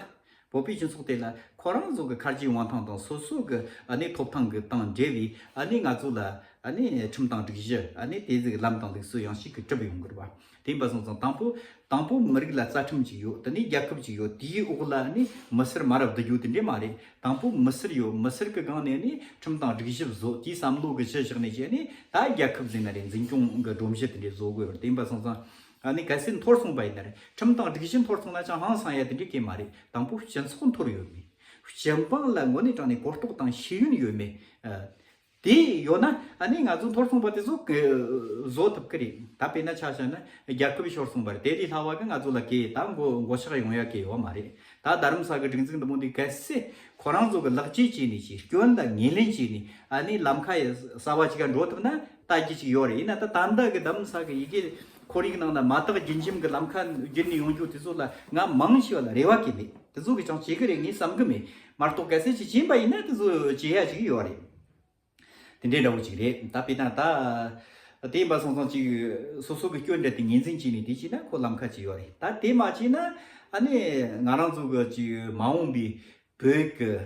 བོད་པའི་སྤྱི་ཚོགས་དེ་ལ་ཁོ་རང་ཚོ་གི་ཁ་རྗེ་དབང་ཐང་དང་སོ་སོ་གི་ཨ་ནི་ཐོབ་ཐང་གི་དང་འབྲེལ་བའི་ཨ་ནི་ང་ཚོ་ལ་ཨ་ནི་ཁྲིམས་དང་སྒྲིག་གཞི་ཨ་ནི་དེ་ཟིག་ལམ་དང་ལུགས་སྲོལ་ཡང་ཞིག་གི་གྲུབ་ཡོང་གི་རེད་བ། དེ་ཡིན་པ་སོང་ཙང་དང་པོ་དང་པོ་མི་རིགས་ལ་རྩ་ཁྲིམས་ཅིག་ཡོད། དེ་ནས་རྒྱལ་ཁབ་ཅིག་ཡོད། དེའི་འོག་ལ་ཨ་ནི་མི་སེར་མ་རབས་བསྡུ་རྒྱུ་དེ་འདྲས་མ་རེད། དང་པོ་མི་སེར་ཡོད། མི་སེར་གི་སྒང་ནས་ཨ་ནི་ཁྲིམས་དང་སྒྲིག་གཞི་བཟོ། དེའི་བསམ་བློ་གི་གཞི་བཞག་ནས་ཀྱི་ཨ་ནི་ད་རྒྱལ་ཁབ་ཟེར་ན་རེད། འཛིན་སྐྱོང་གི་སྒྲོམ་གཞི་དེ་འདྲས་བཟོ་དགོས་རེད། དེ་ཡིན་པ་སོང་ཙང་ཨ་ནི་གལ་སྲིད་འཐོར་སོང་པ་ཡིན་ན་རེད། ཁྲིམས་དང་སྒྲིག་གཞི་འཐོར་སོང་ན་ཅང་ཧང་སང་ཡ་དེ་འདྲས་གས་མ་རེད། དང་པོ་སྤྱི་ཚོགས་འཐོར་ཡོད་མེད། སྤྱི་འབངས་ལ་དངོས་གནས་དྲང་ནས་གོ་རྟོགས་དང་ཤེས་ཡོན་ཡོད་མེད། ཨ། དེ་ཡོད་ན་ཨ་ནི་ང་ཚོ་འཐོར་སོང་པ་དེ་ཚོ་གི་བཟོ་ཐུབ་ཀི་རེད། ད་དཔེར་ན་ཆ་བཞག་ན་རྒྱལ་ཁབ་ཤོར་སོང་པ་རེད། དེ་ལས་སླ་བ་གི་ང་ཚོ་ལ་གས་ད་མགོ་མགོ་ཆག་ཡོང་ཡ་གས་ཡོད་མ་རེད། ད་རྡ་རམ་ས་གི་སྒྲིག་འཛུགས་འདི་མོ་འདི་གལ་སྲིད་ཁོ་རང་ཚོ་གི་ལག་གཅེས་བྱས་ནས་ཅིག་སྐྱོན་ལ་ངོས་ལེན་བྱས་ནས་ཨ་ནི་ལམ་ཁ་ཡ་གསར་བ་ཅིག་ག་འགྲོ་ཐུབ་ན་ལྟ་རྒྱུ་ཅིག་ཡོད་རེད། ཡིན་ན་ད་ད་ལྟ་གི་རྡ་རམ་ས་གི་ཡི་གེ་ཁོར་ཡུག་ནང་ན་མ་དག་རྒྱུན་འབྱམས་གི་ལམ་ཁ་བརྒྱུད་ནས་ཡོང་རྒྱུ་དེ་ཚོ་ལ་ང་མང་ཆེ་བ་ལ་རེ་བ་གི་མེད། དེ་ཚོ་གི་ཅང་བྱེད་གི་རེད་ངས་བསམ་གི་མེད། མ་གཏོགས་གལ་སྲིད་ཅིག་བྱིན་པ་ཡིན་ན་དེ་ཚོ་བྱེད་ཡ་ཅིག་ཡོད་རེད། དེ་འདྲའི་འདྲ་བོ་ཅིག་རེད། ད་དཔེར་ན་ད་དེ་ཡིན་པ་སོང་ཙང་ཅིག་སོ་སོ་གི་སྐྱོན་འདྲ་དེ་ངོས་འཛིན་བྱས་ནས་དེ་བྱས་ན་ཁོ་ལམ་ཁ་ཅིག་ཡོད་རེད། ད་དེ་མ་བྱས་ན་ཨ་ནི་ང་རང་ཚོ་གི་ཅིག་མ་འོངས་པའི་བོད་ཀྱི་ཨ་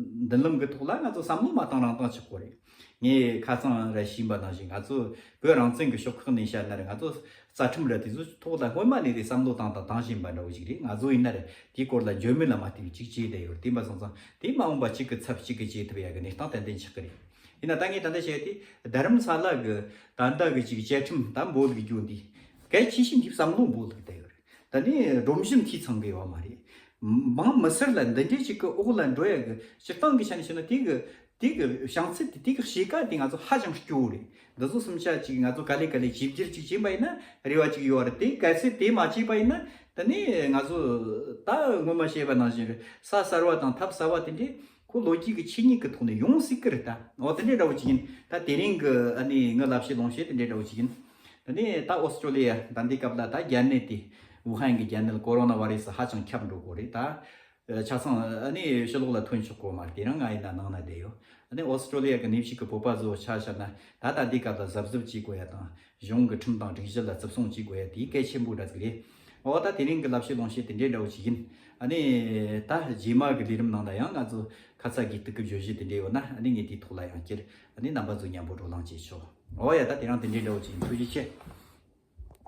མདུན་ལམ་གྱི་ཐོག་ལ་ང་ཚོ་བསམ་བློ་མ་བཏང་རང་བཏང་ཆོག་གོ་རེད། ངས་ཁ་སང་ར་ཞུས་པ་ནང་བཞིན་ང་ཚོ་བོད་རང་བཙན་གྱི་ཕྱོགས་ཁག་ནས་བཤད་ན་ར་ང་ཚོ་རྩ་ཁྲིམས་ར་དེ་ཚོ་ཐོག་ལ་སྔོན་མ་ནས་རེད་བསམ་བློ་བཏང་དང་བཏང་བཞིན་པ་འདྲ་བོ་ཞིག་རེད། ང་ཚོ་ཡིན་ན་རེད་དེའི་སྐོར་ལ་འཇོན་མི་ལ་མ་བལྟས་པའི་ཅིག་བྱས་བསྡད་ཡོད་རེད། དེ་ཡིན་པ་སོང་ཙང་དེ་མ་འོངས་པ་གཅིག་གི་ཚབ་གཅིག་གི་བྱེད་ཐུབ་ཡ་གི་གནས་སྟངས་ཏན་ཏན་ཆགས་ཀྱི་རེད། ཡིན་ན་ད་ངས་ད་ལྟ་བཤད་དེ་རྡ་རམ་ས་ལ་གི་ད་ལྟ་གི་ཅིག་བཅའ་ཁྲིམས་ད་འབོད་ལུགས་རྒྱུ་འདི་གལ་ཆེ་ཤོས་འདི་བསམ་བློ་འབོད་ལུགས་བསྡད་ཡོད་རེད། ད་ནི་སྒྲོམ་གཞི་འཐུས་ཚང་གི་ཡོད་མ་རེད། འབངས་མི་སེར་ལ་འདི་འདྲའི་ཅིག་གི་འོག་ལ་འགྲོ་ཡ་གི་སྤྱིར་བཏང་གི་ཆ་ནས་བཤད་ན་དེ་གི་དེ་གི་བྱང་ཚད་དེ་དེ་གི་གཤིས་ཀ་དེ་ང་ཚོ་ཧ་ཅང་སྐྱོ་བོ་རེད། འདི་ཚོ་སུམ་ཆ་ཅིག་ང་ཚོ་ག་ལེ་ག་ལེ་བཅོས་བསྒྱུར་ཅིག་བྱས་པ་ཡིན་ན་རེ་བ་ཅིག་ཡོད་རེད། དེ་གལ་སྲིད་དེ་མ་བྱས་པ་ཡིན་ན་ད་ནི་ང་ཚོ་ད་སྔོན་མ་བཤད་པ་ནང་བཞིན་རེད། ས་གསར་བ་དང་ཐབ་གསར་བ་དེ་འདྲས་ཁོ་ལོ་རྒྱུས་ཀྱི་ཆོས་ཉིད་ཀྱི་ཐོག་ནས་ཡོང་སྲིད་ཀི་རེད་ད། འོ་དེ་འདྲས་འདྲ་བོ་ཅིག་ཡིན། ད་དེ་རིང་གི་ཨ་ནི་ངའི་ལབ་བཤད་ལུང་བཤད་དེ་འདྲས་འདྲ་བོ་ཅིག་ཡིན། ད་ནི་ད་ཨོ་སི་ཀྲོ་ལི་ཡ་ད་འདི་སྐབས་ལ་ད་རྒྱལ་ནད་དེ་ཝུ་ཧན་གྱི་རྒྱལ་ནད་ཀོ་རོ་ན་བྷ་རེ་སི་ཧ་ཅང་ཁྱབ་འགྲོ་གོ་རེད་ད། ཆ་ཚང་ཨ་ནི་ཕྱི་ལོགས་ལ་ཐོན་ཆོག་གོ་མ་རེད། དེ་རིང་ང་ཡིན་ན་ནང་ན་བསྡད་ཡོད། ཨ་ནི་ཨོ་སི་ཀྲོ་ལི་ཡ་གི་གནས་བཞུགས་ཀྱི་བོད་པ་ཚོ་ཆ་བཞག་ན་ད་ད་འདི་སྐབས་ལ་གཟབ་གཟབ་བྱེད་དགོས་ཡ་དང་གཞུང་གི་ཁྲིམས་དང་སྒྲིག་གཞི་ལ་བརྩི་སྲུང་བྱེད་དགོས་ཡ་དེ་གལ་ཆེན་པོ་འདྲ་ཟིག་རེད། འོ་ད་དེ་རིང་གི་ལབ་བཤད་ལུང་བཤད་དེ་འདྲའི་འདྲ་བོ་ཞིག་ཡིན། ཨ་ནི་ད་རྗེས་མ་གི་ལས་རིམ་ནང་ལ་ཡང་ང་ཚོ་ཁ་ཚ་དགོས་གཏུག་གི་བརྗོད་གཞི་དེ་འདྲའི་ཡོད་ན་ཨ་ནི་ངས་དེའི་ཐོག་ལ་ཡང་སྤྱིར་ཨ་ནི་རྣམ་པ་ཚོ་མཉམ་པོ་བགྲོ་གླེང་བྱེད་ཆོག་འོ་ཡ་ད་དེ་རིང་དེ་འདྲའི་འདྲ་བོ་ཞིག་ཡིན། ཐུགས་རྗེ་ཆེ།